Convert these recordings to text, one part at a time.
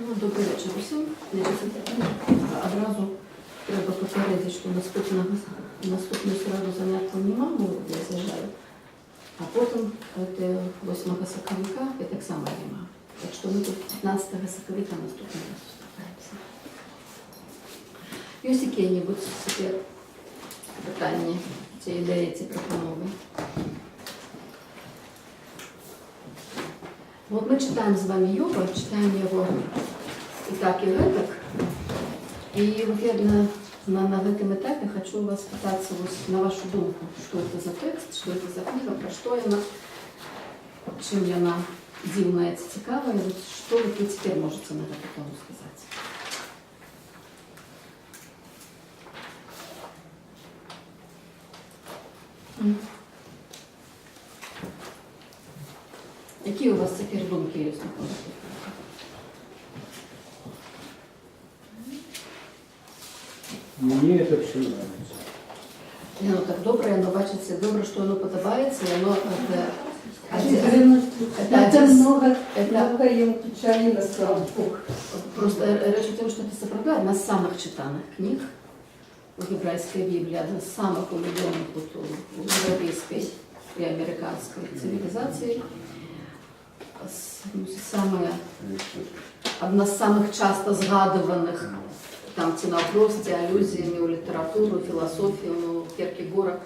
Ну, добры вечар усім. Значыць, адразу трэба папярэдзіць, што наступную сераду заняткаў няма, бо я з'язджаю. А потым, гэта 8 сакавіка, і таксама няма. Так што мы тут 15 сакавіка наступны раз сустракаемся. Ёсць якія-небудзь цяпер пытанні, ці ідэі, ці прапановы? Вот мы чытаем з вамі Ёва, чытаем яго і так, і гэтак. І вот я на гэтым этапе хачу вас спытацца, вот, на вашу думку, што гэта за тэкст, што гэта за кніга, пра што яна, чым яна дзіўная ці цікавая, вот, што вот вы цяпер можаце на гэту тэму сказаць? Якія ў вас цяпер думкі ёсць на гэту тэму? Мне это все нравится. Яно так добра, яно, бачыце, добра, што яно падабаецца, яно это Это много, много ему печали наслал Бог. Проста рэч у тым, што гэта сапраўды адна з самых чытаных кніг у гебрайскай Бібліі, адна з самых улюбёных вот у еўрапейскай і амерыканскай цывілізацыі. Ну, адна з самых часта згадваных там ці наўпрост, ці алюзіямі ў літаратуру, філасофію, ну, Кіркегора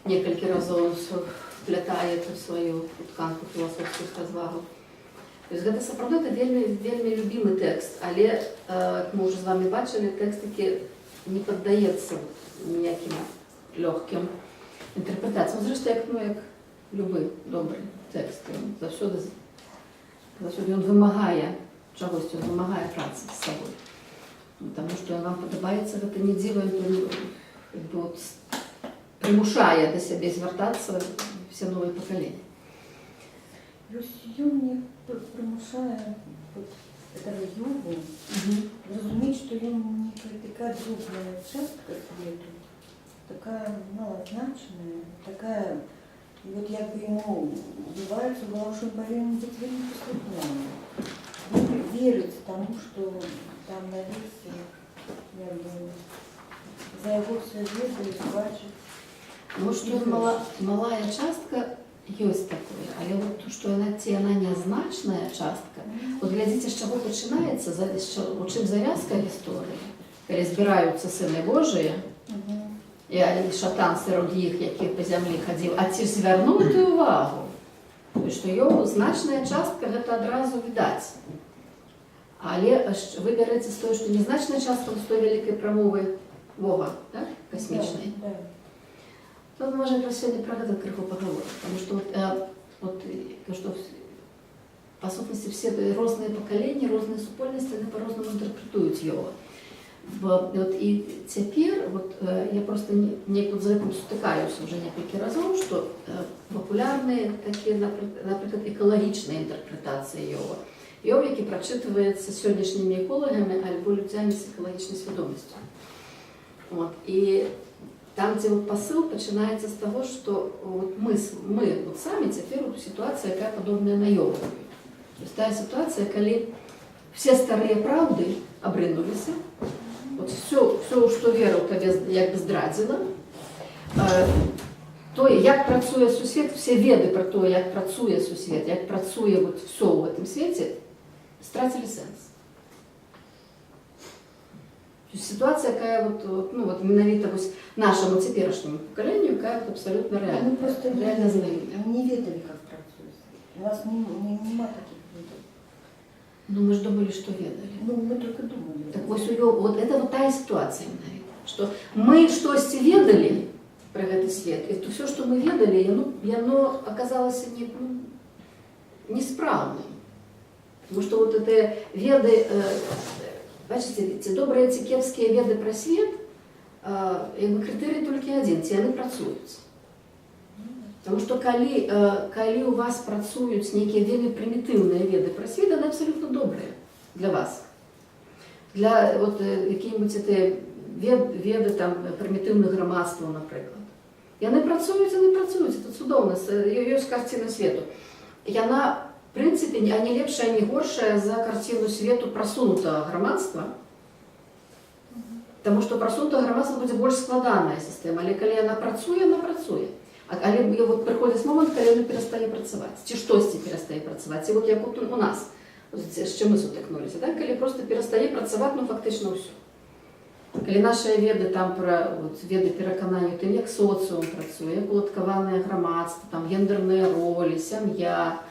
некалькі разоў вплятае эту сваю тканку філасофскіх развагаў. То есть гэта сапраўды это вельмі, вельмі любімы тэкст, але, як мы ўжо з вамі бачылі, тэкст, які не паддаецца ніякім лёгкім інтэрпрэтацыям. Ну, зрэшты, як, ну, як любы добры тэкст, ён заўсёды ён вымагае чагосьці, ён вымагае працы з сабой. Ну, таму што ён вам падабаецца, гэта не дзіва, ён, як бы, от, прымушае да сябе звяртацца все новыя пакаленні. Вось ён мне прымушае вот этого Ёву разумець, што ён некая такая дробная частка свету, такая малазначная, такая, і вот як бы ему вбиваецца ў галаву, што ён павінен быць вельмі паслухмяным. Верыць таму, што там на лесе, як бы, за яго все ведаюць, бачаць. Ну, што ён малая частка, ёсць такое, але вот то, што яна, ці яна нязначная частка, вот глядзіце, з чаго пачынаецца, у чым завязка гісторыі, калі збіраюцца сыны Божыя, і шатан сярод іх, які па зямлі хадзіў, а ці ж звярнуў ты увагу, то што Ёў значная частка, гэта адразу відаць. Але ж вы бярэце з той, што незначная частка з той вялікай прамовы Бога, так? Касмічнай. Да. То мы можам якраз сёння пра гэта крыху пагаворыць, потому что вот, вот, то, што па сутнасці все розныя пакаленні, розныя супольнасці, яны па-рознаму інтэрпрэтуюць Ёва. Вот, і цяпер вот, я просто неяк вот з гэтым сутыкаюся уже некалькі разоў, што папулярныя такія, напрыклад, экалагічныя інтэрпрэтацыі Ёва. Ёў, які прачытваецца сённяшнімі эколагамі альбо людзямі з экалагічнай свядомасцю. Вот. І там, дзе вот пасыл пачынаецца з таго, што вот мы вот самі цяпер у сітуацыі, якая падобная на Ёвавую. То есть тая сітуацыя, калі все старыя праўды абрынуліся, вот все, што вера ў табе як бы здрадзіла, тое, як працуе сусвет, все веды пра тое, як працуе сусвет, як працуе вот все ў гэтым свеце, страцілі сэнс. То есть ситуация, якая вот, вот, ну, вот менавіта вось нашаму цяперашняму пакаленню, якая вот абсолютно реальна, Мы просто не реально ведалі, знаёмая. не ведалі, как працуе свет. У нас не, нема таких ведаў. Ну, мы ж думали, что ведалі. Ну, мы только думали. Так вось у Йова, вот это вот тая ситуация менавіта, што мы штосьці ведалі пра гэты свет, і то все, што мы ведалі, яно аказалася не, ну, неспраўным. Потому что вот это веды, бачыце, ці добрыя, ці кепскія веды пра свет, як бы крытэрый толькі адзін, ці яны працуюць. Потому что калі у вас працуюць нейкія вельмі прымітыўныя веды пра свет, яны абсалютна добрыя для вас. Для вот, якія-небудзь это веды там, прымітыўных грамадстваў, напрыклад. Яны працуюць, яны працуюць, это цудоўна, ёсць карціна свету. Яна В прынцыпе, ані лепшая, ані горшая за карціну свету прасунутага грамадства. Таму што прасунутае грамадства будзе больш складаная сістэма, але калі яна працуе, яна працуе. Але і вот прыходзіць момант, калі яна перастае працаваць, ці штосьці перастае працаваць. І вот як от у нас, от з чым мы сутыкнуліся, так? Калі проста перастае працаваць, ну, фактычна ўсё. Калі нашыя веды там пра вот, веды пераканання тым, як соцыум працуе, як уладкаванае грамадства, там гендерныя ролі, сям'я,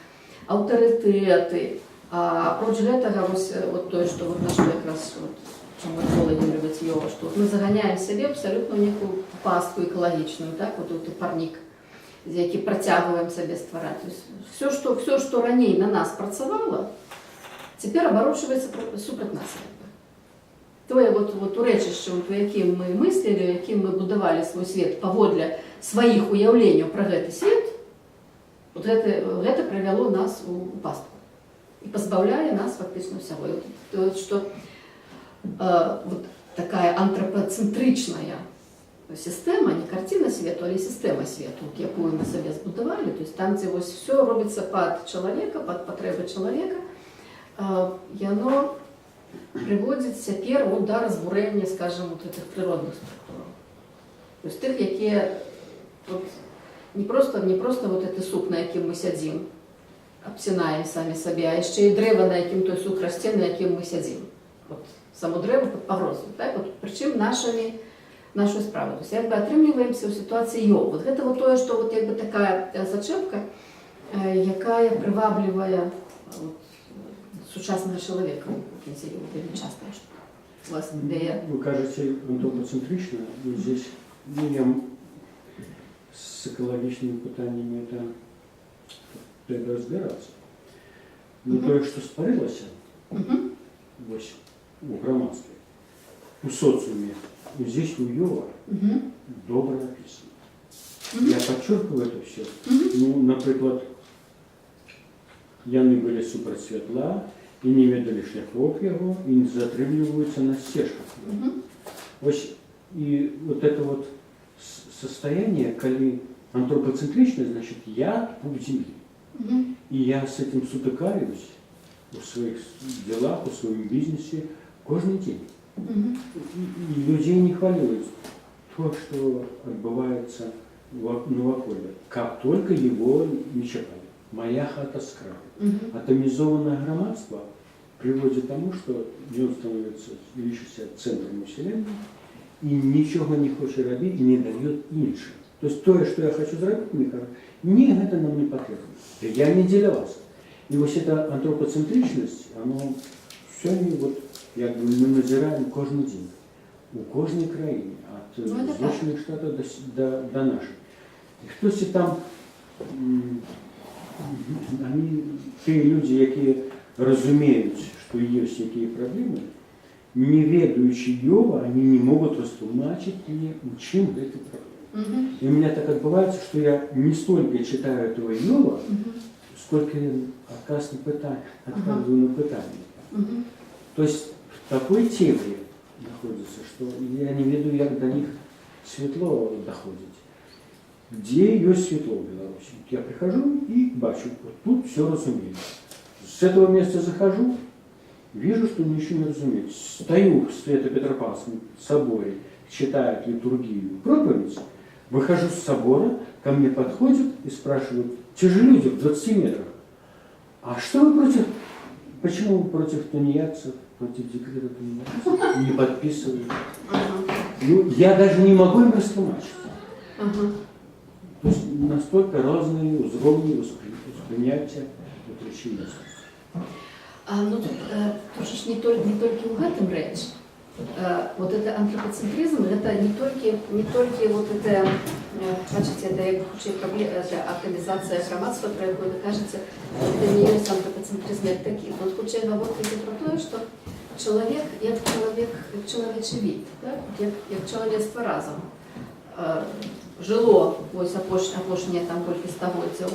аўтарытэты. А апроч гэтага вось, вот тое, што вот на што якраз вот, чаму эколагі любяць Ёва, што вот мы заганяем сябе абсалютна ў некую пастку экалагічную, так, вот гэты парнік, які працягваем сабе ствараць. То есть всё, што раней на нас працавала, цяпер абарочваецца супраць нас. Як бы. Тое вот урэчышча, вот, у якім мы мыслілі, у якім мы будавалі свой свет паводле сваіх уяўленняў пра гэты свет, вот гэта прывяло нас у пастку і пазбаўляе нас фактычна ўсяго. І вот, што вот такая антрапацэнтрычная сістэма, не карціна свету, але сістэма свету, вот, якую мы сабе збудавалі, то есть там, дзе вось всё робіцца пад чалавека, пад патрэбы чалавека, яно прыводзіць цяпер вот да разбурэння, скажем, вот гэтых прыродных структураў. То есть тых, якія вот, не просто вот гэты сук, на якім мы сядзім, абцінаем самі сабе, а яшчэ і дрэва, на якім той сук расце, на якім мы сядзім. Вот, само дрэва пад пагрозай. Так? Вот, прычым нашу справу. То есть як бы атрымліваемся ў сітуацыі Ёва. Вот гэта вот тое, што вот як бы такая зачэпка, якая прываблівае вот, сучаснага чалавека у кнізе Ёва вельмі часта, што у вас ідэя. Вы кажаце антропацэнтрычна, но здесь, ну, я с экалагічнымі пытаннямі это трэба разбираться. Но тое, што стварылася вось у грамадстве, у соцыуме, здесь у Ёва добра написано. Я подчеркиваю это все. Ну, напрыклад, яны былі супраць святла і не ведалі шляхоў яго і не затрымліваюцца на сцежках. Вось і вот это вот состояние, калі антропоцентричное, значит, я пуп земли. И я с этим сутыкаюсь у своих делах, у своем бизнесе каждый день. И людей не хвалюют то, что отбывается наваколле, как только его не чапалі. Моя хата с краю. Атомизованное грамадства приводит к тому, что ён становится, лічыцца центром Вселенной и ничего не хочет рабіць и не дает іншым. То есть тое, что я хочу зрабіць, мне кажуць: «Не, гэта нам не патрэбна. Я не дзеля вас». И вот эта антропоцентричность, оно сёння вот, як бы мы назіраем кожны дзень. У кожнай краіне, ад Ну, это так. Злучаных Штатаў да нашых. І хтосьці там, они, тыя людзі, якія разумеюць, што ёсць якія праблемы, не ведаючы Ёва, они не могуць растлумачыць мне, у чым гэты праблема. И у меня так адбываецца, что я не столько читаю этого Ёва, сколько я адказ на пытанне, адказваю на пытанне. То есть в такой темре находится, что я не ведаю, як до них светло доходит. Где есть светло в Беларуси? Вот я прихожу и бачу, вот тут все разумею. С этого места захожу, вижу, что ничего не разумею. Стою в Свято-Петропавловском соборе, читают литургию, проповедь, выхожу с собора, ко мне подходят и спрашивают, те же люди в 20 метрах: «А что вы против, почему вы против тунеядцев, против декрета тунеядцев не подписывали?» Ну, я даже не могу им растлумачыць. То есть настолько разные узроўні воспринятия вот рэчаіснасці. А, ну тут, тут же ж не толькі ў гэтым рэч. Вот это антропоцентризм, это не толькі вот это, бачыце, это як хутчэй это атамізацыя грамадства, пра якую вы кажаце, это не ёсць антропоцентризм як такі. Тут хутчэй гаворка ідзе пра тое, што чалавек як чалавек, як чалавечы від, так? Як чалавецтва разам жыло вось апошнія там колькі стагоддзяў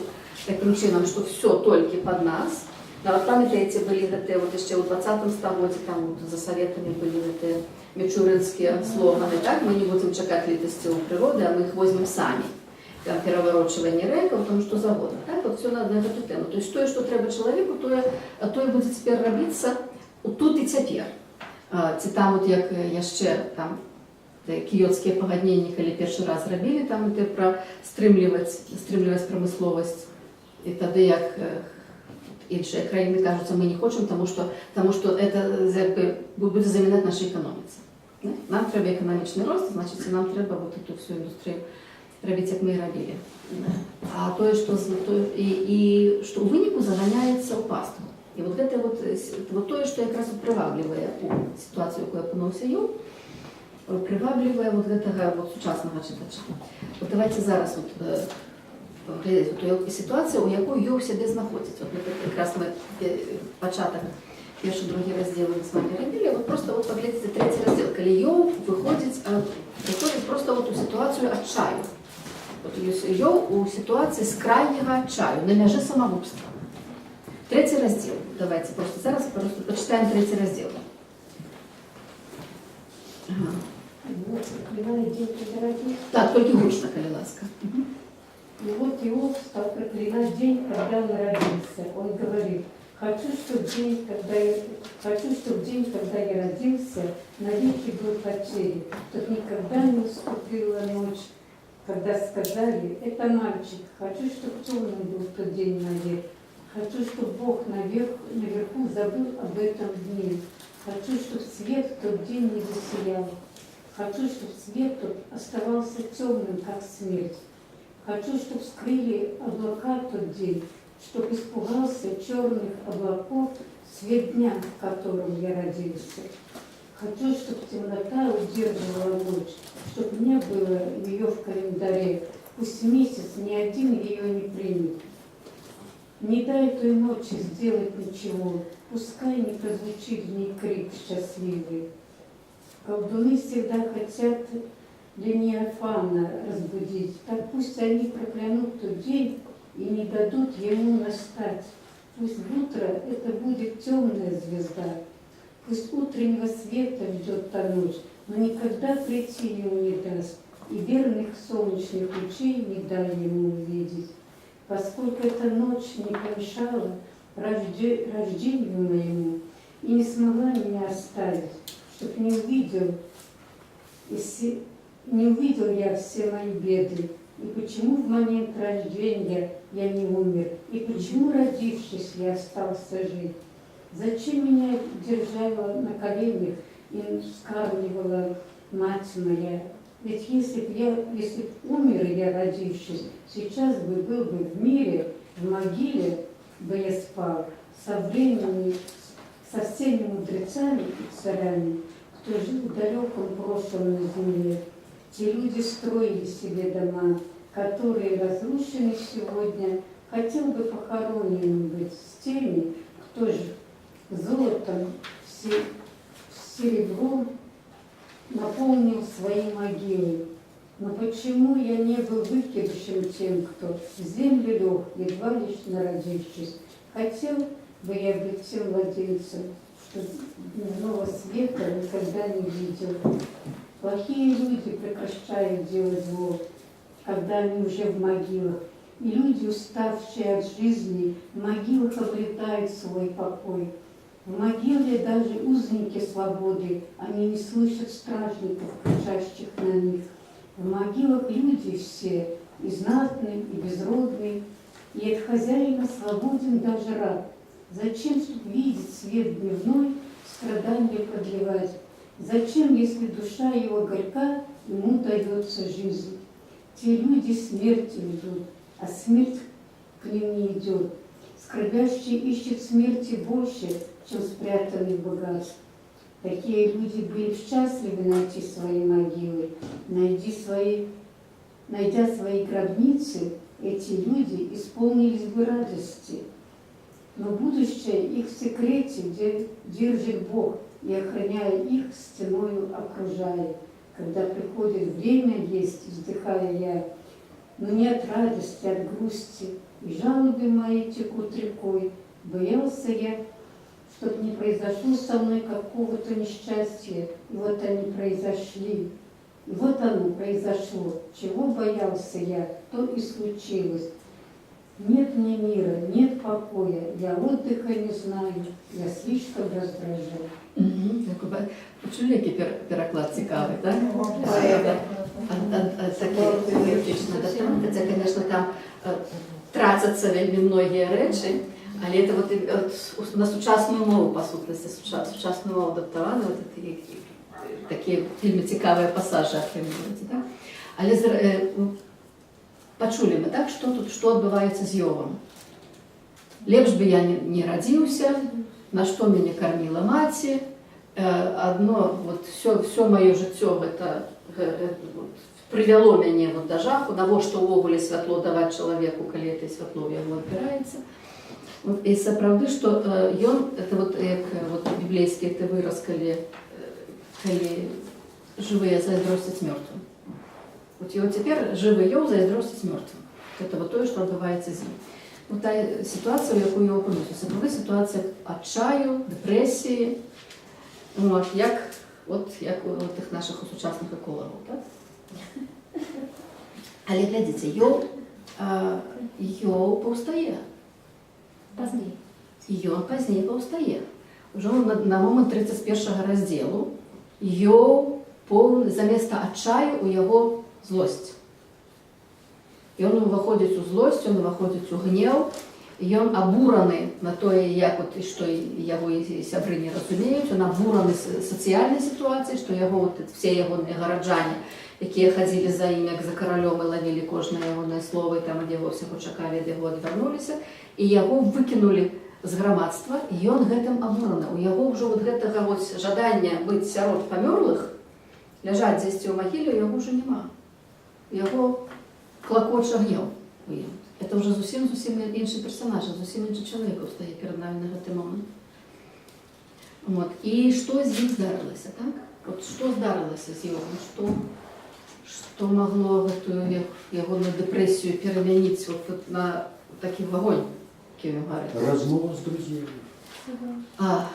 такім чынам, што всё толькі пад нас. Нават памятаеце, былі гэтыя вот яшчэ ў 20 стагоддзі, там вот за саветамі былі гэтыя мічурынскія слоганы, так? Мы не будзем чакаць літасці ў прыроды, а мы іх возьмем самі. Там пераварочванне рэкаў, там што заўгодна. Так, вот усё на гэту тэму. То есть тое, што трэба чалавеку, тое будзе цяпер рабіцца тут і цяпер. Ці там вот як яшчэ там кіёцкія пагадненні, калі першы раз рабілі там тое пра стрымліваць прамысловасць, і тады як іншыя краіны кажуць, мы не хочам, таму што это як бы будзе замінаць нашай эканоміцы. Не? Нам трэба эканамічны рост, значыць, нам трэба вот эту всю індустрыю рабіць, як мы і рабілі. А тое, што і што ў выніку заганяецца ў пастку. І вот гэта вот, вот тое, што якраз вот прываблівае у сітуацыю, у якой апынуўся Ёў, прываблівае вот гэтага вот сучаснага чытача. Вот давайте зараз вот, паглядзець вот сітуацыя, у якой Ёў сябе знаходзіць. Вот мы тут якраз мы пачатак, першы, другі раздзел мы з вами рабілі. Вот просто вот паглядзіце трэці раздзел, калі Ёў выходзіць просто вот у сітуацыю адчаю. Вот ёсць Ёў у сітуацыі з крайняга адчаю, на мяжы самагубства. Трэці раздзел. Давайте просто зараз просто пачытаем трэці раздзел. Ага. Вот, проклинает день, когда родился. Так, толькі гучна, калі ласка. И вот Иов стал проклинать день, когда он родился. Он говорит: хочу, чтобы день, когда я родился, навеки был потерян, чтоб никогда не наступила ночь, когда сказали: это мальчик. Хочу, чтобы темным был тот день навек. Хочу, чтобы Бог наверху забыл об этом дне. Хочу, чтобы свет в тот день не засиял. Хочу, чтобы свет тот оставался темным, как смерть. Хочу, чтобы скрыли облака тот день, чтоб испугался черных облаков свет дня, в котором я родился. Хочу, чтобы темнота удерживала ночь, чтоб не было ее в календаре. Пусть месяц ни один ее не примет. Не дай той ночи сделать ничего, пускай не прозвучит в ней крик счастливый. Колдуны всегда хотят Левиафана разбудить, так пусть они проклянут тот день и не дадут ему настать. Пусть в утро это будет темная звезда, пусть утреннего света ждет та ночь, но никогда прийти ему не даст, и верных солнечных лучей не дай ему увидеть. Поскольку эта ночь не помешала рождению моему и не смогла меня оставить, чтоб не увидел я все мои беды, и почему в момент рождения я не умер, и почему, родившись, я остался жить? Зачем меня держала на коленях и вскармливала мать моя? Ведь если б умер я, родившись, сейчас бы был бы в мире, в могиле бы я спал, со временем, со всеми мудрецами и царями, кто жил в далеком прошлом на земле. Те люди строили себе дома, которые разрушены сегодня. Хотел бы похороненным быть с теми, кто же золотом, серебром наполнил свои могилы. Но почему я не был выкидышем тем, кто в землю лег, едва лишь народившись? Хотел бы я быть тем младенцем, что дневного света никогда не видел. Плохие люди прекращают делать зло, когда они уже в могилах. И люди, уставшие от жизни, в могилах обретают свой покой. В могиле даже узники свободы, они не слышат стражников, кричащих на них. В могилах люди все, и знатные, и безродные, и от хозяина свободен даже раб. Зачем, чтоб видеть свет дневной, страдания продлевать? Зачем, если душа его горька, ему дается жизнь? Те люди смерти ждут, а смерть к ним не идет. Скорбящий ищет смерти больше, чем спрятанных богатств. Такие люди были б счастливы найти свои могилы. Найдя свои гробницы, эти люди исполнились бы радости. Но будущее их в секрете, где держит Бог и, охраняя их, стеною окружает. Когда приходит время есть, вздыхаю я, но не от радости, а от грусти, и жалобы мои текут рекой. Боялся я, чтоб не произошло со мной какого-то несчастья, и вот они произошли. И вот оно произошло. Чего боялся я, то и случилось. Нет мне мира, нет покоя, я отдыха не знаю, я слишком раздражен. Мгм. Дзякую. Пачулі, які пераклад цікавы, так? Такі паэтычны адаптант, хаця, конечно, там трацяцца вельмі многія рэчы, але это вот, вот на сучасную мову, па сутнасці, сучасную мову адаптаваны, вот такія вельмі цікавыя пасажы атрымліваюцца, так? Але пачулі мы, так, што тут, што адбываецца з Ёвам? Лепш бы я не радзіўся, на што мяне карміла маці, одно, вот все маё жыццё гэта, вот, прывяло мяне вот да жаху, навошта ўвогуле святло даваць чалавеку, калі это святло ў яго адбіраецца. Вот, і сапраўды, што ён, это вот, як вот біблейскі гэты выраз, калі жывыя зайздросцяць мёртвым. Вот его цяпер жывы Ёў зайздросціць мёртвым. Это вот тое, што адбываецца з ім. Вот та сітуацыя, у якую я апынуўся, сапраўды сітуацыя адчаю, дэпрэсіі, вот, як у тых нашых сучасных эколагаў. Так? Але глядзіце, Ёў паўстае. Пазней. І ён пазней паўстае. Ужо на момант 31 раздзелу Ёў поўны, замест адчаю у яго злосць. Ён уваходзіць у злосць, ён уваходзіць у гнеў, ён абураны на тое, як от, і што яго і сябры не разумеюць, ён абураны сацыяльнай сітуацыяй, што яго от, все ягоныя гараджане, якія хадзілі за ім як за каралём і лавілі кожнае ягонае слово, і там ад яго ўсяго чакалі, ад яго адвярнуліся, і яго выкінулі з грамадства, і ён гэтым абураны. У яго ўжо вот гэтага вот жадання быць сярод памёрлых, ляжаць дзесьці ў магіле, у яго ўжо няма. У яго клакоча гнеў у ім. Это ўжо зусім зусім іншы персонаж, зусім іншы чалавек стае перад намі на гэты момант. Вот. І што з ім здарылася, так? Вот што здарылася з Ёвам? Што магло гэтую ягоную дэпрэсію перамяніць вот на такі вагонь, які ён гарыць? Размова з друзьями. А,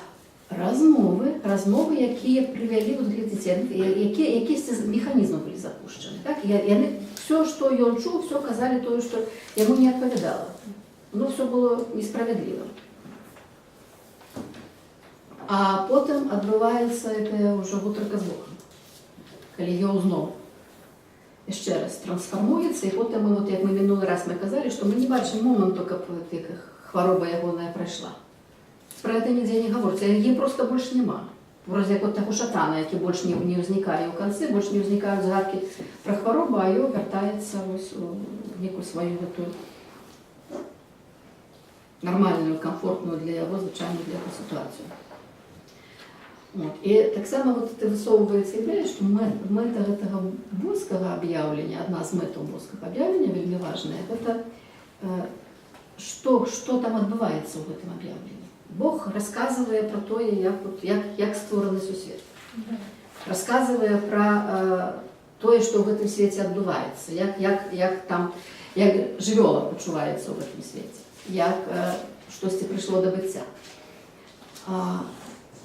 размовы, якія прывялі, вот глядзіце, якія, якісь механізмы былі запушчаны. Так? Яны, все, што ён чуў, все казалі тое, што яму не адпавядала. Ну, все было несправядліва. А потым адбываецца это ўжо гутарка з Богам. Калі Ёў зноў яшчэ раз трансфармуецца, і потым мы, вот, як мы мінулы раз мы казалі, што мы не бачым моманту, каб вот, як хвароба ягоная прайшла. Пра гэта нідзе не гаворыцца, яе проста больш няма. Вроде як от таго шатана, які больш не ўзнікае ў канцы, больш не ўзнікаюць згадкі пра хваробу, а Ёў вяртаецца вось у некую сваю гэтую нармальную, камфортную для яго, звычайную для яго сітуацыю. Вот. І таксама вот это высоўваецца ідэя, што мэта гэтага боскага аб'яўлення, адна з мэтаў боскага аб'яўлення вельмі важная, гэта што там адбываецца ў гэтым аб'яўленні. Бог расказвае пра тое, як, вот, як створаны сусвет. Расказвае пра тое, што ў гэтым свеце адбываецца, як там, як жывёла пачуваецца ў гэтым свеце, як штосьці прыйшло да быцця.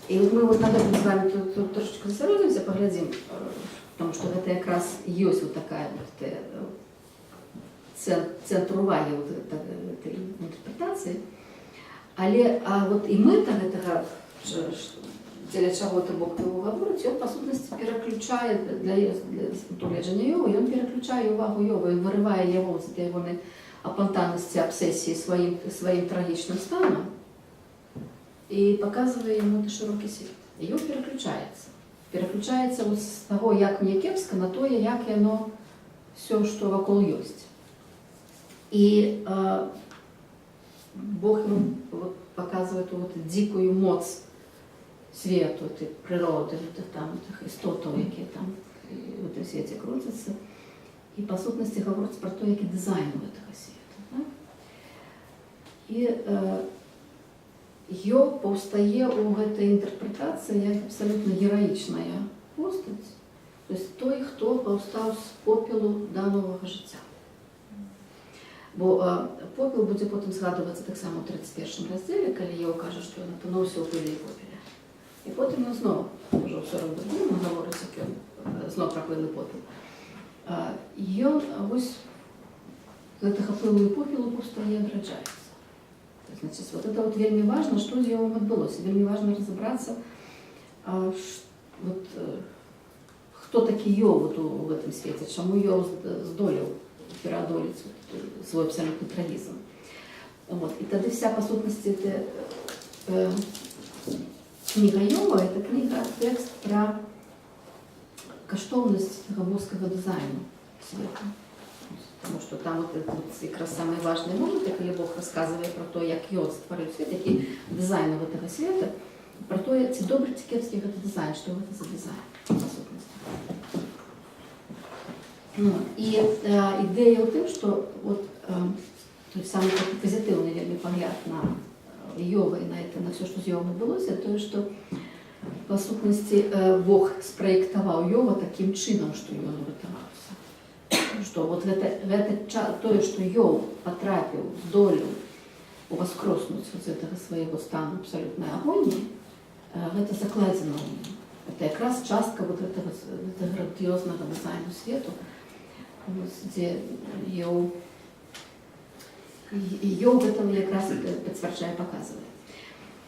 І вот мы вот на гэтым з вами тут трошачку засяродзімся, паглядзім, потому что гэта якраз ёсць вот такая вот, цэнтр увагі вот этой інтэрпрэтацыі. Але вот і мэта гэтага, дзеля чаго то Бог его гаворыць, ён па сутнасці пераключае для гледжання Ёва, ён пераключае увагу Ёва і вырывае яго з этой ягонай апантанасці, абсесіі сваім трагічным станам і паказвае яму гэты шырокі свет. І ён пераключаецца. Пераключаецца вот з таго, як мне кепска, на тое, як яно все, што вакол ёсць. І Бог ему вот показывает ту вот дзікую моц свету, этой прыроды, тых там тых істотаў, якія там у гэтым свеце круцяцца. І па сутнасці гаворыць пра то, які дызайн у гэтага свету. Так? І Ёў паўстае ў гэтай інтэрпрэтацыі як абсалютна гераічная постаць, то есть той, хто паўстаў з попелу да новага жыцця. Бо попел будзе потым згадвацца таксама ў 31 раздзеле, калі Ёў кажа, што ён апынуўся ў пылі і попеле. І потым ён зноў ужо ў 42 гаворыць, як ён зноў пра пыл і попел. Ён вось з гэтага пылу і попелу паўстае, адраджаецца. Значит, вот это вот вельмі важна, што з Ёвам адбылося. Вельмі важна разабрацца, вот, хто такі Ёў вот у гэтым свеце, чаму Ёў здолеў пераадолець вот свой абсалютны трагізм. Вот. І тады вся, па сутнасці, это, кніга Ёва, это кніга, тэкст пра каштоўнасць гэтага боскага дызайну свету. Таму што там вот, это вот якраз самы важны момант, калі Бог расказвае пра то, як ён стварыў свет, які дызайн гэтага света, пра тое, ці добры, ці кепскі гэты дызайн, што гэта за дызайн, па сутнасці. Ну, і ідэя ў тым, што вот, той самы такі пазітыўны вельмі пагляд на Ёва і на это, на все, што з Ёвам адбылося, тое, што па сутнасці Бог спраектаваў Ёва такім чынам, што ён уратаваўся. Што вот гэта тое, што Ёў патрапіў, здолеў уваскроснуць вот з гэтага свайго стану абсалютнай агоніі, гэта закладзена ў ім. Это якраз частка вот этого грандыёзнага дызайну свету, вось, дзе Ёў гэтага якраз это пацвярджае, паказвае.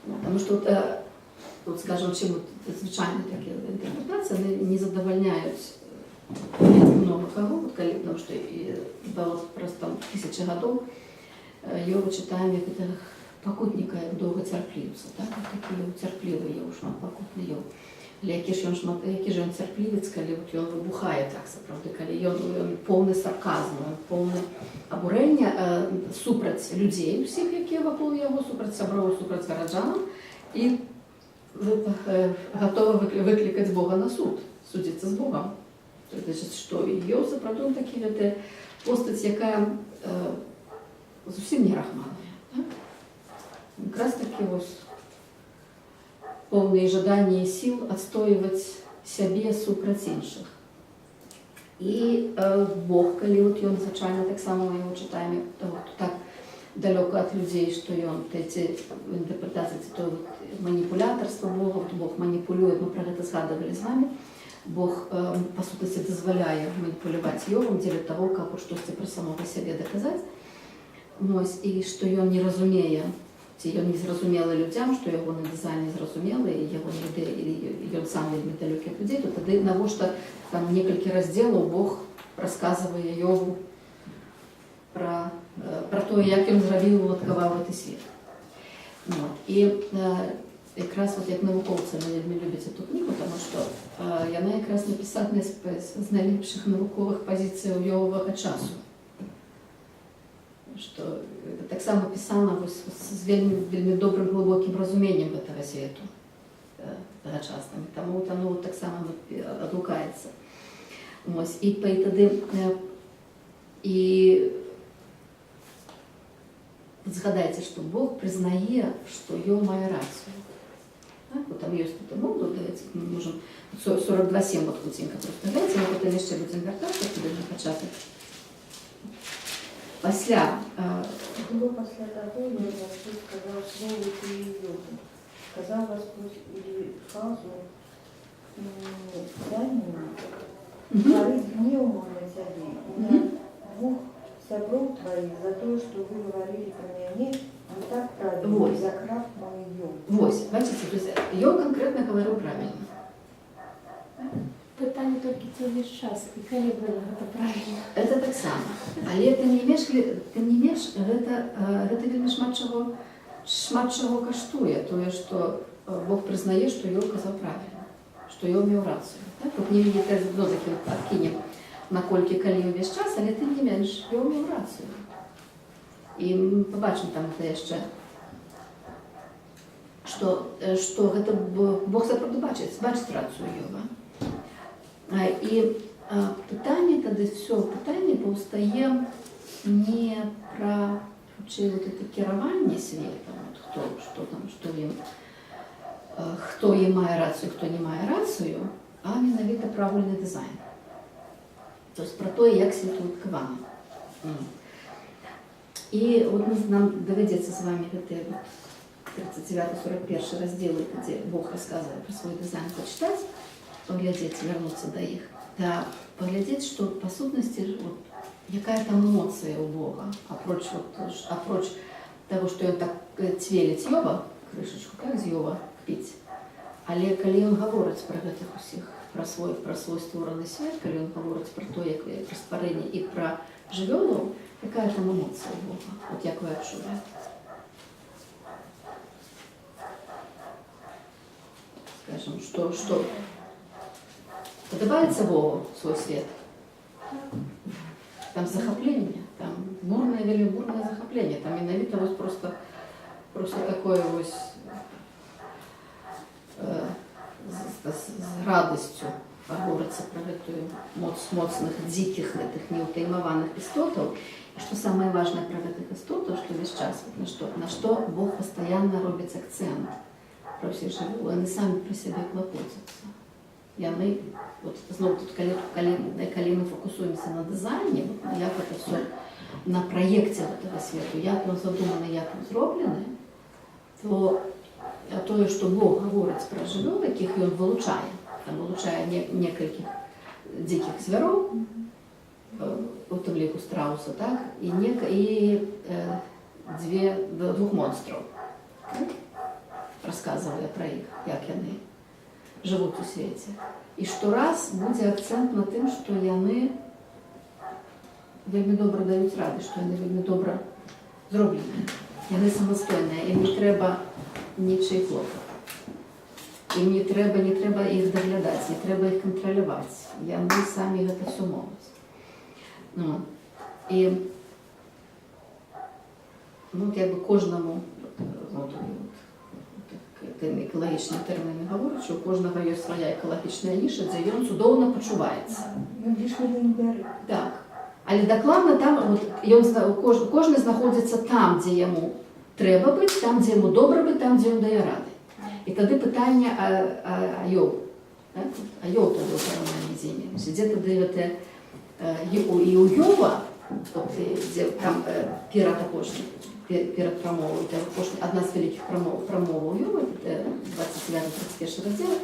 Ну, потому что вот, вот, скажем, чым вот звычайна такія інтэрпрэтацыі, яны не задавальняюць много каго, вот, калі, потому что і, да, вот, просто там тысячи гадоў Ёва чытаем як гэтага пакутніка, як доўгацярпліўца, так? Вот такі Ёў цярплівы Ёў, шматпакутны Ёў. Але які ж ён шмат, які ж ён цярплівец, калі вот ён выбухае так сапраўды, калі ён поўны сарказму, ён поўны абурэння супраць людзей усіх, якія вакол яго, супраць сяброў, супраць гараджанаў, і гатовы выклікаць Бога на суд, судзіцца з Богам. То значит, што Ёў сапраўды такі гэта постаць, якая зусім не рахманая. Так? Якраз такі вось поўныя жаданні і сіл адстойваць сябе супраць іншых. І Бог, калі от ён звычайна таксама мы яго чытаем як таго, хто так далёка ад людзей, што ён ці інтэрпрэтацыя, ці то вот маніпулятарства Бога, вот Бог маніпулюе, мы пра гэта згадывалі з вами. Бог па сутнасці дазваляе маніпуляваць Ёвам дзеля таго, каб от штосьці пра самога сябе даказаць. Вось, і што ён не разумее, ці ён не зразумелы людзям, што ягоны дызайн не зразумелы, і ягоны ідэі, і ён сам вельмі далёкі ад людзей, то тады навошта там некалькі раздзелаў Бог расказвае Ёву пра тое, як ён зрабіў, уладкаваў гэты свет. Вот. І якраз вот як навукоўцы яны вельмі любяць эту кнігу, таму што яна якраз напісаная з найлепшых навуковых пазіцыяў Ёвавага часу. Што гэта таксама пісана вось з вельмі, вельмі добрым глыбокім разуменнем гэтага свету тагачасным. Таму вот оно таксама вот адгукаецца. Вось, і тады і згадайце, што Бог прызнае, што Ёў мае рацыю. Так, вот там ёсць тут момант, давайте мы можем 42.7 вот хуценька просто гляньце, мы потым яшчэ будзем вяртацца туды на пачатак. Пасля Было пасля таго, як Господь сказаў словы тыя Ёву. Сказаў Господь Еліфазу Теманіну, творить гнев мой на цябе і на двух сяброў тваіх за тое, што вы гаварылі пра мяне не так правільна, Вось. як раб мой Ёў. Вось, бачыце, то есть Ёў канкрэтна гаварыў правільна. Пытанне толькі, ці ўвесь час і калі было гэта правільна. Это таксама. Але тым не менш гэта вельмі шмат чаго каштуе, тое, што Бог прызнае, што Ёў казаў правільна, што Ёў меў рацыю. Так? Вот не ну, такі адкінем, наколькі калі ўвесь час, але тым не менш Ёў меў рацыю. І мы пабачым там гэта яшчэ, што гэта Бог сапраўды бачыць рацыю Ёва. І пытанне тады все пытанне паўстае не пра хутчэй вот это кіраванне светам, вот хто што там, што ім, хто і мае рацыю, хто не мае рацыю, а менавіта пра агульны дызайн. То есть пра тое, як свет уладкаваны. І от нам давядзецца з вами гэтыя вот 39-41 раздзелы, дзе Бог расказвае пра свой дызайн, пачытаць. паглядзець, вярнуцца да іх, да, паглядзець, што па сутнасці вот, якая там эмоцыя ў Бога, апроч, вот, апроч таго, што ён так цвеліць Ёва, крышачку, так, з Ёва кпіць. Але калі ён гаворыць пра гэтых усіх, пра свой створаны свет, калі ён гаворыць пра то, як пра стварэнне і пра жывёлаў, якая там эмоцыя ў Бога? Вот як вы адчуваеце? Скажем, што падабаецца Богу свой свет? Там захапленне, там бурнае, вельмі бурнае захапленне, там менавіта вось просто такое вось з радасцю гаворыцца пра гэтую моц моцных дзікіх гэтых неўтаймаваных істотаў. І што самае важнае пра гэтых істотаў, што ўвесь час, вот на што Бог пастаянна робіць акцэнт пра ўсіх жывёл, яны самі пра сябе клапоцяцца. Яны, вот зноў тут, калі мы фокусуемся на дызайне, вот, на як это все на праекце гэтага свету, як ён задуманы, як ён зроблены, то тое, што Бог гаворыць пра жывёл, якіх ён вылучае, там вылучае некалькіх дзікіх звяроў, у тым ліку страуса, так, і двух монстраў. Так? Расказвае пра іх, як яны жывуць у свеце. І штораз будзе акцэнт на тым, што яны вельмі добра даюць рады, што яны вельмі добра зробленыя. Яны самастойныя, ім не трэба нічый клопат. Ім не трэба іх даглядаць, не трэба іх кантраляваць. Яны самі гэта все могуць. Ну, і ну, от якби кожнаму, от, зноў такі, от, так, тымі экалагічнымі тэрмінамі гаворачы, у кожнага ёсць свая экалагічная ніша, дзе ён цудоўна пачуваецца. Ён лішняга не бярэ. Так. Але дакладна там от, ён, кожны знаходзіцца там, дзе яму трэба быць, там, дзе яму добра быць, там, дзе ён дае рады. І тады пытанне, а Ёў, так? А Ёў тады ў параўнанні з імі. Значыць, дзе тады гэтае, і ў Ёва, от, дзе там перад апошнім, перад прамовай, дзе апошні, адна з вялікіх прамоваў Ёва, 29-31 раздзел,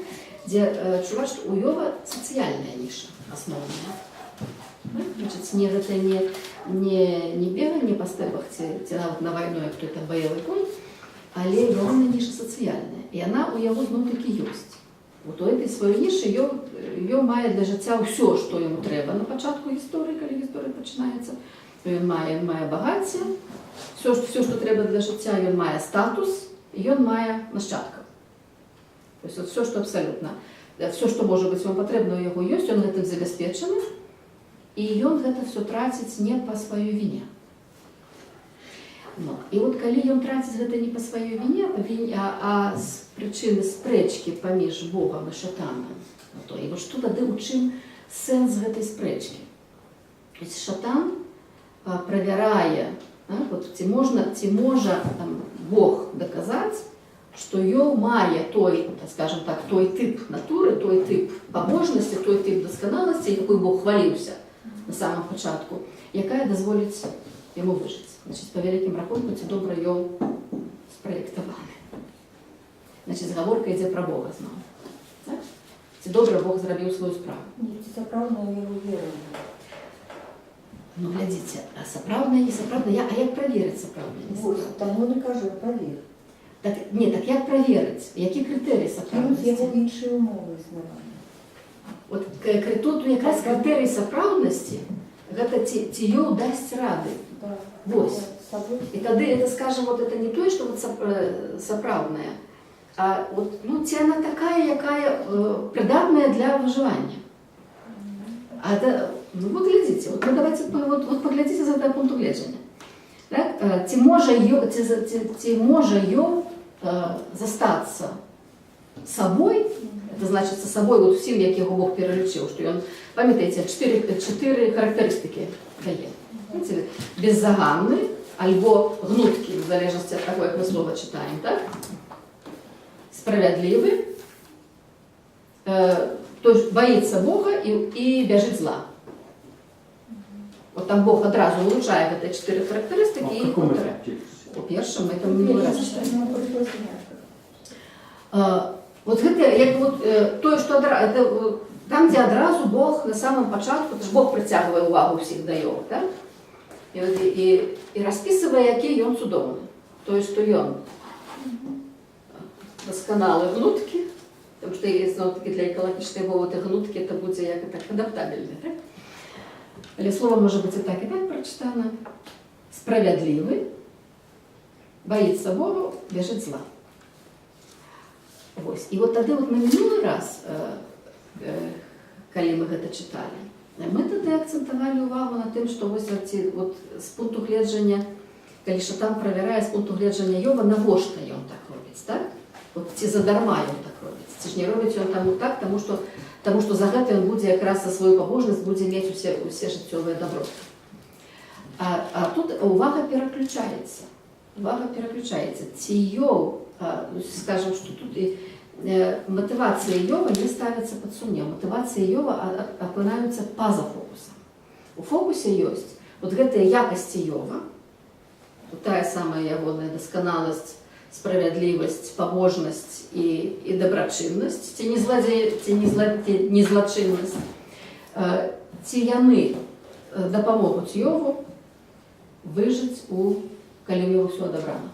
дзе чуваць, што у Ёва сацыяльная ніша асноўная. Так? Значыць, не, гэта не беганне па стэпах ці нават на вайну, як той там баявы конь, але ягоная ніша сацыяльная. І яна ў яго зноў-такі ёсць. Вот у этой сваёй нішы ён мае для жыцця ўсё, што яму трэба на пачатку гісторыі, калі гісторыя пачынаецца. Ён мае багацце, всё, што трэба для жыцця, ён мае статус, і ён мае нашчадкаў. То есть вот всё, што абсалютна, всё, што можа быць яму патрэбна, у яго ёсць, ён гэтым забяспечаны, і ён гэта всё траціць не па сваёй віне. Ну, і от калі ён траціць гэта не па сваёй віне, а з прычыны спрэчкі паміж Богам і шатанам, ну, то і вот што тады, у чым сэнс гэтай спрэчкі? То есть шатан правярае, так, вот, ці можа там, Бог даказаць, што Ёў мае той, так скажем так, той тып натуры, той тып пабожнасці, той тып дасканаласці, якой Бог хваліўся на самом пачатку, якая дазволіць яму выжыць. Значыць, па вялікім рахунку, ці добра Ёў спраектаваны. Значыць, гаворка ідзе пра Бога зноў. Так? Ці добра Бог зрабіў сваю справу? Не, ці сапраўдная яго вера. Ну, глядзіце, а сапраўдная, не сапраўдная, а як праверыць сапраўдная, не Вось, сапраўдная? таму не кажу, правер. Так, не, так як праверыць? Які крытэрый Кінуць сапраўднасці? яго в іншыя умовы існавання. От тут якраз крытэрый сапраўднасці, гэта ці Ёў дасць рады. Да. Вось. Да, з сабой. І тады это, скажем, вот это не тое, што вот сапраўдная, а вот, ну, ці яна такая, якая прыдатная для выжывання. А это, ну, вот глядзіце, вот, ну, давайте, вот паглядзіце з гэтага пункту гледжання. Так? Ці можа Ёў застацца сабой, это значит са сабой вот усім, як яго Бог пералічыў, што ён, памятаеце, чатыры характарыстыкі дае. Знаете, беззаганны альбо гнуткі, в залежнасці ад таго, як мы слова чытаем, так? Справядлівы, то есть баіцца Бога і бяжыць зла. Вот там Бог адразу вылучае гэтыя чатыры А характарыстыкі в і каком паўтарае. это тексте? У першым мы там мінулы раз чыталі. Ну, прыйшлося мякка. Вот гэта, як вот, тое, што это, там, дзе адразу Бог на самом пачатку, это ж Бог прыцягвае ўвагу ўсіх да Ёва, так? І, вот, і распісвае, які ён цудоўны. Тое, што ён дасканалы, гнуткі, потому что зноў-таки для экалагічнай мовы ты гнуткі, это будзе як так адаптабельны, так? Але слова можа быць і так прачытана. Справядлівы, баіцца Бога, бяжыць зла. Вось. І вот тады вот на мінулы раз, калі мы гэта чыталі, мы тады акцэнтавалі ўвагу на тым, што вось ці, вот, з пункту гледжання, калі шатан правярае з пункту гледжання Йова, навошта ён так робіць, так? Вот ці задарма ён так робіць. Ці ж не робіць ён таму так, таму што за гэта ён будзе якраз за сваю пабожнасць будзе мець усе жыццёвыя даброты. А тут увага пераключаецца. Увага пераключаецца. Ці Йоў, ну, скажем, што тут і матывацыя Йова не ставіцца пад сумнеў. Матывацыя Йова апынаюцца па-за фокусам. У фокусе ёсць вот гэтыя якасці Йова, вот тая самая ягоная дасканаласць, справядлівасць, пабожнасць і дабрачыннасць, ці не зладзе, ці не злачыннасць. Ці яны дапамогуць Йову выжыць калі ў яго ўсё адабрана.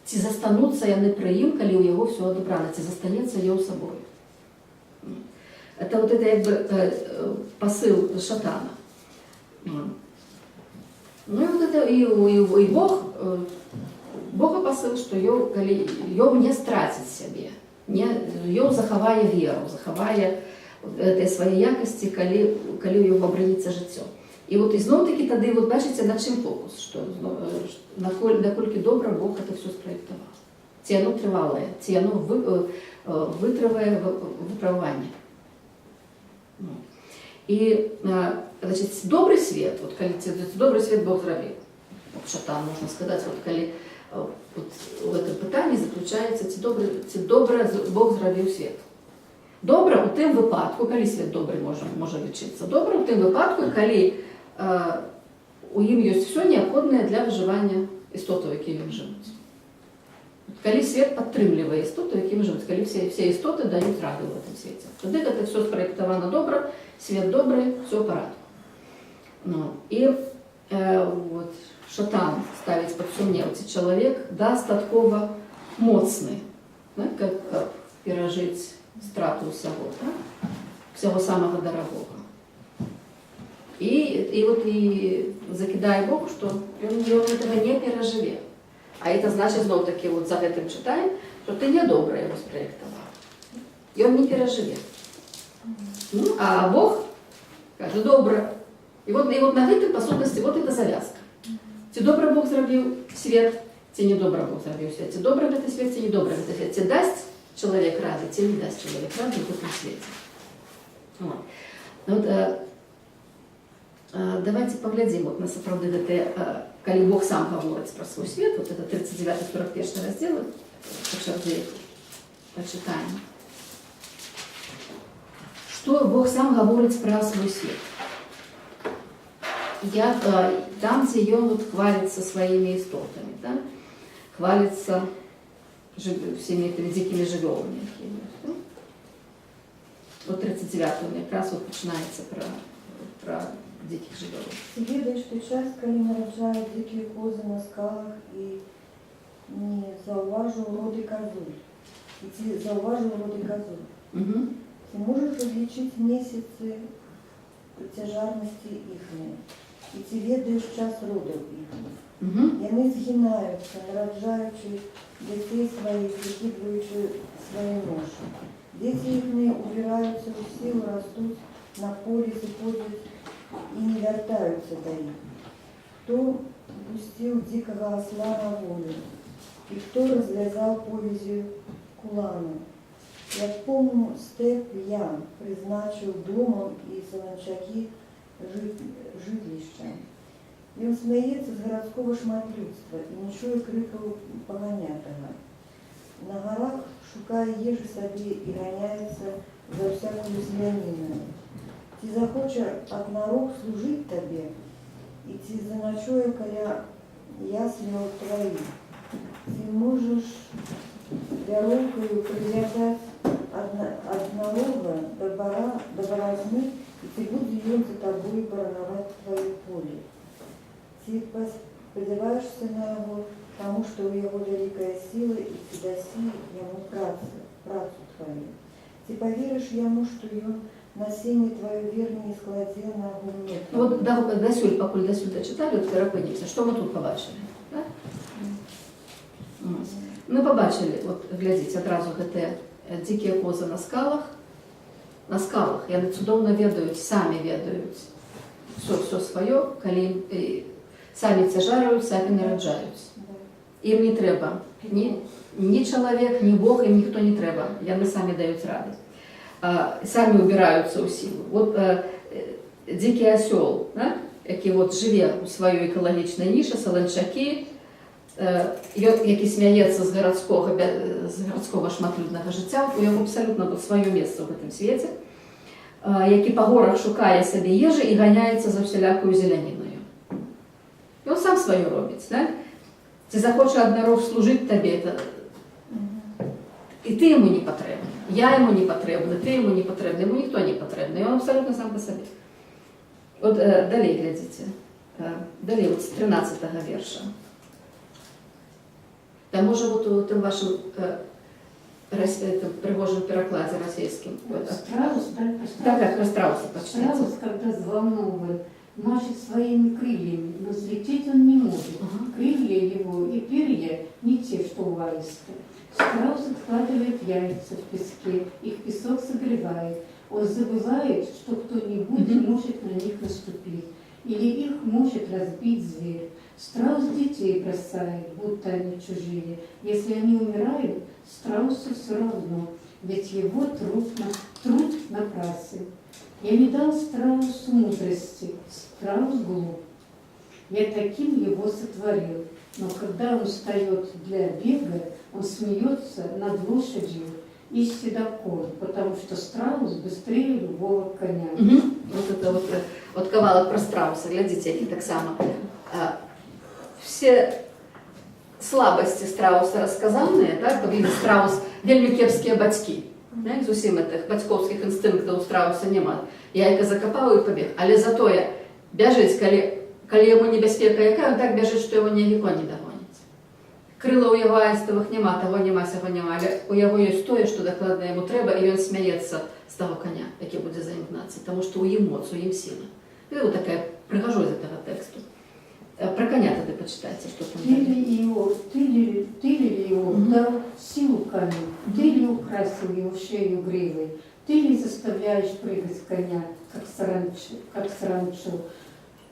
Ці застануцца яны пры ім, калі ў яго ўсё адабрана, ці застанецца Йоў сабою. Это вот это як бы посыл шатана. Ну і вот это і Бог, Бога посыл, што Йоў, калі Йоў не страціць сябе, не, Йоў захавае веру, захавае гэтыя свае якасці, калі ў яго абрынецца жыццё. І вот ізноў-такі тады вот бачыце, на чым фокус, што наколькі добра Бог это все спраектаваў. Ці яно трывалае, ці яно вытрывае выпрабаванне. Ну. І, значит, добры свет, вот калі ці добры свет Бог зрабіў, вот шатан, можна сказаць, вот калі вот у гэтым пытанні заключаецца, ці добра Бог зрабіў свет. Добра ў тым выпадку, калі свет добры можа лічыцца, добра ў тым выпадку, калі у ім ёсць всё неабходнае для выжывання істотаў, якія ў ім жывуць. Калі свет падтрымлівае істоту, якім жывуць, калі все істоты даюць рады ў гэтым свеце. Тады гэта все спраектавана добра, свет добры, все ў парадку. Ну, і вот, шатан ставіць пад сумнеў, ці чалавек дастаткова моцны, да, каб перажыць страту ўсяго, так? Всяго самага дарагога. І вот і закідае Богу, што ён гэтага не перажыве. А это значит, зноў-такі, вот за гэтым чытаем, што ты нядобра яго спраектаваў. Ён не перажыве. Ну, а Бог кажа: добра. І вот на гэтым, па сутнасці, вот это завязка. Ці добра Бог зрабіў свет, ці не добра Бог зрабіў свет, ці добра гэты свет, ці не добра гэты свет, ці дасць чалавек рады, ці не дасць чалавек рады ў гэтым свеце. Вот. Ну, вот, давайте паглядзім вот на сапраўды гэтыя, калі Бог сам гаворыць пра свой свет, вот это 39-41 раздзелы, па чарзе пачытаем. Што Бог сам гаворыць пра свой свет? Там, дзе ён вот хваліцца сваімі істотамі, да? Хваліцца всеми этими дзікімі жывёламі, якія ёсць, да? Вот 39 якраз вот пачынаецца пра дзікіх жывёлаў. Ці ведаеш ты час, калі нараджаюць дзікія козы на скалах, і не заўважыў роды казуль? І ці заўважыў роды казуль? Угу. Ці можаш разлічыць месяцы цяжарнасці іхняй? І ці ведаеш час родаў іхніх? Угу. Яны згінаюцца, нараджаючы дзяцей сваіх, выкідваючы свае ношы. Дзеці іхнія ўбіраюцца ў сілу, растуць на полі, сыходзяць і не вяртаюцца да іх. Хто пусціў дзікага асла на волю, і хто развязаў повязі кулана? Якому стэп я прызначыў домам і саланчакі жытлішчам. Ён смяецца з гарадскога шматлюдства і не чуе крыкаў паганятага. На гарах шукае ежы сабе і ганяецца за всякую зелянінаю. Ці захоча аднарог служыць табе, і ці заначуе каля ясляў тваіх? Ці можаш вяроўкаю прывязаць Аднарога да баразны, і ці будзе ён за табою баранаваць тваё поле? Ці спадзяваешся на яго, таму што ў яго вялікая сіла, і ці дасі яму працу тваю? Ці паверыш яму, што ён насенне тваё верне і складзе на гумне Ну, вот дасюль, пакуль дасюль дачыталі, от перапынімся. Што мы тут пабачылі? Так? Ось. Мы пабачылі, от глядзіце, адразу гэтыя дзікія козы на скалах. На скалах яны цудоўна ведаюць, самі ведаюць всё сваё, калі ім, самі цяжараюць, самі нараджаюць. Ім не трэба ні чалавек, ні Бог, ім ніхто не трэба. Яны самі даюць рады. Самі ўбіраюцца ў сілу. Вот дзікі асёл, да, які вот жыве ў сваёй экалагічнай нішы, саланчакі, ён, які смяецца з гарадскога шматлюднага жыцця, у яго абсалютна вот сваё месца ў гэтым свеце, які па горах шукае сабе ежы і ганяецца за ўсялякую зелянінаю. Ён сам сваё робіць, да? Ці захоча аднарог служыць табе, это і ты яму не патрэбны, я яму не патрэбны, ты яму не патрэбны, яму ніхто не патрэбны, ён абсалютна сам па сабе. От далей глядзіце, далей вот з 13 верша. Там можа вот у тым вашым этом прыгожым перакладзе расійскім. Вот, Страус, да? Так, пра страуса пачнецца. Страус, когда взволнован, машет своими крыльями, но взлететь он не может. Крылья его и перья не те, что у аиста. Страус откладывает яйца в песке, их песок согревает. Он забывает, что кто-нибудь Мгм. Может на них наступить, или их может разбить зверь. Страус детей бросает, будто они чужие. Если они умирают, страусу все равно, ведь его труд напрасен. Я не дал страусу мудрости, страус глуп. Я таким его сотворил. Но когда он встает для бега, он смеется над лошадью и седоком, потому что страус быстрее любого коня. Угу. Вот это вот, вот кавалак пра страуса, глядзіце, які таксама. Все слабасці страуса расказаныя, так? Паглядзіце, страус вельмі кепскія бацькі. Так? Зусім гэтых бацькоўскіх інстынктаў у страуса няма. Яйка закапаў і пабег. Але затое бяжыць, калі яму небяспека якая, ён так бяжыць, што яго ніякі конь не дагоніць. Крыла ў яго аіставых няма, таго няма, сяго няма, але у яго ёсць тое, што дакладна яму трэба, і ён смяецца з таго коня, які будзе за ім гнацца, таму што ў ім моц, у ім сіла. І вот такая прыгажосць гэтага тэксту. Пра коня тады пачытайце, што там Ты далей. ли его, ты ли его Мгм. Дал силу коню, ты ли украсил его шею гривой, ты ли заставляешь прыгать коня, как саранчу?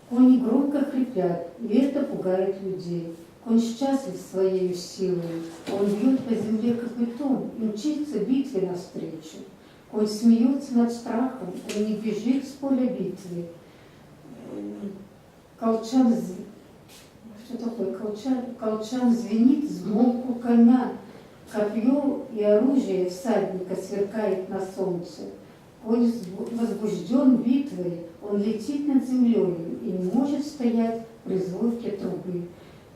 Кони громко хрипят, и это пугает людей. Конь счастлив своей силой, он бьет по земле копытом и мчится битве навстречу. Конь смеется над страхом, он не бежит с поля битвы. Колчан, что такое? Колчан звенит сбоку коня. Копье и оружие всадника сверкает на солнце. Конь возбужден битвой, он летит над землей и не может стоять при звуке трубы.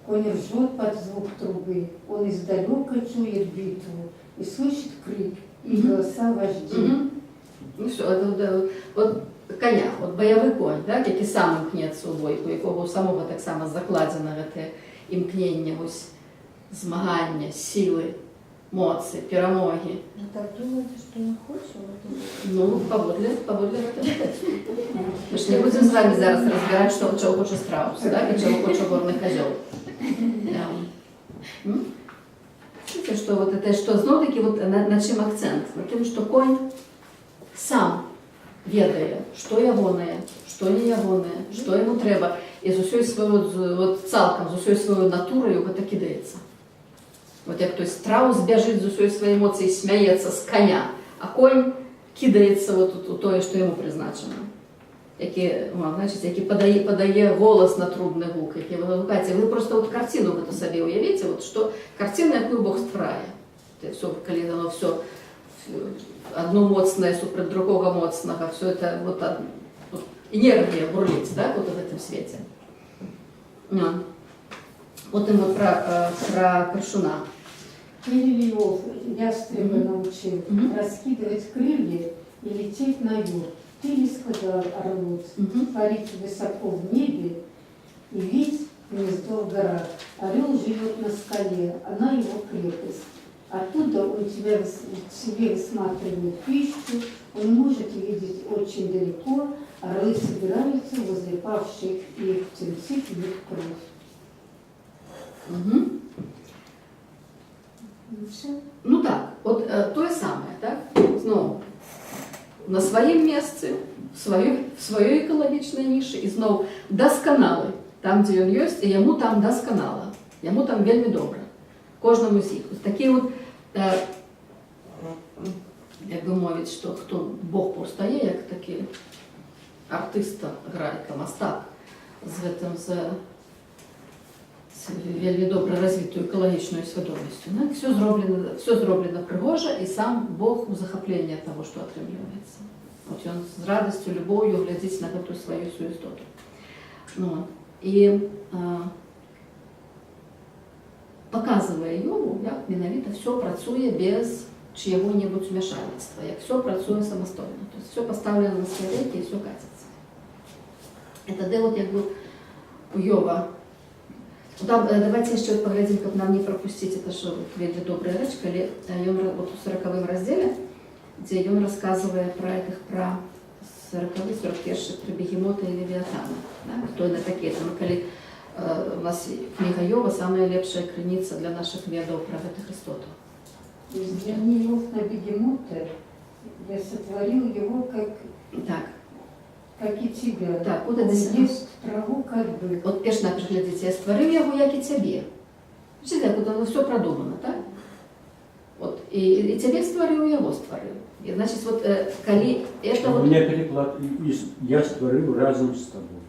Конь ржет под звук трубы, он издалека чует битву и слышит крик и Мгм. Голоса вождей. Мгм. Ну всё, это, вот коня, вот баявы конь, так, які сам імкнецца ў бойку, якога ў самога таксама закладзена гэтае імкненне вось змагання, сілы, моцы, перамогі. Вы так думаете, что он хочет? Вот Ну, паводле гэтага тэксту. Мы ж не будзем з вами зараз разбіраць, што чаго хоча страус, так, і чаго хоча горны козёл. М? Видите, что вот это, что зноў-такі вот на чым акцэнт? На тым, што конь сам ведае, што ягонае, што не ягонае, што яму трэба, і з усёй сваёй, вот цалкам, з усёй сваёй натураю гэта кідаецца. Вот як той страус бяжыць з усёй сваёй эмоцыяй, смяецца з коня, а конь кідаецца вот у тое, што яму прызначана. Які, о, значыць, які падае голас на трубны гук, які вы гукаеце. Вы просто вот карціну гэту сабе уявіце, вот што карціна, якую Бог стварае. Это всё, калі оно всё одно моцнае супраць другога моцнага, всё это вот, вот энергія бурліць, так, вот в этом свеце. Ну. Потым вот пра каршуна. Ты ли Иов ястреба научил раскидывать крылья и лететь на юг? Ты ли сказал орлу парить высоко в небе и вить гнездо в горах? Орел живет на скале, она его крепость. Оттуда он себе высматривает пищу, он может видеть очень далеко, орлы собираются возле павших, и их птенцы пьют кровь. Ну, всё. Ну так, от тое самае, так? Зноў на сваім месцы, в сваёй экалагічнай нішы і зноў дасканалы там, дзе ён ёсць, і яму там дасканала. Яму там вельмі добра. Кожнаму з іх. Ось такі от, як бы мовіць, што хто Бог паўстае, як такі артыста грайка, мастак з гэтым з вельмі добра развітую экалагічную свядомасцю. Ну, всё зроблена прыгожа, і сам Бог у захапленні ад таго, што атрымліваецца. От ён з радасцю, любоўю глядзіць на гэтую сваю всю істоту. Ну, і паказвае Ёву, як менавіта всё працуе без чыяго-небудзь умяшальніцтва, як всё працуе самастойна. То есть всё пастаўлена на свае рэйкі, і всё каціцца. І тады вот як бы у Ёва. Ну, там, давайте яшчэ от паглядзім, каб нам не прапусціць, это ж вот вельмі добрая рэч, калі ён вот у 40-м раздзеле, дзе ён расказвае пра гэтых, пра 40, 41, пра бегемота і левіатана. Да? Хто яны такія? Там, калі у нас кніга Ёва самая лепшая крыніца для нашых ведаў пра гэтых істотаў. Взгляни, Иов, на бегемота, я сотворил его, как, как и тебя. Так, вот Он это ест траву, как бык. От перш-наперш глядзіце, я стварыў яго, як і цябе. Бачыце, як от воно всё прадумана, так? От, і цябе стварыў, і яго стварыў. І, значыць, вот, калі это У вот. меня переклад: «Я стварыў разам з табой».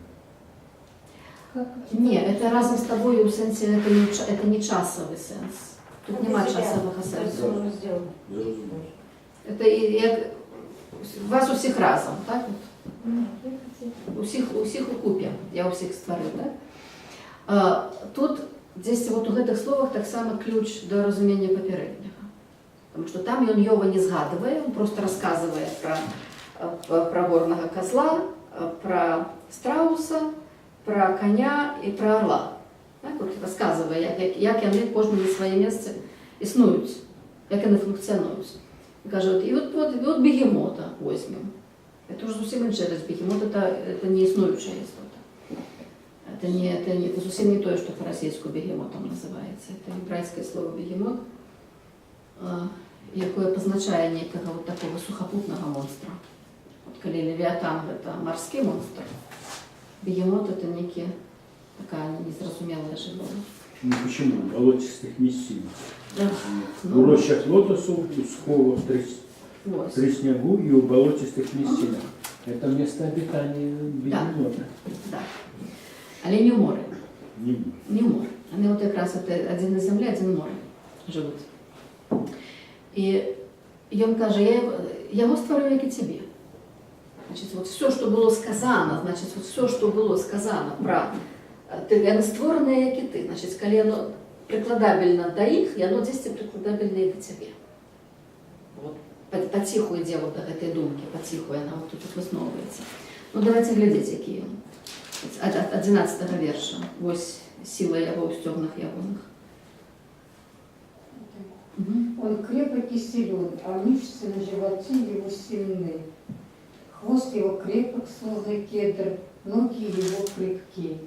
Как? Не, это «разам з табою» у сэнсе, это не часавы сэнс. Тут няма часавага сэнсу. Уже сделано. Зразумела. Это як вас усіх разам, так? Ну, я хотела. Усіх у купе, я усіх стварыў, так? А, тут дзесьці вот у гэтых словах таксама ключ да разумення папярэдняга. Потому что там ён Ёва не згадывае, он просто расказвае пра горнага козла, пра страуса, пра коня і пра орла. Так, от расказвае, як яны кожны на сваім месцы існуюць, як яны функцыянуюць. І кажа, от, і от бегемота возьмем. Это уже зусім іншая рэч. Бегемот это не існуючая істота. Это зусім не тое, што па-расейску бегемотом называецца. Это гебрайскае слово бегемот, якое пазначае некага вот такого сухапутнага монстра. Вот калі левіатан — гэта марскі монстр, бегемот — это некі такая незразумелая жывёла. Ну почему? В болотистых месцінах. Да. У Ну, рощах лотосов, у сховах вось. трыснягу и у болотистых месцінах. Это место обитания бегемота. Да. Але не ў моры. Не море. Не ў моры. Яны вот якраз это адзін на зямлі, адзін у моры жывуць. І ён кажа, я яго стварыў, як і цябе. Значит, вот всё, что было сказано, значит, вот всё, что было сказано про ты, яны створаныя, як і ты. Значит, калі яно прыкладабельна да іх, яно дзесьці прыкладабельна і да цябе. Вот, паціху ідзе вот да гэтай думкі, паціху яна вот тут высноўваецца. Ну, давайте глядзець, які ён. Ад 11 верша. Вось сіла яго ў сцёгнах ягоных. Он крепок и силен, а мышцы на животе его сильны. Хвост его крепок, словно кедр, ноги его крепки.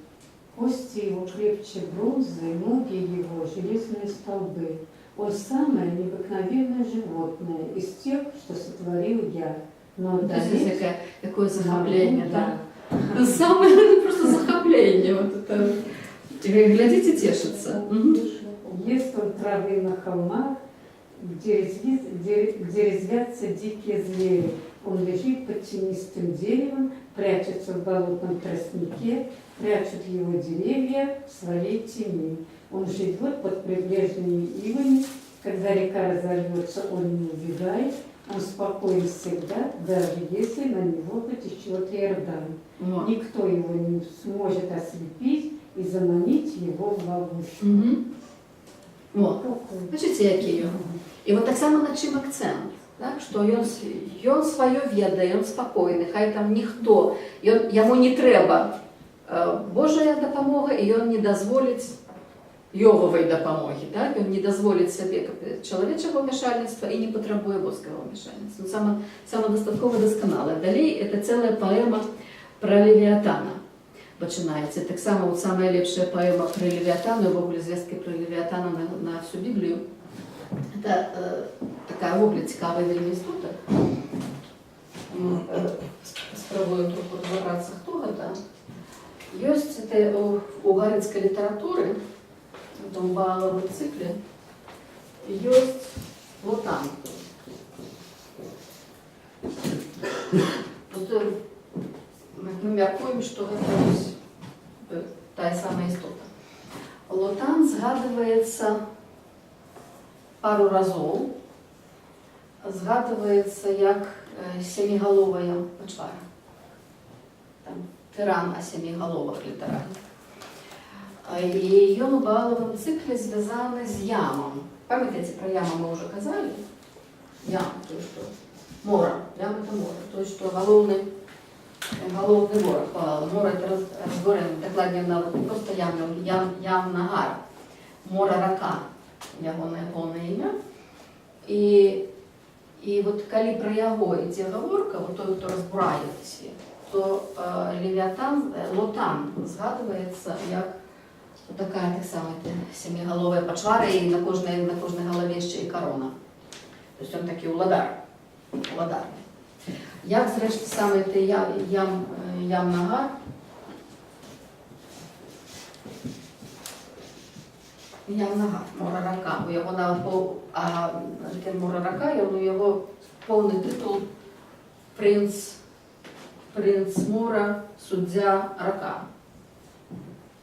Кости его крепче бронзы, ноги его железные столбы. Он самое необыкновенное животное из тех, что сотворил я. Но То есть, одолеть якое захапленне, да? Да. Самое просто захапленне. Вот это. Глядзіце, цешыцца. Ест он травы на холмах, где резвятся дикие звери. Он лежит под тенистым деревом, прячется в болотном тростнике, прячут его деревья в своей тени. Он живет под прибрежными ивами, когда река разольется, он не убегает, он спокоен всегда, даже если на него потечет Иордан. Во. Никто его не сможет ослепить и заманить его в ловушку. О, Какой? Бачыце, які ён? І вот таксама на чым акцэнт, так? Што ён сваё ведае, ён спакойны, хай там ніхто, яму не трэба Божая дапамога, і ён не дазволіць Ёвавай дапамогі, так? Ён не дазволіць сабе чалавечага ўмяшальніцтва і не патрабуе боскага ўмяшальніцтва. Ну, самадастаткова дасканала. Далей это цэлая паэма пра Левіатана пачынаецца. Таксама вот самая лепшая паэма пра Левіатана, увогуле звесткі пра Левіатана на всю Біблію. Это такая увогуле цікавая вельмі істота. Мы спрабуем троху разабрацца, хто гэта. Ёсць это у угарыцкай літаратуры, это ў Баалавым цыкле, ёсць Лотан. Вот, мы мяркуем, што гэта вось тая самая істота. Лотан згадваецца пару разоў, згадваецца як сямігаловая пачвара. Там тыран о семи головах літаральна. І ён у Баалавым цыкле звязаны з Ямам. Памятаеце, пра Яма мы ўжо казалі? Ям, то, што мора, Ям это мора, то, што галоўны вораг Баала. Мора это разбурэнне, дакладней нават не проста Ям, Ям, Ям Нагар. Мора рака, ягонае поўнае імя. І вот калі пра яго ідзе гаворка, вот той, хто разбурае свет, то Левіатан, Лотан згадваецца як такая таксама сямігаловая пачвара, і на кожнай галаве яшчэ і карона. То есть он такі ўладар, уладарны. Як, зрэшты, саме ты Ям Нагар? Ям Нагар, мора рака. У яго нават а таке мора рака, і у яго поўны тытул принц мора, суддзя рака.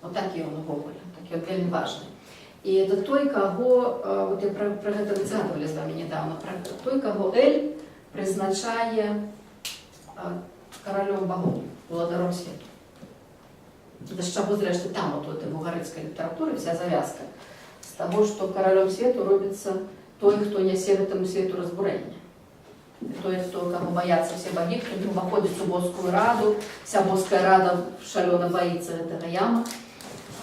Вот такі ён увогуле, такі ён вельмі важны. І это той, каго, вот я пра гэта мы згадвалі з вами недавно, пра той, каго Эль прызначае каралём багоў, уладаром свету. Да з чаго, зрэшты, там вот у этой угарыцкай літаратуры вся завязка. З таго, што каралём свету робіцца той, хто нясе гэтаму свету разбурэнне. Той, хто, каго баяцца все багі, хто не ўваходзіць у боскую раду, вся боская рада шалёна баіцца гэтага Яма.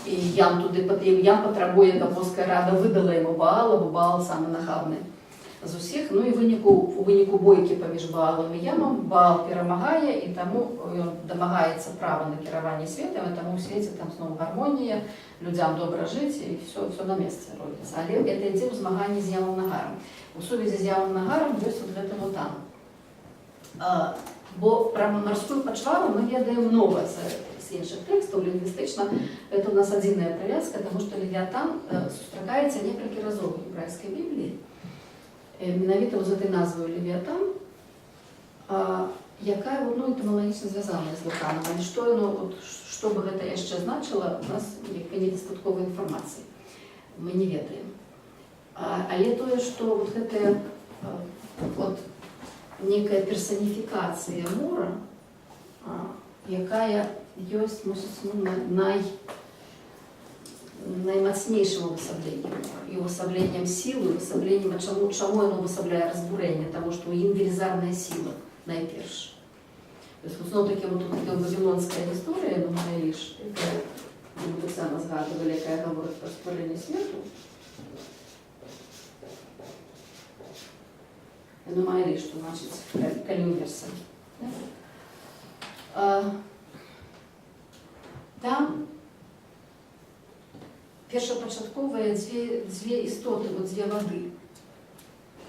І Ям туды і Ям патрабуе, каб боская рада выдала яму Баала, бо Баал самы нахабны з усіх. Ну і у выніку бойкі паміж Баалам і Ямам Баал перамагае, і таму ён дамагаецца права на кіраванне светам, і таму ў свеце там зноў гармонія, людзям добра жыць, і всё на месцы робіцца. Але это ідзе ў змаганні з Ямам Нагарам. У сувязі з Ямам Нагарам ёсць вот гэты Лотан. Бо пра марскую пачвару мы ведаем многа з іншых тэкстаў, лінгвістычна это у нас адзіная прывязка, таму што Левіатан сустракаецца некалькі разоў у гебрайскай Бібліі. Менавіта з гэтай назваю Левіатан, якая ну, этымалагічна звязаная з Лотанам. Але што яно, от, што бы гэта яшчэ значыла, у нас як бы недастаткова інфармацыі. Мы не ведаем. Але тое, што вот гэтая, вот, некая персаніфікацыя мора, якая ёсць, мусіць, ну, наймацнейшым увасабленнем мора. І увасабленнем сілы, увасабленнем, а чаму яно увасабляе разбурэнне? Таму што ў ім велізарная сіла найперш. То есть, зноў-такі, вот тут такая вавілонская гісторыя, Энума Эліш, якая мы таксама згадвалі, якая гаворыць пра стварэнне свету. Энума Эліш, што значыць калюверса. Да? Там першапачатковыя дзве істоты, вот дзве вады.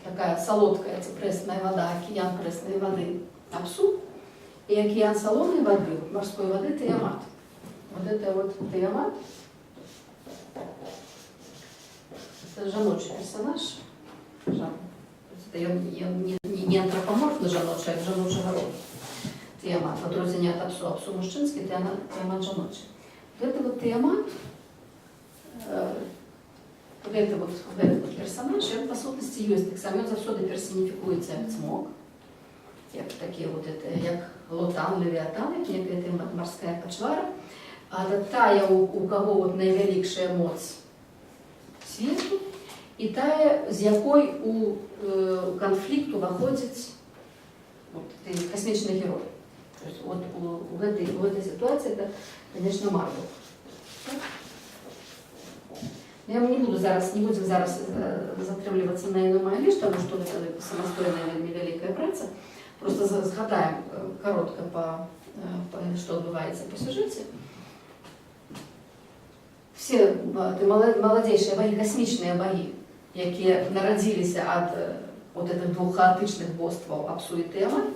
Такая салодкая, ці прэсная вада, акіян прэснай вады Апсу, і акіян салонай вады, марской вады Тыямат. Вот это вот Тыямат, это жаночы персонаж. Жан. Это ён не антрапаморфны жаночы, а жаночага роду. Тыямат, в адрозненне ад Апсу. Апсу мужчынскі, Тыямат жаночы. Вот это вот Тыямат, вот гэты вот персонаж, ён па сутнасці ёсць таксама, ён заўсёды персаніфікуецца як цмок, як такі вот это, як Лотан, Левіатан, як некая марская пачвара. А тая, у каго вот найвялікшая моц свету, і тая, з якой у канфлікт уваходзіць вот, ты касмічны герой. То есть вот у гэтай сітуацыі это, конечно, Мардук. Так? Но я не буду зараз, не будем зараз затрымлівацца на Энума Элиш, тому што гэта самастойная вельмі вялікая праца. Просто згадаем каротка па што адбываецца па сюжэце. Все ты маладзейшыя багі, касмічныя багі, якія нарадзіліся ад вот гэтых двух хаатычных бостваў, Апсу і Тыямат,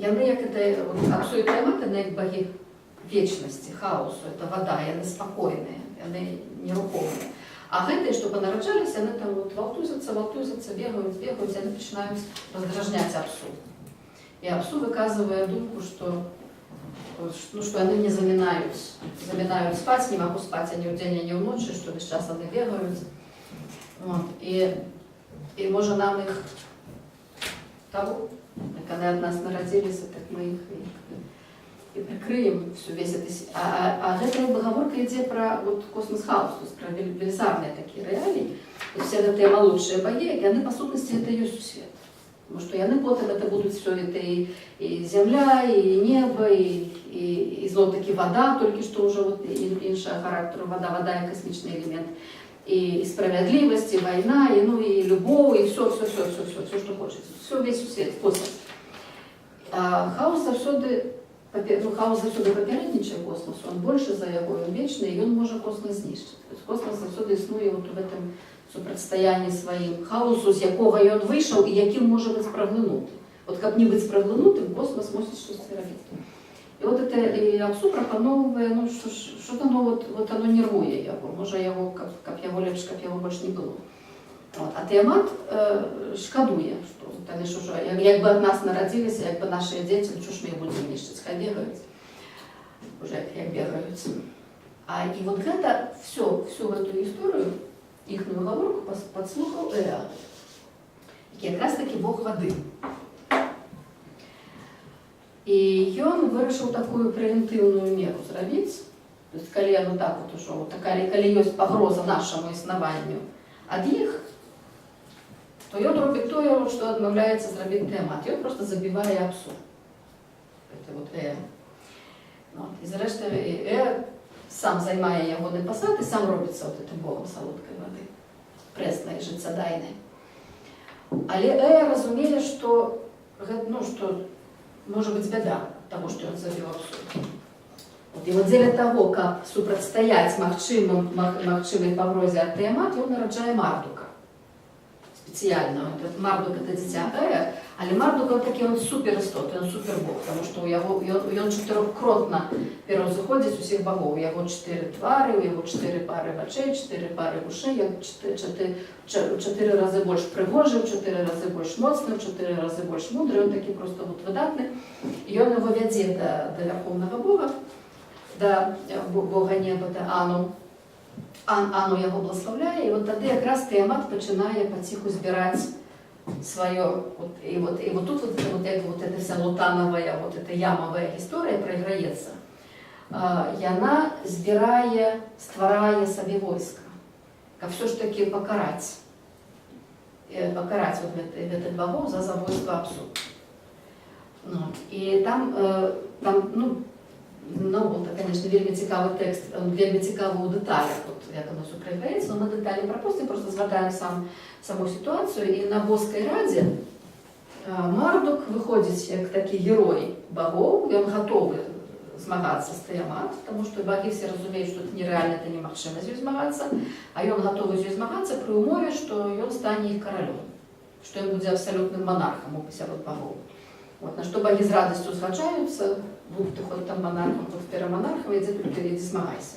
яны як это, вот, Апсу і Тыямат, яны як багі вечнасці, хаосу, это вода, яны спакойныя, яны нерухомыя. А гэтыя, што панараджаліся, яны там вот валтузяцца, валтузяцца, бегаюць, бегаюць, яны пачынаюць раздражняць Апсу. І Апсу выказвае думку, што, ну, што яны не замінаюць спаць, не магу спаць ані ўдзень, ані ўночы, што ўвесь час яны бегаюць. Вот. І можа, нам іх таго, як яны ад нас нарадзіліся, так мы іх і прыкрыем всю весь это. А гэта як бы гаворка ідзе пра вот космос хаос, то есть пра велізарныя такія рэаліі. І все гэтыя малодшыя багі, яны па сутнасці это ёсць сусвет. Потому что яны потым это будуць все это і зямля, і неба, і зноў-такі вода, толькі што ўжо вот іншага характару вода, вода як касмічны элемент. І справядлівасць, і вайна, і, ну, і любоў, і все, все, все, все, все, все, што хочаце. Все, весь сусвет, космос. А хаос заўсёды, ну, хаос заўсёды папярэднічае космосу, он больше за яго, ён вечны, і ён можа космос знішчыць. То есть космос заўсёды існуе вот у гэтым супрацьстаянні сваім хаосу, з якога ён выйшаў і якім можа быць праглынуты. Вот каб не быць праглынутым, космос мусіць штосьці рабіць. І вот это і Апсу прапаноўвае, ну што ж, што оно вот оно нервуе яго, можа яго, каб яго лепш, каб яго больш не было. Вот. А Тыямат шкадуе, што вот яны ж ужо як бы ад нас нарадзіліся, як бы нашыя дзеці, ну, што ж мы іх будзем нішчыць, хай бегаюць. Уже як бегаюць. А і вот гэта всю гэту гісторыю, іхную гаворку падслухаў Эа, які якраз такі бог вады. І ён вырашыў такую прэвентыўную меру зрабіць. То есть калі яно так вот ужо, вот, калі ёсць пагроза нашаму існаванню ад іх, то ён робіць тое, што адмаўляецца зрабіць Тыямат. Ён просто забівае Апсу. Это вот Эа. Вот. І зрэшты Эа сам займае ягоны пасад і сам робіцца вот гэтым богам салодкай вады, прэснай, жыццядайнай. Але Эа разумее, што, ну, што можа быць бяда таго, што ён забіў Апсу. Вот, і вот дзеля таго, каб супрацьстаяць магчымай пагрозе ад Тыямат, ён нараджае Мардука. Спецыяльна. Вот Мардук это дзіця Эа, але Мардук он такі, он суперістот, ён супербог, потому што у яго ён чатырохкротна пераўзыходзіць усіх багоў. У яго чатыры твары, у яго чатыры пары вачэй, чатыры пары вушэй, ён чатыры разы больш прыгожы, ў чатыры разы больш моцны, ў чатыры разы больш мудры, ён такі просто вот выдатны. І ён яго вядзе да вярхоўнага бога, да бога неба, да Ану. Ану яго благаслаўляе, і вот тады якраз Тыямат пачынае паціху збіраць сваё, вот, і вот тут вот, это вот, як бы, вот эта вся лутанавая, вот эта ямавая гісторыя прайграецца. Яна збірае, стварае сабе войска, каб всё ж таки пакараць вот гэтых багоў за забойства Апсу. Ну, і там, ну, это, конечно, вельмі цікавы тэкст, он вельмі цікавы ў дэталях, вот, як оно всё прайграецца, но мы дэталі прапусцім, просто згадаем саму сітуацыю. І на боскай радзе Мардук выходзіць як такі герой багоў, ён гатовы змагацца з Тыямат, потому что багі все разумеюць, што это нерэальна, это немагчыма з ёй змагацца, а ён гатовы з ёй змагацца пры умове, што ён стане іх каралём, што ён будзе абсалютным манархам пасярод багоў. Вот, на што багі з радасцю згаджаюцца: будь ты хоць там манархам, хоць пераманархам, ідзі толькі, ідзі змагайся.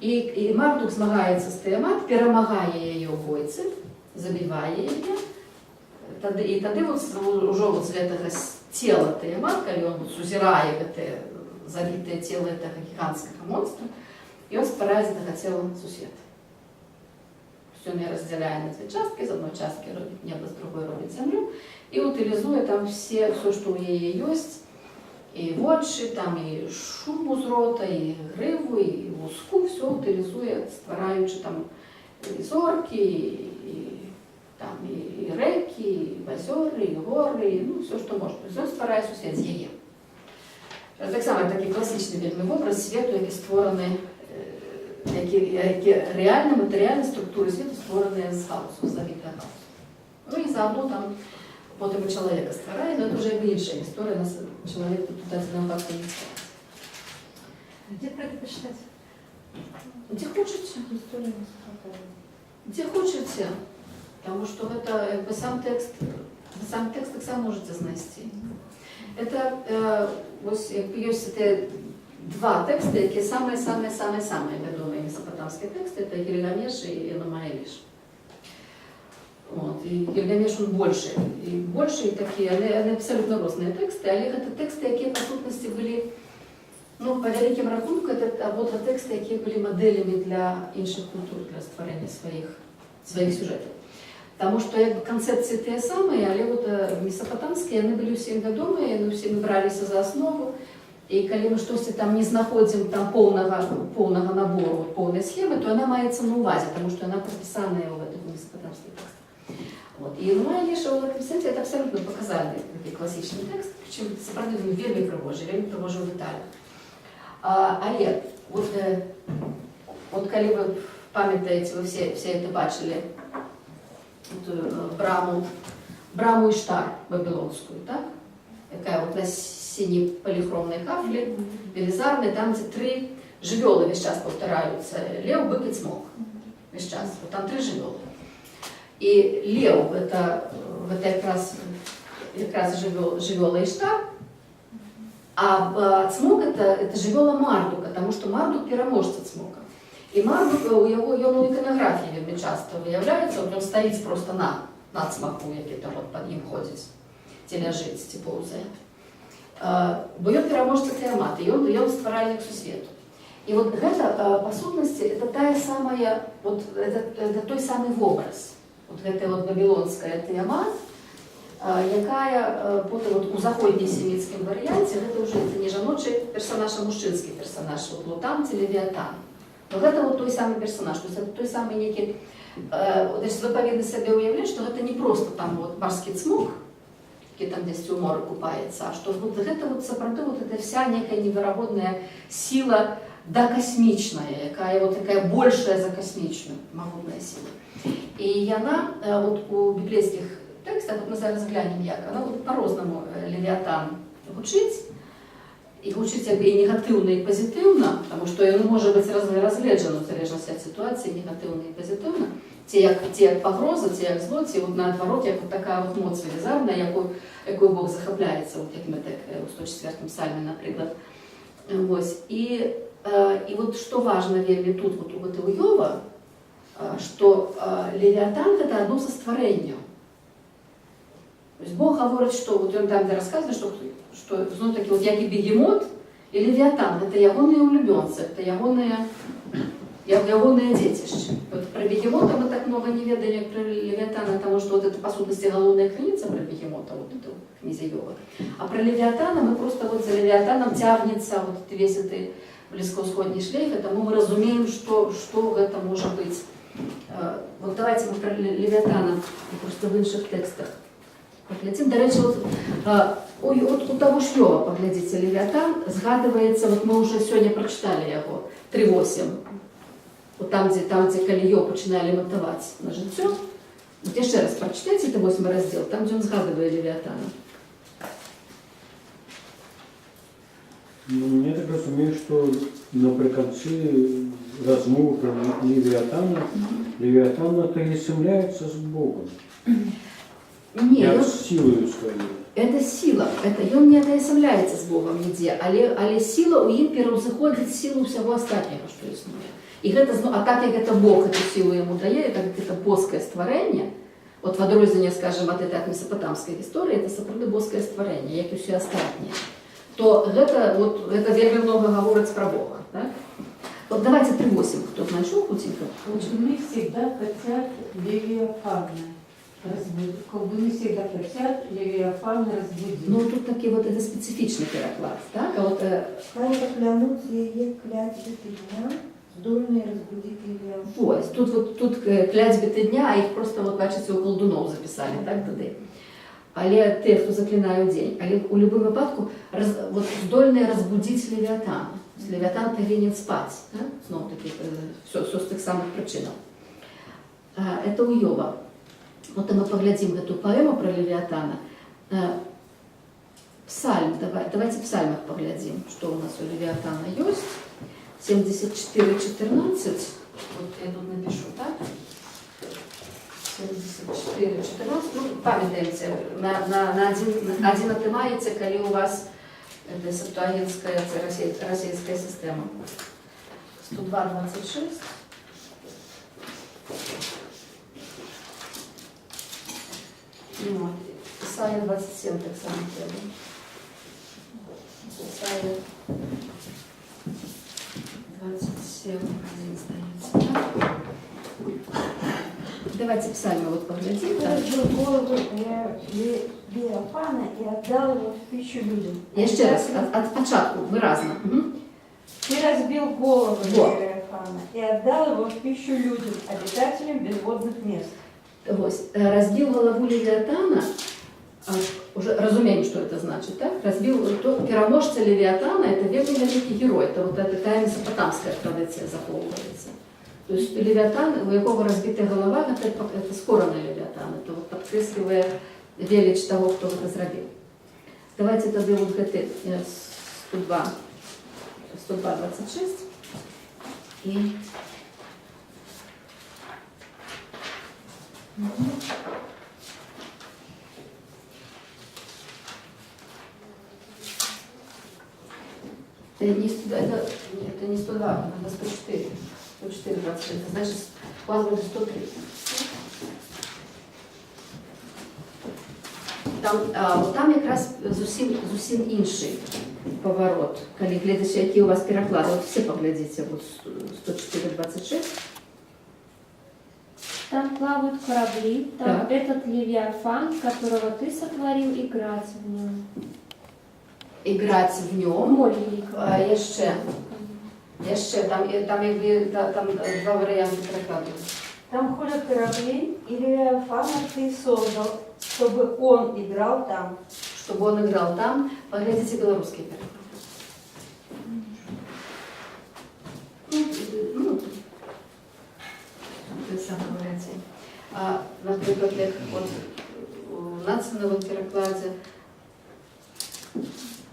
І Мардук змагаецца з Тыямат, перамагае яе ў бойцы, забівае яе. І тады вот ужо вот з гэтага цела Тыямат, калі ён вот сузірае гэтае забітае цело гэтага гіганцкага монстра, ён стварае з гэтага цела сусвет. Ён яе раздзяляе на дзве часткі, з адной часткі робіць неба, з другой робіць зямлю, і утылізуе там все, што ў яе ёсць, і вочы, там і шубу з рота, і грыву, і луску, все утылізуе, ствараючы там І зоркі, і, там, і рэкі, і азёры, і горы, і, ну, усё, што можна. То есть ён стварае сусвет з яе. Таксама такі класічны вельмі вобраз свету, які створаны, які рэальна, матэрыяльна структуры свету створаныя з хаосу, з забітага хаосу. Ну і заодно там потым і чалавека стварае, но это уже якбы іншая гісторыя, нас чалавек тут у дадзеным выпадку не цікавіць. Где про это почитать? Дзе хочаце. История Месопотамии. Дзе хочаце. Таму што гэта як бы сам тэкст, вы сам тэкст таксама можаце знайсці. Это вось як бы ёсць гэтыя два тэксты, якія самыя-самыя-самыя-самыя вядомыя месапатамскія тэксты, это Гільгамеш і Энума Эліш. Вот. І Гільгамеш он большы, і большы, і такі, але яны абсалютна розныя тэксты, але гэта тэксты, якія па сутнасці былі, ну, па вялікім рахунку, это абодва тэксты, якія былі мадэлямі для іншых культур, для стварэння сваіх сюжэтаў. Таму што як бы канцэпцыі тыя самыя, але вот месапатамскія яны былі ўсім вядомыя, яны ўсімі браліся за аснову. І калі мы штосьці там не знаходзім там поўнага набору, поўнай схемы, то яна маецца на ўвазе, таму што яна прапісаная ў гэтых месапатамскіх тэкстах. Вот. І Энума Эліша ў гэтым сэнсе это абсалютна паказальны такі класічны тэкст, прычым сапраўды ён вельмі прыгожы, вельмі прыгожы ў дэталях. Але вот калі вы памятаеце, вы все это бачылі, эту браму Іштар вавілонскую, так? Якая вот на сіняй паліхромнай кафлі, велізарнай, там, дзе тры жывёлы весь час паўтараюцца: леў, бык і цмок. Весь час. Вот там тры жывёлы. І леў гэта якраз жывёла Іштар, а цмок это жывёла Мардука, таму што Мардук пераможца цмока. І Мардук, у яго, ён у іканаграфіі вельмі часта выяўляецца, вот ён стаіць просто на цмаку, які там вот пад ім ходзіць, ці ляжыць, ці поўзае. Бо ён пераможца Тыямат, і ён стваральнік сусвету. І вот гэта, па сутнасці, это тая самая, вот, это той самы вобраз. Вот гэтая вот вавілонская Тыямат, якая потым вот у заходнесеміцкім варыянце, гэта ўжо это не жаночы персонаж, а мужчынскі персонаж, вот Лутам ці Левіатан. Но гэта вот той самы персонаж, то есть это той самы некі, вот, значит, вы павінны сабе ўяўляць, што гэта не просто там вот марскі цмок, які там дзесьці ў моры купаецца, а што вот гэта вот сапраўды вот эта вся некая неверагодная сіла дакасмічная, якая вот такая большая за касмічную, магутная сіла. І яна вот у біблейскіх тэкстах, вот мы зараз глянем, як она вот по-рознаму Левіатан гучыць, і гучыць як бы і негатыўна, і пазітыўна, таму што ён можа быць разгледжаны ў залежнасці ад сітуацыі негатыўна і пазітыўна, ці як пагроза, ці як зло, ці вот наадварот, як вот такая вот моц велізарная, якую Бог захапляецца, вот як мы так у 104 псальме, напрыклад. Вось. І вот што важна вельмі тут вот у гэтага Ёва, што Левіатан гэта адно са стварэнняў. То есть Бог гаворыць, што вот ён там, дзе расказвае, што зноў-такі вот як і бегемот, і Левіатан гэта ягоныя улюбёнцы, это ягоныя дзецішчы. Вот пра бегемота мы так много не ведаем, як пра Левіатана, таму што вот это па сутнасці галоўная крыніца пра бегемота, вот это ў кнізе Ёва. А пра Левіатана мы просто вот за Левіатанам цягнецца вот весь гэты блізкаўсходні шлейф, і таму мы разумеем, што гэта можа быць. Вот давайте мы пра Левіатана просто в іншых тэкстах паглядзім. Дарэчы, вот, ой, вот у таго ж Ёва, паглядзіце, Левіатан згадваецца, вот мы уже сёння прачыталі яго, 3.8. Вот там, дзе калі Ёў пачынае лементаваць на жыццё. Вот яшчэ раз прачытайце это 8 раздзел, там, дзе ён згадвае Левіатана. Ну, я так разумею, што напрыканцы размовы пра Левіатана, Левіатан атаясамляецца з Богам. Не, Як ён, з сілою сваёй. это сила, это ён не атаясамляецца з Богам нідзе, але сіла ў ім пераўзыходзіць сілу ўсяго астатняга, што існуе. І гэта, а так як гэта Бог эту сілу яму дае, і так як это боскае стварэнне, вот в адрозненне, скажем, ад этой месапатамскай гісторыі, это сапраўды боскае стварэнне, як і ўсе астатнія, то гэта, вот, гэта вельмі много гаворыць пра Бога. Так? Вот давайте 3.8, хто знайшоў хуценька. Колдуны всегда хотят Левиафана разбудить. Колдуны всегда хотят Левиафана разбудить. Ну, тут такі вот это спецыфічны пераклад, так? А вот, Хай праклянуць яе клятвы дня, Здольныя разбудить Левиафана. Вось, тут, вот, тут клятьбы дня, а іх проста, вот, бачыце, у калдуноў запісалі, так, туды. Але тых, хто заклінае дзень. Але у любым выпадку вот, здольныя разбудзіць Левіатана. Левіатан павінен спаць, так? Зноў такі, усё з тых самых прычынаў. Это у Ёва. Вот мы паглядзім гэту паэму пра Левіатана. Псальм, давайте псальмах паглядзім, што у нас у Левіатана ёсць. 74.14. Вот я тут напишу, так? 74.14. Ну, памятаеце, на адзін атрымаеце, калі у вас это септуагінская, це расійская сістэма. 102.26. Ну, от, Ісая 27 таксама трэба. Ісая 27, один, здаецца, так? Давайте псальмы вот паглядзім. Ты Так. разбил голову Левиафана и отдал его в пищу людям. Яшчэ раз, ад пачатку, выразна. Мгм. Ты разбил голову Во. Левиафана и отдал его в пищу людям, обитателям безводных мест. Вось, разбіў галаву Левіатана, уже разумеем, что это значит, так? Разбіў, то пераможца Левіатана — это вельмі вялікі герой, это вот эта тая месапатамская традыцыя захоўваецца. То есть Левіатан, у якога разбітая галава, это скораны Левіатан, это вот падкрэслівае веліч таго, хто гэта зрабіў. Давайте тады вот гэты 102, 102.26 і. Это не 102, это не 102, надо 104. 104, 26. Это значит, у вас будет 103. Там, вот там якраз зусім іншы паварот, калі гледзячы, які у вас пераклад. Вот все паглядзіце, вот 104.26. Там плавают корабли, там Так. этот Левиафан, которого ты сотворил, играть в нем. Играть в нем. Море великого. А, яшчэ, там, якбы, там два варыянты перакладу. Там ходят корабли, и Левиафана ты создал, чтобы он играл там. Чтобы он играл там. Паглядзіце беларускі пераклад. Ну, той самы варыянце. А, напрыклад, як от у Нацынавым перакладзе,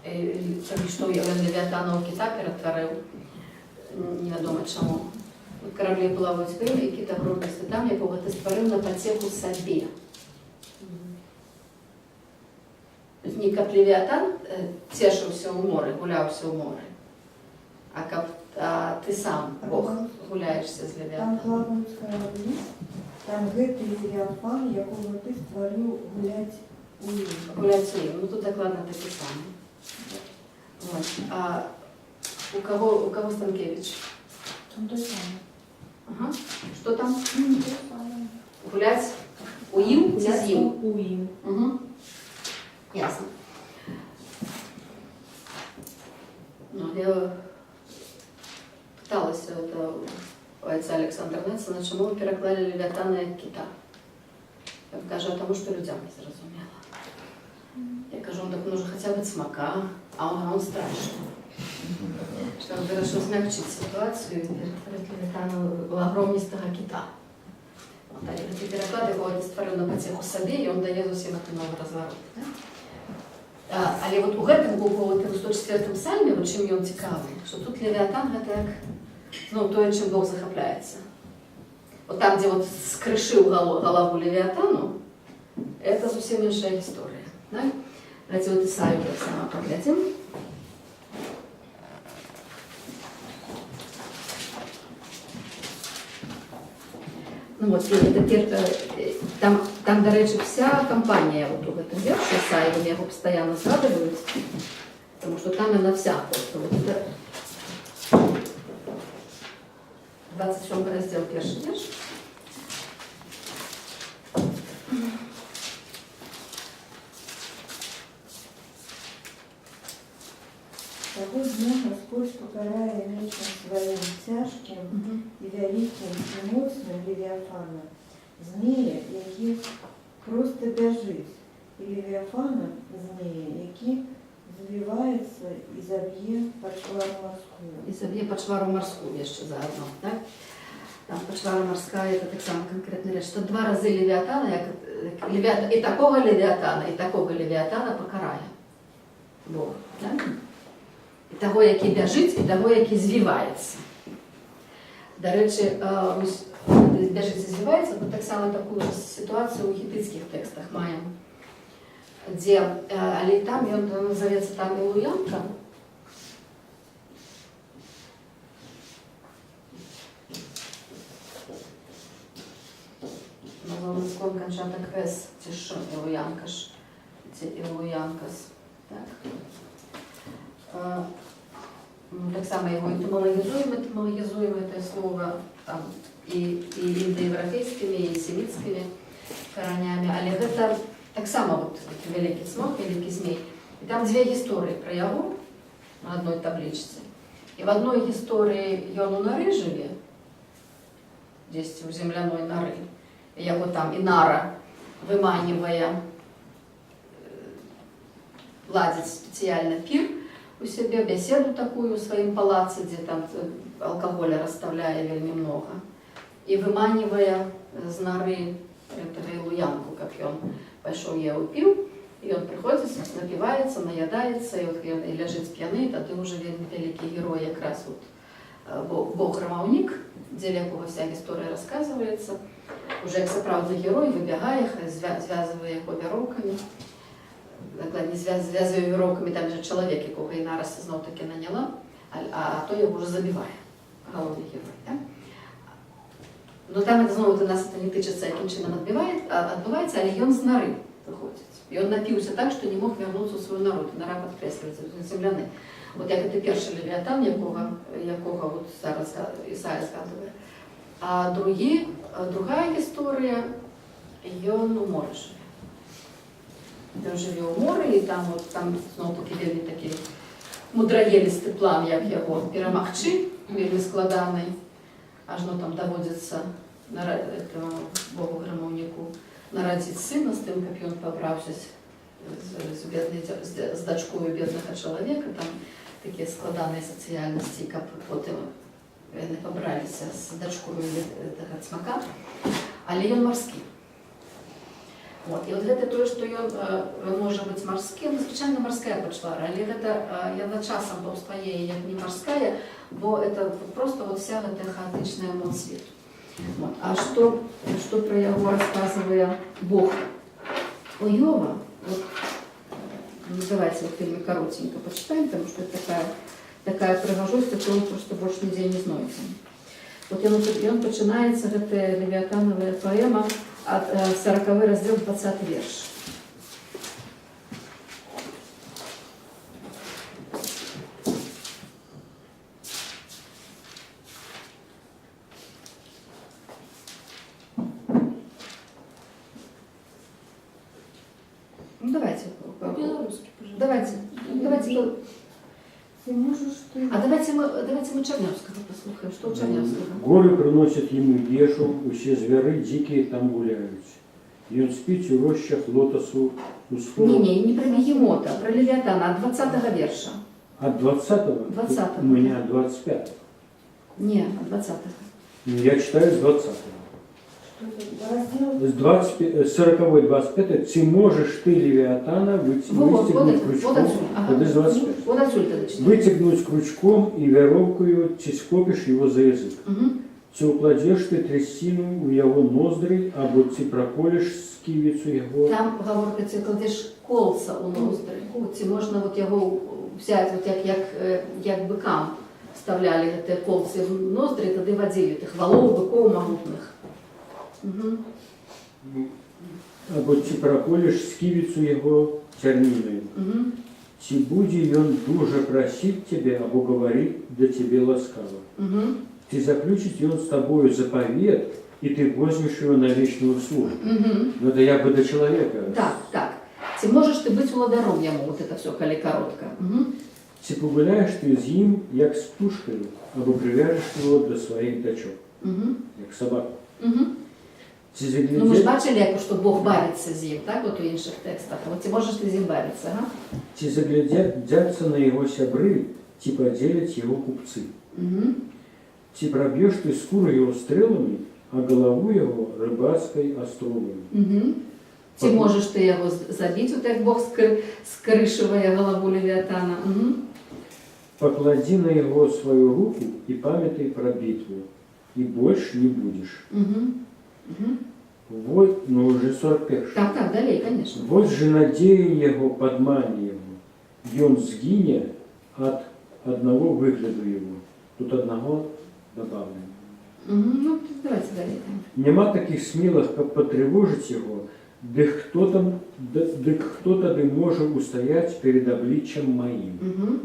там, што ён Левіатанова кіта ператварыў, невядома чаму. Вот караблі плаваюць в ім, і кіта гробісты там, якога ты стварыў на пацеху сабе. То есть не каб Левіатан цешыўся ў моры, гуляўся ў моры, а каб ты сам, Бог, гуляешся з Там Левіатанам. плаваюць караблі, там гэты Левіафан, якога ты стварыў гуляць у ім. Гуляць у ім. Ну тут дакладна такі самы. Вот. А у каго Станкевич? Там то самое. Ага. Что там? Ну, то самое. Гуляць у ім ці з ім? У ім. Угу. Ясно. Ну, я пыталася это у айца Александра Нецына, чаму вы пераклалі Левіатана як кіта? Ён кажа, таму што людзям не зразумела. Я кажу, ну так можа хаця бы цмака, а он страшны. Што он вырашыў змякчыць сітуацыю і ператварыць Левіатана ў агромністага кіта. Вот, але гэты пераклад, якога ты стварыў на пацеху сабе, і ён дае зусім гэты новы разварот. Да? Але вот у гэтым, у гэтым 104 псальме, вот чым ён цікавы, што тут Левіатан гэта як, ну, тое, чым Бог захапляецца. Вот там, дзе вот скрышыў галаву Левіатану, это зусім іншая гісторыя. Да? Давайте вот Ісаю таксама паглядзім. Ну вот, і цяпер, там, дарэчы, вся кампанія вот у гэтым вершы Ісаевым, яго пастаянна згадваюць, потому что там яна вся просто. Вот это 27 раздзел, першы верш. Таго дня Гасподзь пакарае мечам сваім цяжкім і вялікім і моцным Левіяфана, змея, які проста бяжыць, і Левіяфана, змея, які звіваецца і заб'е пачвару марскую. І заб'е пачвару марскую яшчэ заадно, так? Там пачвара марская, это таксама канкрэтная рэч. Што два разы Левіятана, як і такога Левіятана пакарае Бог. Так? І таго, які бяжыць, і таго, які звіваецца. Дарэчы, вось, бяжыць і звіваецца, мы таксама такую ж сітуацыю ў хетыцкіх тэкстах маем, дзе, але там ён назавецца там Ілуянка. Назовницьком канчатак С, ці Ш, Ілуянкаш, ці Ілуянкас. Так? Таксама яго этымалагізуем гэтае слова там, і індаеўрапейскімі, і семіцкімі каранямі, але гэта таксама вот, вялікі цмок, вялікі змей. І там дзве гісторыі пра яго на адной таблічцы. І в адной гісторыі ён у нары жыве, дзесьці ў земляной нары. Яго там Інара выманівае, ладзіць спецыяльна пір у сябе, бяседу такую ў сваім палацы, дзе там алкаголя расстаўляе вельмі многа. І выманівае з нары этого Ілуянку, каб ён пайшоў еў піў. І ён прыходзіць, напіваецца, наядаецца, і от ён і ляжыць п'яны, тады ўжо вельмі вялікі герой якраз от, бог грамаўнік, дзеля якога вся гісторыя расказваецца, уже як сапраўдны герой выбягае, звязвае яго вяроўкамі, дакладней, звязвае вяроўкамі там жа чалавек, якога Інара зноў-такі наняла, а то яго ўжо забівае галоўны герой. Так? Но там это зноў у нас это не тычыцца, якім чынам адбываецца, але ён з нары выходзіць. Ён напіўся так, што не мог вярнуцца ў сваю нару. Нара падкрэсліваецца, ён земляны. Вот як это першы левіятан, якога вот зараз Ісая згадвае. А другая гісторыя, ён у моры жыве. Ён жыве ў моры, і там, вот, там зноў-такі вельмі такі мудраелісты план, як яго перамагчы, вельмі складаны. Ажно там даводзіцца этому богу грамаўніку нарадзіць сына з тым, каб ён пабраўся з дачкою беднага чалавека, там такія складаныя сацыяльнасці, каб потым яны пабраліся з дачкою гэтага цмака. Але ён марскі. Вот. І от гэта тое, што ён можа быць марскі, ну, звычайна марская пачвара, але гэта, яна часам паўстае як не марская, бо это просто вот вся гэтая хаатычная моц свету. Вот. А што пра яго расказвае Бог у Йова, вот, ну, давайте вот вельмі каротенько почитаем, потому что это такая прыгажосць, якую просто больш нідзе не знойдзем. Вот ён пачынаецца, гэтая левіятанавая паэма, ад 40 раздзел, 20 верш. Ну, давайте. По-белорусски, пожалуйста. Давайте. Давайте. Ты можешь ты... А давайте мы Чернявского послухаем. Что у Чернявского? Горы прыносяць яму ежу, усе звяры дзікія там гуляюць. Ён спіць у рошчах лотасу у сховах. Не, не, не про бегемота, про Левиатана, от 20 верша. От 20-го? 20-го. У меня от 25-го. Не, от 20-го. Я читаю с 20-го. Что это? Раздел? С 40-й, 25-й. Ці можешь ты Левиатана Вот, вот выстегнуть это, вот крючком? отсюда. Ага. Тогда с 25. Вот отсюда ты начинаешь. Вытягнуть крючком и веревкою, ці схопишь его за язык. Угу. Ці укладешь ты трясину у яго ноздры, або ці проколешь сківіцу яго. Там гаворка, ці кладеш колца у ноздры. Ці можна вот яго взять, вот як быкам вставляли гэтыя колцы в ноздры, тады вадзілі тых валоў, быкоў магутных. Угу. Або ці проколешь сківіцу яго цярнінаю. Угу. Ці будзе ён дужа прасіць цябе або гаварыць да цябе ласкава. Угу. Ці заключыць ён з табою запавет, і ты возьмеш его на вечную службу. Угу. Ну, это як бы до человека. Так, так. Ці можаш ты быць уладаром яму, вот это все, калі коротко. Угу. Ці пагуляеш ты з ім, як з птушкаю, або прывяжаш яго да сваіх дачок, як сабаку? Ці Ну, мы ж заглядзе- бачылі, як, што Бог бавіцца з ім, так, от у іншых тэкстах. А от ці можаш ты з ім бавіцца, ага? Ці заглядзяцца на яго сябры, ці падзеляць яго купцы? Ці праб'еш ты скуру яго стрэламі, а галаву яго рыбацкай астроваю? Угу. Ці можаш ты яго забіць, от як Бог скрышвае галаву Левіятана? Угу. Пакладзі на яго сваю руку і памятай пра бітву, і больш не будзеш. Вот, ну уже 41. Так, далей, конечно. Вось жа надзея яго падмане яго. Ён згіне ад аднаго выгляду яго. Тут аднаго добавлено. Угу. Ну, давайте далей. Так. Няма такіх смелых, каб патрывожыць яго, дык хто тады можа ўстаяць перад абліччам маім?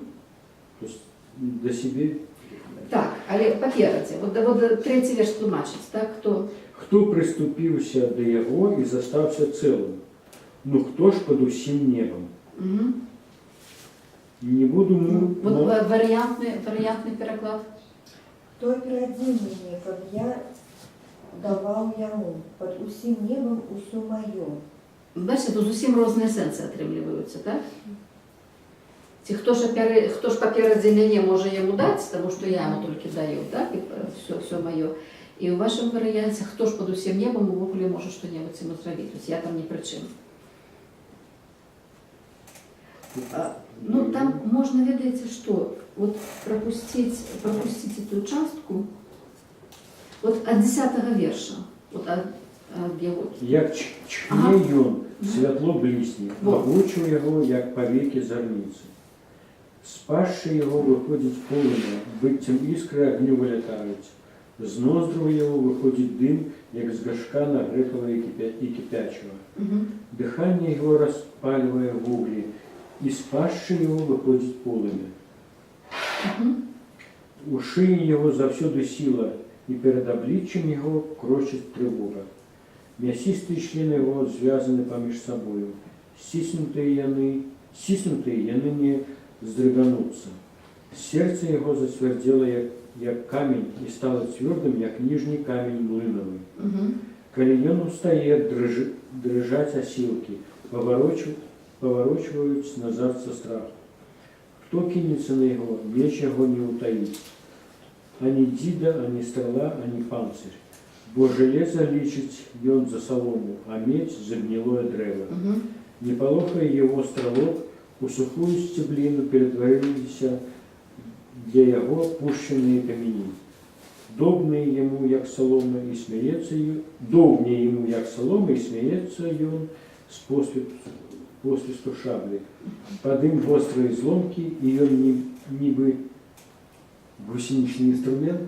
То есть да сябе. Так, але паперадзе. Вот трэці верш тлумачыць, так, хто? Хто прыступіўся да яго і застаўся цэлым? Ну хто ж пад усім небам? Не буду Вот варыянтны пераклад. Хто аперадзіў мяне, каб я даваў яму пад усім небам усё маё? Бачыце, тут зусім розныя сэнсы атрымліваюцца, так? Ці хто ж паперадзе мяне можа яму даць, таму што я яму толькі даю, так? І всё маё. І ў вашым варыянце, хто ж пад усім небам увогуле можа што-небудзь яму зрабіць? То есть я там ні пры чым. Ну, там можна, ведаеце, што? Вот прапусціць эту частку, вот ад 10 верша, вот ад яго. Як чхне ён, святло блісне, а Во. вочы ў яго, як павекі зарніцы. З пашчы яго выходзіць полымя, быццам іскры агню вылятаюць. З ноздраў яго выходзіць дым, як з гаршка нагрэтага і кіпячага. Дыханне яго распальвае вуглі, і з пашчы яго выходзіць полымя. У шыі яго заўсёды сіла, і перад абліччам яго крочыць трывога. Мясістыя члены яго звязаны паміж сабою. Сціснутыя яны не здрыгануцца. Сэрца яго зацвярдзела, як камень, і стала цвёрдым, як ніжні камень млынавы. Калі ён устае, дрыжаць асілкі, паварочваюць назад са страху. Хто кінецца на яго, меч яго не ўтаіць. Ані дзіда, ані страла, ані панцыр. Бо жалеза лічыць ён за салому, а медзь за гнілое дрэва. Не палохае яго стралок, у сухую сцябліну ператварыліся для яго пушчаныя камяні. Добныя яму, як салома, і смяецца ю-, добныя яму, як салома, і смяецца ён з посвісту шаблі. Пад ім вострыя зломкі, і ён нібы гусенічны інструмент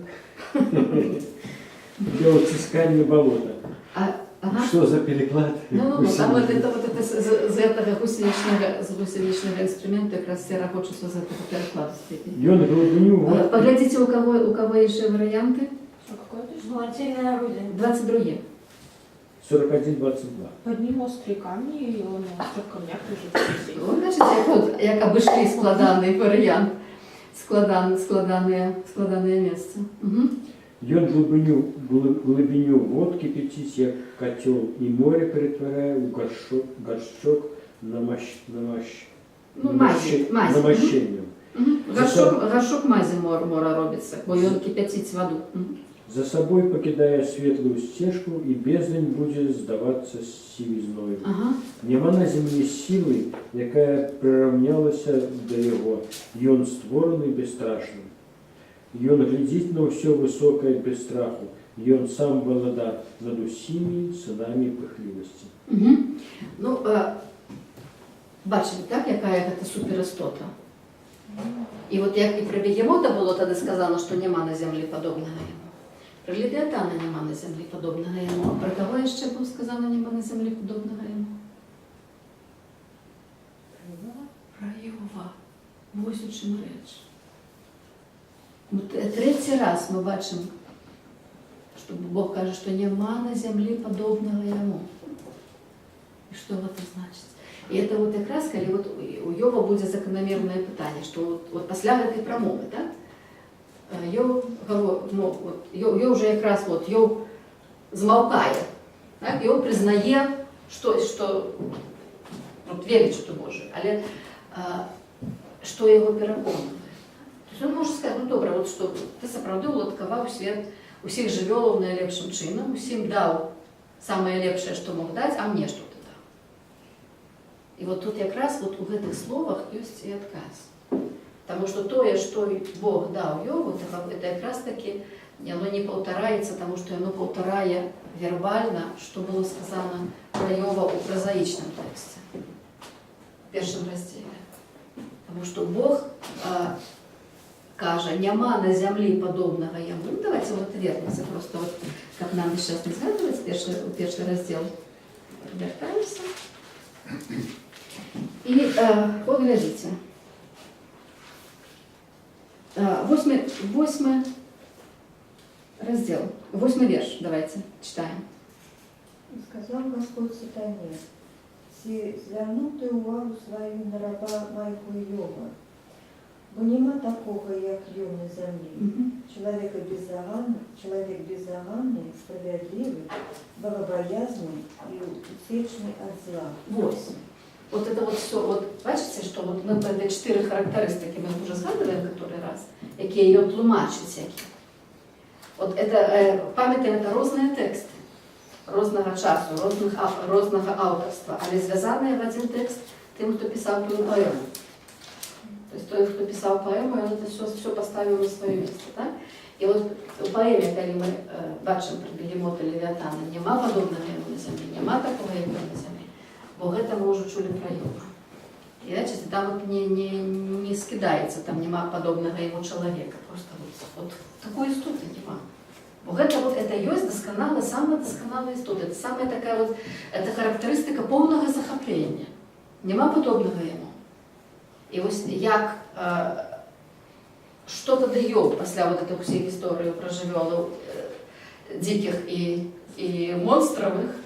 для ўціскання балота. Что за переклад? Ну, там вот это вот это з этого гусеничного, з гусеничного инструмента якраз все рабочие з этого перекладу степень. Ён глыбіню вод- Поглядите, у кого еще варианты? А какой это? Молотильное орудие. 22. 41-22. Под ним острые камни, и он на острых камнях лежит. Вот, значит, як, от, як обошли складаний варіант, складане місце. Угу. Ён глыбіню вод кіпяціць, як кацёл, і море ператварае ў гаршчок Ну, мазі, мазі. намашчэннем. Угу. Гаршок мазі мора робіцца, бо ён кіпяціць ваду. Мгм. За сабой пакідае светлую сцежку, і бездань будзе здавацца сівізною. Няма на зямлі сілы, якая прыраўнялася да яго. Ён створаны бесстрашным. Ён глядзіць на ўсё высокае без страху. Ён сам валадар над усімі сынамі пыхлівасці. Угу. Ну, бачылі, так, якая гэта суперістота? І от як і пра Бегемота было тады сказана, што няма на зямлі падобнага яму. Пра Левіятана няма на зямлі падобнага яму. А пра каго яшчэ было сказана няма на зямлі падобнага яму? Пра Іова. Вось у чым рэч. Ну, трэці раз мы бачым, што Бог кажа, што няма на зямлі падобнага яму. І што гэта значыць? І это вот якраз калі вот у Ёва будзе заканамернае пытанне, што вот пасля гэтай прамовы, так? Ёў, ну, вот, Ёў уже якраз вот, Ёў змаўкае, так? Ёў прызнае, што вот, верыць, што Божы, але што яго пераконвае? То есть он можа сказаць: ну добра, вот што ты сапраўды уладкаваў свет, усіх жывёлаў найлепшым чынам, усім даў самае лепшае, што мог даць, а мне што ты даў? І вот тут якраз вот у гэтых словах ёсць і адказ. Таму што тое, што Бог даў Ёву, это якраз таки яно не паўтараецца, таму што яно паўтарае вербальна, што было сказана пра Ёва ў празаічным тэксце, в першым раздзеле. Таму што Бог кажа: няма на зямлі падобнага яму. Ну, давайте вот вернемся просто, вот, каб нам сейчас не згадваць, у першы раздзел вяртаемся. І вот глядзіце. Восьмы раздзел, восьмы верш, давайте читаем. І сказаў Гасподзь сатане: «Ці звярнуў ты ўвагу сваю на раба майго Ёва? Бо няма такога, як ён на зямлі. Чалавек беззаганны, справядлівы, богабаязны і уцечны ад зла». Вось. Вот это вот все, вот бачыце, што вот мы гэты чатыры характарыстыкі мы уже згадываем который раз, якія ён тлумачыць які. Вот это, памятаем, это розныя тэксты рознага часу, рознага аўтарства, але звязаныя в адзін тэкст тым, хто пісаў тую паэму. То есть той, хто пісаў паэму, ён это все паставіў на сваё место. Так? І вот у паэме, калі мы бачым пра Бегемота, Левіатана, няма падобнага яму на зямлі, няма такога, як ён на зямлі. Бо гэта мы ўжо чулі пра Ёва. І бачыце, там вот не скідаецца, там няма падобнага яму чалавека. Просто вот такой істоты няма. Бо гэта вот, это ёсць дасканала, самая дасканалая істота. Это самая такая вот, это характарыстыка поўнага захаплення. Няма падобнага яму. І вось як, што тады Ёў пасля вот этих усіх гісторый пра жывёлаў дзікіх і монстравых,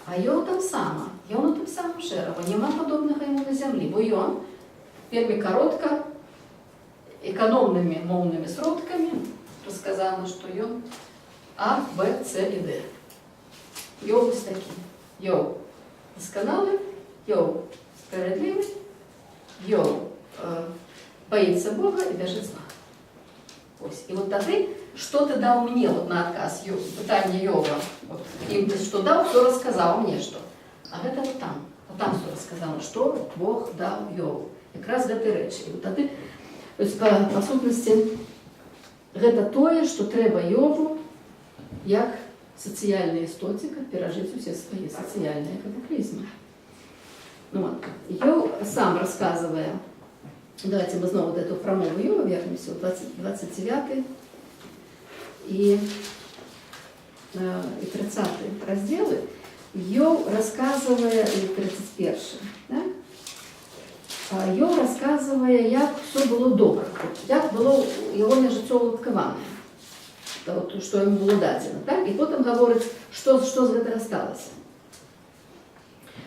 а Ёў там сама, ён у тым самым шэрагу, няма падобнага яму на зямлі, бо ён вельмі каротка, эканомнымі моўнымі сродкамі расказана, што ён А, Б, С і Д. Ёў вось такі. Ёў дасканалы, Ёў справядлівы, Ёў баіцца Бога і бяжыць зла. Ось. І вот тады, што ты даў мне, вот на адказ пытанне Ёва, вот, ім ты што даў, все расказаў, мне што. А гэта вот там все расказала, што Бог даў Ёву. Якраз гэты рэчы. І вот тады, то есть, па сутнасці, гэта тое, што трэба Ёву, як сацыяльнай істоце, каб перажыць усе свае сацыяльныя катаклізмы. Ну, вот. Ёў сам расказвае, давайте мы зноў вот эту прамову Ёва вернемся, у 29 і 30 раздзелы. Ёў расказвае, і 31, так? Ёў расказвае, як все было добра, вот, як было ягонае жыццё уладкаванае, вот, што яму было дадзена, так? І потым гаворыць, што з гэтага сталася.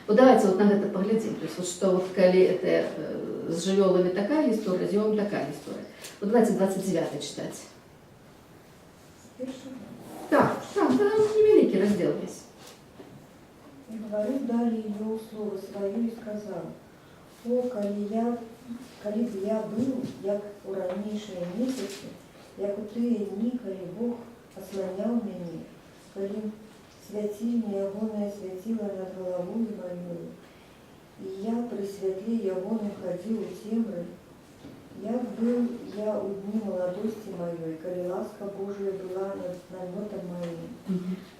Вот давайте вот на гэта паглядзім. То есть вот што вот калі это з жывёламі такая гісторыя, з Ёвам такая гісторыя. Вот давайте 29 читать. Першага. Так, там невялікі раздзел весь. І гаварыў далей Ёў слова сваё і сказаў: «О, калі б я быў, як у ранейшыя месяцы, як у тыя дні, калі Бог асланяў мяне, калі свяцільня ягоная свяціла над галавою маёю, і я пры святле ягоным хадзіў у цемры, як быў я ў дні маладосці маёй, калі ласка Божая была над намётам маім,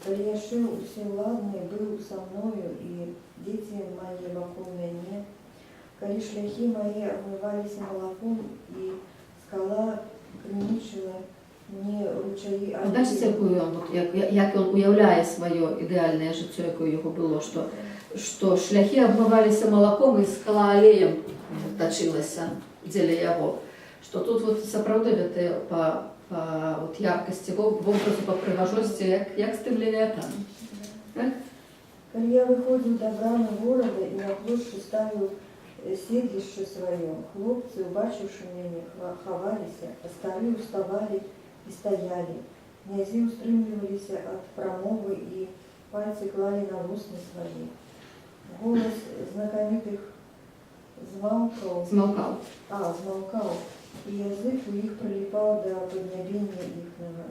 калі яшчэ усеўладны быў са мною і дзеці мае вакол мяне, калі шляхі мае абмываліся малаком і скала крынічыла мне ручаі Вот бачыце, якую ён, вот, як ён уяўляе сваё ідэальнае жыццё, якое ў яго было, што шляхі абмываліся малаком і скала алеем тачылася дзеля яго. Што тут вот сапраўды гэта па вот яркасці вобразу, па прыгажосці, як з тым Левіатанам. Так? Калі я выходзіў да брамы горада і на плошчы ставіў седзішча сваё, хлопцы, убачыўшы мяне, хаваліся, а старыя ўставалі і стаялі. Князі ўстрымліваліся ад прамовы і пальцы клалі на вусны свае. Голас знакамітых змаўкаў, Змаўкаў. А, змаўкаў, і язык у іх прыліпаў да паднябення іхняга.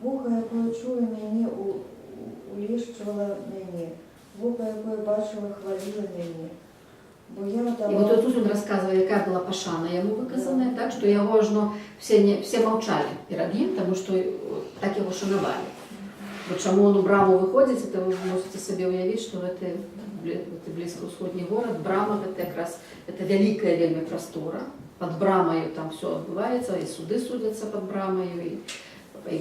Вуха, якое чула мяне, улешчвала мяне, вока, якое бачыла, хваліла мяне. Бо я І даваў. вот тут ён расказвае, якая была пашана яму выказаная, так, што яго ажно все, не, все маўчалі перад ім, таму што так яго шанавалі. Бо чаму он у браму выходзіць, это вы можете сабе ўявіць, што гэты блізкаўсходні горад, брама — гэта якраз это вялікая вельмі прастора. Пад брамаю там все адбываецца, і суды судзяцца пад брамаю, і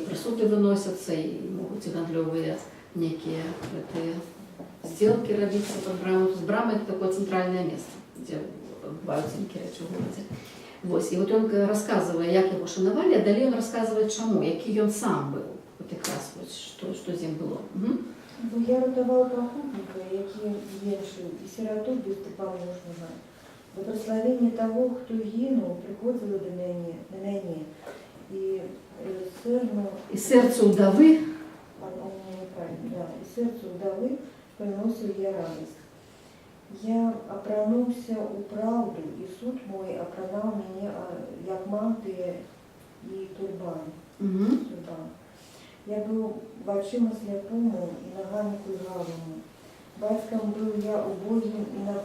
прысуды выносяцца, і могуць і гандлёвыя нейкія гэтыя сделки рабіцца пад браму. З брамы — это такое цэнтральнае месца, дзе адбываюцца нейкія рэчы ў горадзе. Вось, і вот ён расказвае, як яго шанавалі, а далей ён расказвае, чаму, які ён сам быў. Вот якраз вось, што з ім было. Бо я ратаваў пакутніка, які енчыў, і сірату бездапаможнага. Дабраславенне таго, хто гінуў, прыходзіла да мяне, на мяне. І сэрну, І сэрцу ўдавы. А, у меня неправильно, да, і сэрцу ўдавы прыносіў я радасць. Я апрануўся ў праўду, і суд мой апранаў мяне, як мантыя і турбан. Турбан. Я быў вачыма сляпому і нагамі кульгаваму. Бацькам быў я убогім і, на,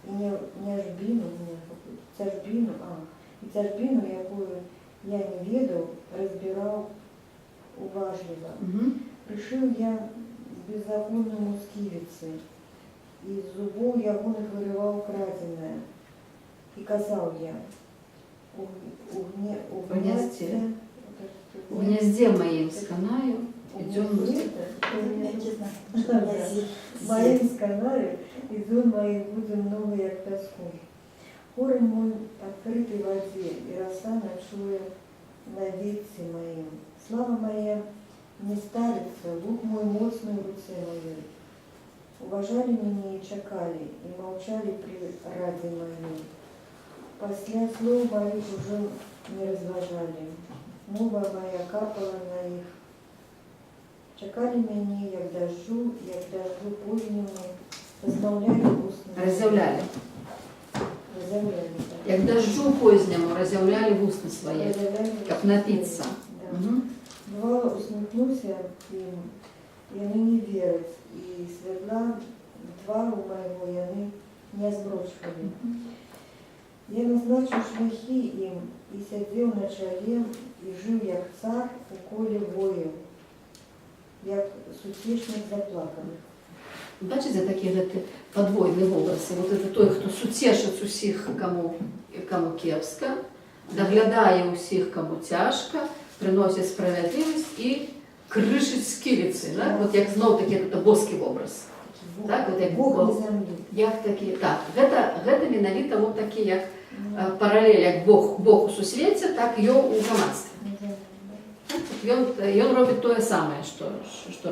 і не, няжбіну, не, цяжбіну, і цяжбіну, якую я не ведаў, разбіраў уважліва. Прышыў я беззаконнаму сківіцы, і з зубоў ягоных вырываў крадзенае. І казаў я: у У гняздзе. гняздзе, У гняздзе маім сканаю, у і дзён гняздзе, маім сканаю, і дзён маіх будзе многа, як пяску. Корань мой адкрыты вадзе, і раса начуе на вецці маім. Слава моя не старыцца, лук мой моцны ў руцэ маёй. Уважалі мяне і чакалі, і маўчалі пры радзе маёй. Пасля слоў маіх ужо не разважалі. Мова моя капала на іх. Чакалі мяне, як дажджу позняму, размаўлялі вуснамі. Разяўлялі. Разяўлялі, так. Як дажджу позняму, разяўлялі вусны свае, Разяўлялі каб вусны напіцца. свае, да. Бывала, усміхнуся ім, яны не вераць, і святла твару майго яны не змрочвалі. Я назначыў шляхі ім і сядзеў на чале, і жыў як цар у коле вояў, як суцешнік заплаканых. Бачыце, такі гэты падвойны вобраз. Вот это той, хто суцешыць усіх, каму кепска, даглядае ўсіх, каму цяжка, прыносіць справядлівасць і крышыць сківіцы. Да? Вот як зноў такі гэта боскі вобраз. Так, вот як Бог на Бог. зямлі. Як такі, так, гэта менавіта вот такі, як паралель, як Бог у сусвеце, так Ёў у грамадстве. На зямлі, да. Так, от ён робіць тое самае, што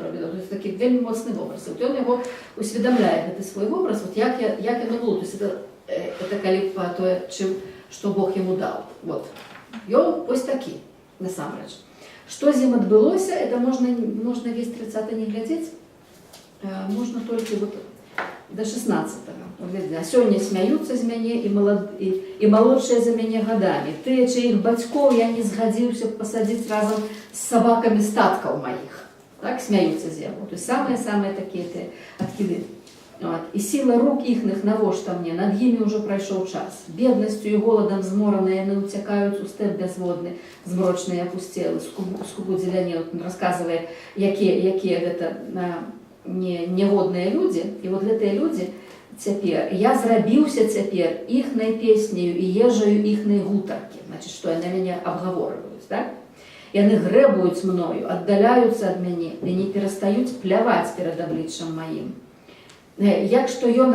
робіць. То есть такі вельмі моцны вобраз. Вот ён яго усведамляе, гэты свой вобраз, вот як яно было. То есть это калі па тое, чым, што Бог яму даў. Вот. Ёў вось такі, насамрэч. Што з ім адбылося, это можна весь 30 не глядзець, можна толькі вот до 16-го. А сёння смяюцца з мяне і малодшыя за мяне гадамі. Тыя, чыіх бацькоў я не згадзіўся б пасадзіць разам з сабакамі статкаў маіх. Так, смяюцца з яго. То есть самыя-самыя такія тыя адкіды. Вот. І сіла рук іхных навошта мне, над імі ўжо прайшоў час. Беднасцю і голадам змораныя яны ўцякаюць у стэп бязводны, змрочны і апусцелы, скубу дзеляне. Вот он расказвае, якія гэта негодныя людзі. І вот гэтыя людзі цяпер, я зрабіўся цяпер іхнай песняю і ежаю іхнай гутаркі. Значит, што яны мяне абгаворваюць, так? Яны грэбуюць мною, аддаляюцца ад мяне і не перастаюць пляваць перад абліччам маім. Як што ён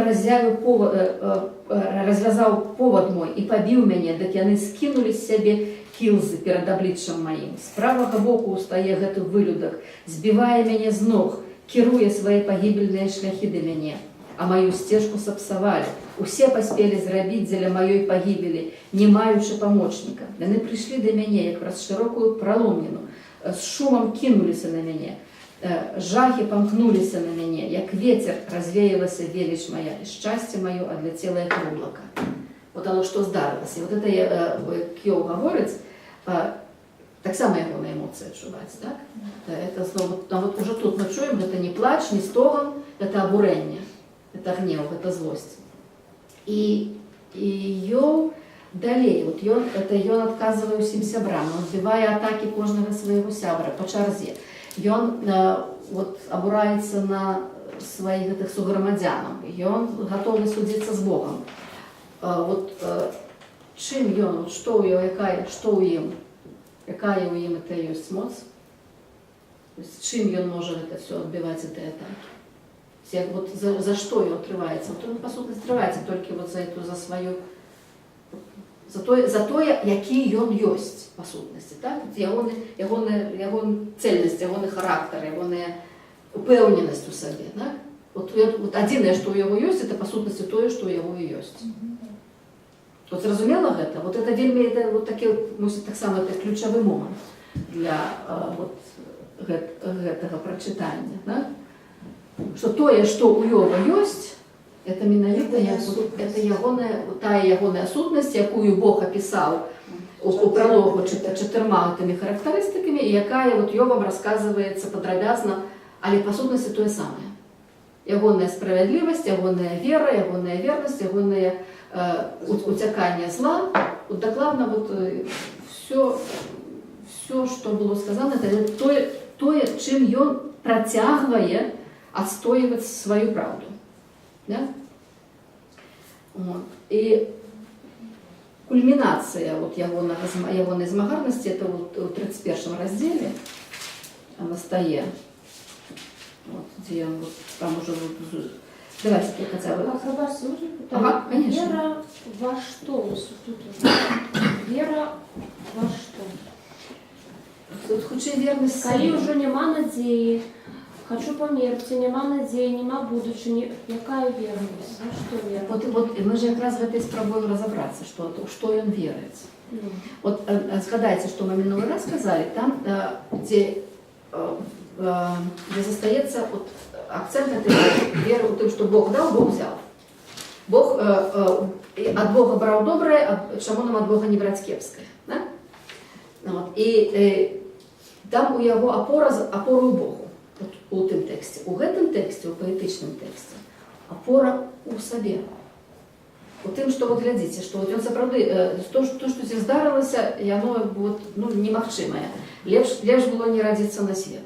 развязаў повад мой і пабіў мяне, дык яны скінулі з сябе кілзы перад абліччам маім. З правага боку ўстае гэты вылюдак, збівае мяне з ног, Кіруе свае пагібельныя шляхі да мяне, а маю сцежку сапсавалі. Усе паспелі зрабіць дзеля маёй пагібелі, не маючы памочніка. Яны прыйшлі да мяне, як праз шырокую праломніну, з шумам кінуліся на мяне. Жахі памкнуліся на мяне, як ветер развеялася веліч моя, і шчасце маё адляцела, як воблака. Вот оно што здарылася. І вот это, як Йоў гаворыць, таксама ягоная эмоцыя адчуваць, так? Это зноў, а вот уже тут мы чуем, гэта не плач, не стоган, это абурэнне, это гнев, это злосць. І Йоў далей, вот ён, это ён адказвае ўсім сябрам, он адбівае атакі кожнага свайго сябра па чарзе. Ён вот, абураецца на сваіх гэтых суграмадзянаў, ён гатовы судзіцца з Богам. Вот, чым ён, вот, што ў яго, якая, што ў ім, якая ў ім это ёсць моц? То есть, чым ён можа гэта все адбіваць, эти атаки? Як, вот, за што ён трываецца? Вот ён, па сутнасці, трываецца толькі вот за эту, за сваю, за тое, які ён ёсць, па сутнасці, так? Вот ягоны цельнасць, ягоны характар, ягоная упэўненасць у сабе, так? Вот адзінае, што ў яго ёсць, это, па сутнасці, тое, што ў яго і ёсць. Вот зразумела гэта? Вот это вельмі, это вот такі, вот, мусіць, таксама это ключавы момант для вот, гэтага прачытання, так? Што тое, што ў Йова ёсць, это менавіта як, вот, это ягоная, тая ягоная сутнасць, якую Бог апісаў у пралогу чатырма гэтымі характарыстыкамі, і якая вот Йовам расказваецца падрабязна, але па сутнасці тое самае. Ягоная справядлівасць, ягоная вера, ягоная вернасць, ягоная уцяканне зла, вот дакладна вот, все, што было сказана, это тое, чым ён працягвае адстойваць сваю праўду. Да? Вот. І кульмінацыя вот ягонай змагарнасці это вот у 31 раздзеле настае. Вот, дзе ён вот, там уже вот, давайте я хотя бы. А, прабачце, можна пытанне? Ага, конечно. Вера во что? Ось тут уже. Вера во что? Тут хутчэй вернасць Калі сабе. ўжо няма надзеі, хачу памерці, няма надзеі, няма будучыні, якая вернасць? За што вера? Вот мы же якраз в этой спрабуем разобраться, что ён верыць. Ну. Вот згадайце, што мы мінулы раз сказалі, там, дзе застаецца вот, акцент на этой веры ў тым, што Бог даў, Бог взял. Бог ад Бога браў добрае, а чаму нам ад Бога не браць кепскае? Да? Вот. І там у яго апора, апора ў Богу, вот, у тым тэксце. У гэтым тэксце, у паэтычным тэксце, апора ў сабе. У тым, што вот глядзіце, што вот ён сапраўды то, што здесь здарылася, яно вот, ну, немагчымае. Лепш было не радзіцца на свет.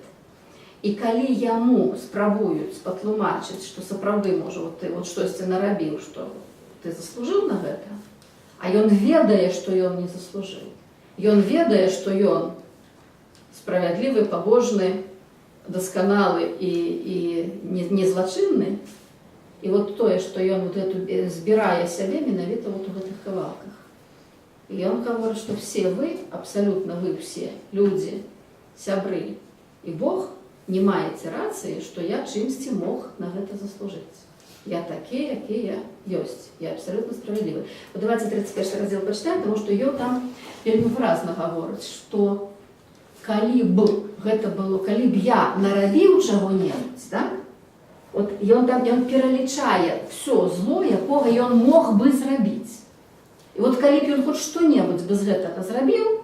І калі яму спрабуюць патлумачыць, што сапраўды, можа, вот ты вот штосьці нарабіў, што ты заслужыў на гэта, а ён ведае, што ён не заслужыў. Ён ведае, што ён справядлівы, пабожны, дасканалы і не злачынны. І вот тое, што ён вот эту збірае сябе менавіта вот у гэтых кавалках. І ён гаворыць, што все вы, абсалютна вы все, людзі, сябры і Бог, не маеце рацыі, што я чымсьці мог на гэта заслужыць. Я такі, які я ёсць. Я абсалютна справядлівы. Вот давайте 31 раздзел пачытаем, потому што ён там вельмі выразна гаворыць, што калі б гэта было, калі б я нарабіў чаго-небудзь, так? Вот ён там, ён пералічае все зло, якога ён мог бы зрабіць. І вот калі б ён хоць што-небудзь без гэтага зрабіў,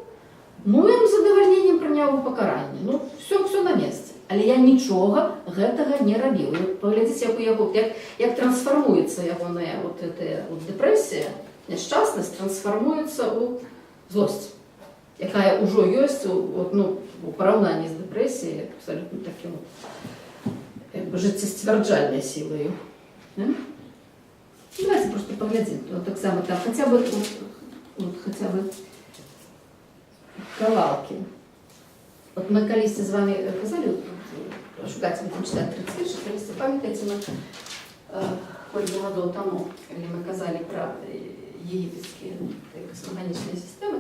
ну, ён з задавальненнем прыняў бы пакаранне. Ну, все на месцы. Але я нічога гэтага не рабіў. І вот паглядзіце, як у яго, як трансфармуецца ягоная вот эта вот дэпрэсія, няшчаснасць трансфармуецца ў злосць, якая ўжо ёсць вот, ну, у параўнанні з дэпрэсіяй абсалютна такім вот, як бы, жыццесцвярджальнай сілаю. Да? Ну, давайте просто паглядзім. Вот таксама там хотя бы, вот, хотя бы кавалкі. Вот мы калісьці з вами казалі, вот, шукаць будем чытаць 31, калісьці, памятаеце, мы колькі гадоў таму, калі мы казалі пра егіпецкія касмаганічныя сістэмы,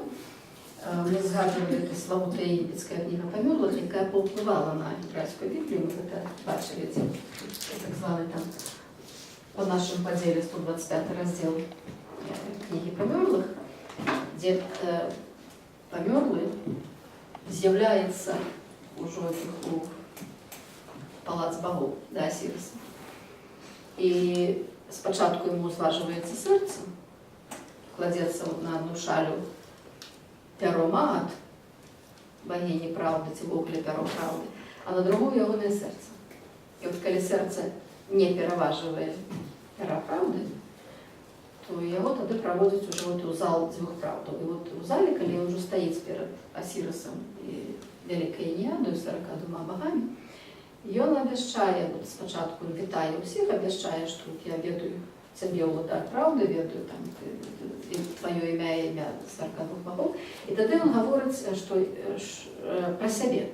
Мы згадвалі гэта славутая егіпецкая кніга памерлых, якая паўплывала на гебрайскую Біблію. Мы гэта бачылі, дзе так званы там па нашым падзеле 125 раздзел кнігі памерлых, дзе памерлы з'яўляецца ўжо у палац багоў да Асірыса. І спачатку яму зважваецца сэрца, кладзецца на адну шалю пяро Маат, багіні праўды, ці ўвогуле пяро праўды, а на другую ягонае сэрца. І от калі сэрца не пераважвае пяра праўды, то яго тады праводзяць ужо от у зал дзвюх праўдаў. І от у зале, калі ён ужо стаіць перад Асірысам і вялікай Эніядою, 42 багамі, ён абвяшчае, от спачатку ён вітае ўсіх, абвяшчае, што от я ведаю цябе, уладар праўды, ведаю там і тваё імя і імя 42 багоў. І тады ён гаворыць, што пра сябе.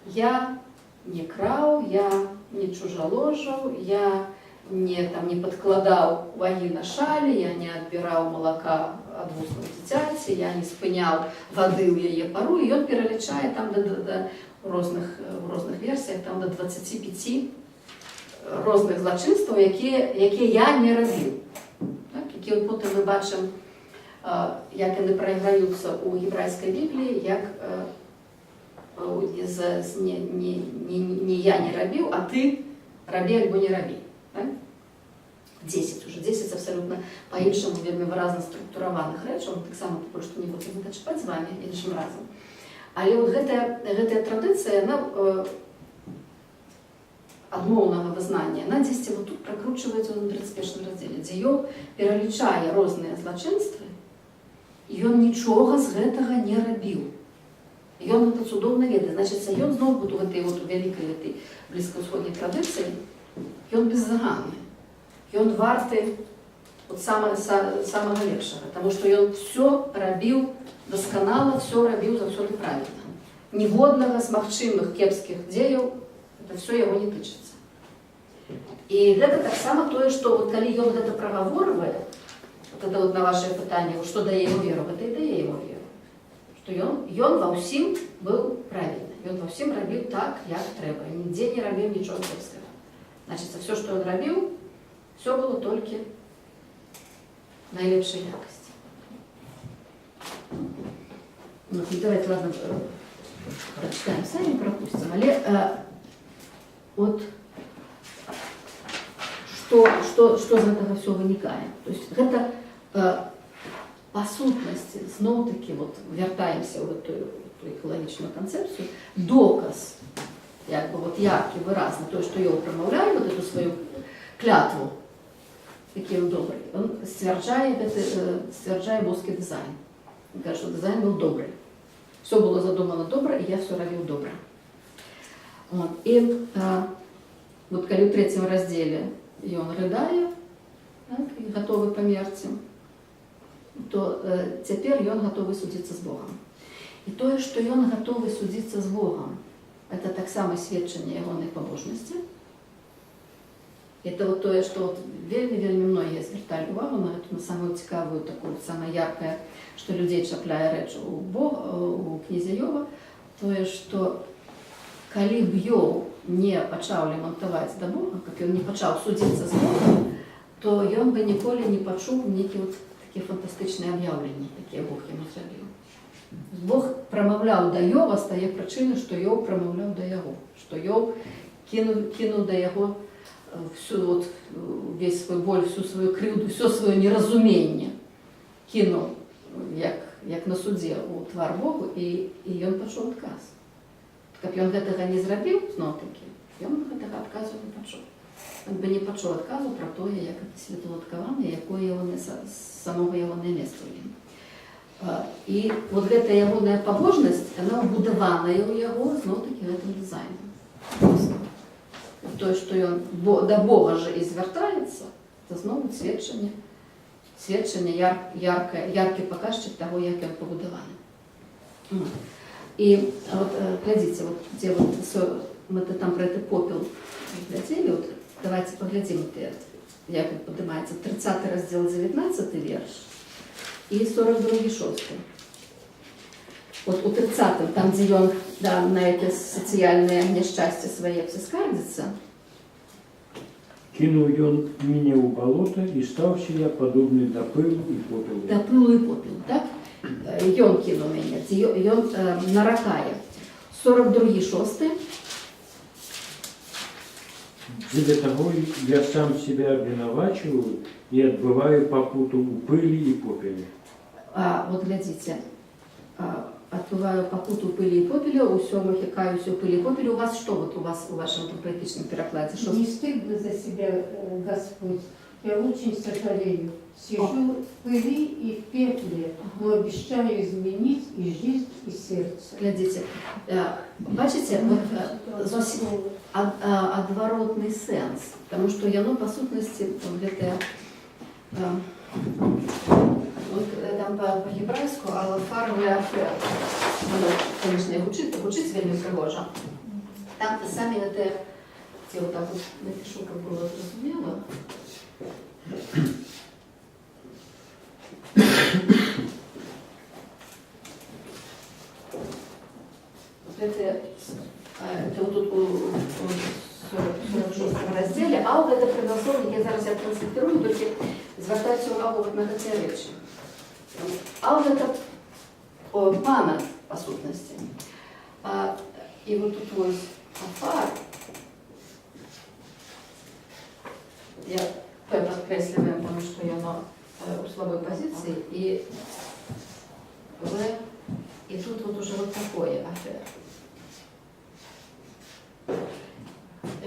Я не краў, я не чужаложаў, я не, там, не падкладаў вагі на шалі, я не адбіраў малака ад вуснаў дзіцяці, я не спыняў вады ў яе пару. І ён пералічае там да у розных версіях там да 25 розных злачынстваў, якія я не рабіў. Так? Якія от потым мы бачым, як яны прайграюцца ў гебрайскай Бібліі, як з не, не я не рабіў, а ты рабі альбо не рабі. Так? 10 уже, 10 абсалютна па-іншаму вельмі выразна структураваных рэчаў, мы таксама пакуль што не будзем гэта чапаць з вами, іншым разам. Але от гэтая традыцыя, яна адмоўнага вызнання, яна дзесьці вот тут пракручваецца ў 31 раздзеле, дзе Ёў пералічае розныя злачынствы, і ён нічога з гэтага не рабіў. Ён гэта цудоўна ведае. Значыцца, ён зноў вот у гэтай вот у вялікай гэтай блізкаўсходняй традыцыі, ён беззаганны. Ён варты от самага лепшага, таму што ён всё рабіў дасканала, всё рабіў заўсёды правільна. Ніводнага з магчымых кепскіх дзеяў это всё яго не тычыцца. І гэта таксама тое, што вот калі ён гэта прагаворвае, вот это вот на ваше пытанне, вот што дае яму веру, гэта і дае яму веру. Што ён ва ўсім быў правільны. Ён ва ўсім рабіў так, як трэба. Нідзе не рабіў нічога кепскага. Значыцца, всё, што ён рабіў, всё было толькі найлепшай якасці. Ну, давайте, ладно, прочитаем сами, пропустим. Але от што з гэтага всё вынікае? То есть гэта па сутнасці, зноў-такі, вот, вяртаемся ў эту экалагічную канцэпцыю, доказ, як бы вот яркі, выразны, тое, што Ёў прамаўляе, вот эту сваю клятву, які ён добры, он сцвярджае, гэты, сцвярджае боскі дызайн. Ён кажа, што дызайн быў добры. Всё было задумана добра, і я всё рабіў добра. Вот. І вот калі ў трэцім раздзеле ён рыдае, так, і гатовы памерці, то цяпер ён гатовы судзіцца з Богам. І тое, што ён гатовы судзіцца з Богам, это таксама сведчанне ягонай пабожнасці. Это вот тое, што вот вельмі, вельмі многія звярталі увагу на гэту, на самую цікавую такую, самае яркае, што людзей чапляе рэч у кнізе Ёва, тое, што калі б Ёў не пачаў лямантаваць да Бога, каб ён не пачаў судзіцца з Богам, то ён бы ніколі не пачуў нейкі вот такія фантастычныя аб'яўленні, якія Бог яму зрабіў. Бог прамаўляў да Ёва з тае прычыны, што Ёў прамаўляў да яго, што Ёў кінуў да яго всю вот, весь свой боль, всю сваю крыўду, всё сваё неразуменне кінуў, як на судзе, у твар Богу, і ён пачуў адказ. Каб ён гэтага не зрабіў, зноў-такі, ён бы гэтага адказу не пачуў. Ён бы не пачуў адказу пра тое, як гэты свет уладкаваны, якое ягонае самога ягонае месца ў ім. І вот гэта ягоная пабожнасць, яна ўбудаваная ў яго зноў-такі гэтым дызайнам. Тое, што ён да Бога жа і звяртаецца, это зноў сведчанне яркі паказчык таго, як ён пабудаваны. І вот, глядзіце, вот, дзе вот, мы то там пра гэты попел глядзелі, вот, давайте паглядзім, як ён падымаецца, 30 раздзел, 19 верш і 42 6. Вот у 30-м, там, дзе ён, да, на это сацыяльнае няшчасце сваё все скардзіцца. Кінуў ён мяне ў балота, і стаўся я падобны да пылу і попелу. Да пылу і попелу, так? Ён кінуў мяне, ці ён наракае. 42 6. Для таго я сам себя абвінавачваю і адбываю пакуту ў пылі і попеле. А, вот глядзіце, адбываю пакуту ў пылі і попеле, у Сёмухі каюся ў пылі і попеле. У вас што вот у вас у вашым паэтычным перакладзе? Што? Не стыдно за себя, Господь. Я очень сожалею. Сижу в пыли и в пепле, но обещаю изменить и жизнь, и сердце. Глядзіце, бачыце, вот, зусім адваротны сэнс, таму што яно па сутнасці вот гэтае, вот, там па-гебрайску על עפר ואפר. Воно, конечно, гучыць вельмі прыгожа. Там самі гэтыя, я вот так вот напишу, каб было зразумела. Вот это вот тут у 46 раздзеле, а вот это прыдасоўнік, я зараз я транслітерую, толькі звяртайце увагу вот на гэтыя рэчы. А вот это пана, па сутнасці. І вот тут вось עפר. Я П падкрэсліваем, потому что яно у слабой пазіцыі, і В, і тут вот уже вот такое אפר.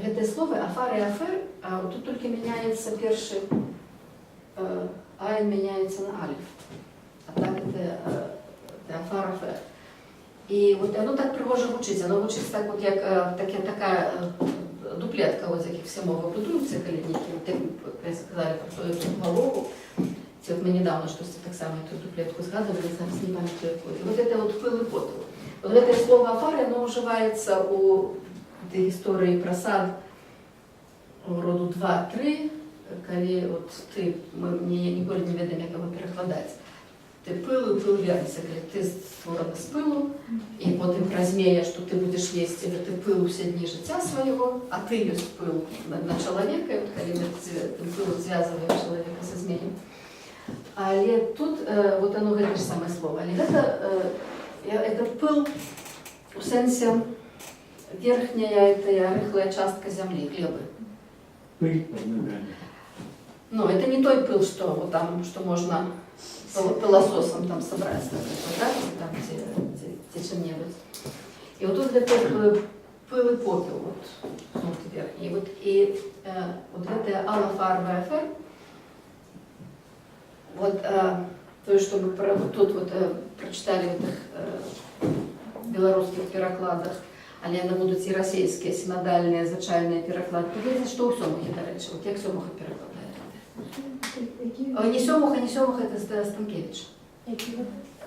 Гэтыя словы עפר і אפר, а вот тут толькі мяняецца першы айн мяняецца на алеф. А так это עפר, אפר. І вот яно так прыгожа гучыць, яно гучыць так вот, як такая дуплетка, вот, з якіх все мовы будуюцца, калі нейкі, вот, як мы сказалі про тую галову. Ці от мы недавно штосьці таксама эту дуплетку згадывалі, зараз не памятаю якую. І вот это вот пыл і попел. Вот гэтае слово עפר, яно ўжываецца у этой гісторыі пра сад у роду 2-3, калі от ты, мы ніколі не ведаем, як яго перакладаць. Ты пыл і пыл вернецца, калі ты створаны з пылу, і потым пра змея, што ты будзеш есці гэты пыл усе дні жыцця свайго, а ты ёсць пыл на чалавека, і от калі мы тым пылом звязваем чалавека са змеем. Але тут вот оно гэта ж самае слово. Але гэта пыл у сэнсе верхняя это рыхлая частка зямлі, глебы. Пыль под ногами. Ну, это не той пыл, что вот там, что можно пылососом там собрать, например, да, там, где чем-нибудь. И вот тут это пыл и попел, вот верхний. Вот, и вот это על עפר ואפר, вот то, что мы вот тут вот прочитали в этих белорусских перакладах, але яны будуць і расійскія сінадальныя звычайныя пераклады. Паглядзіце, што ў Сёмухі, дарэчы, вот як Сёмуха перакладае. Не Сёмуха, не Сёмуха, это Станкевич.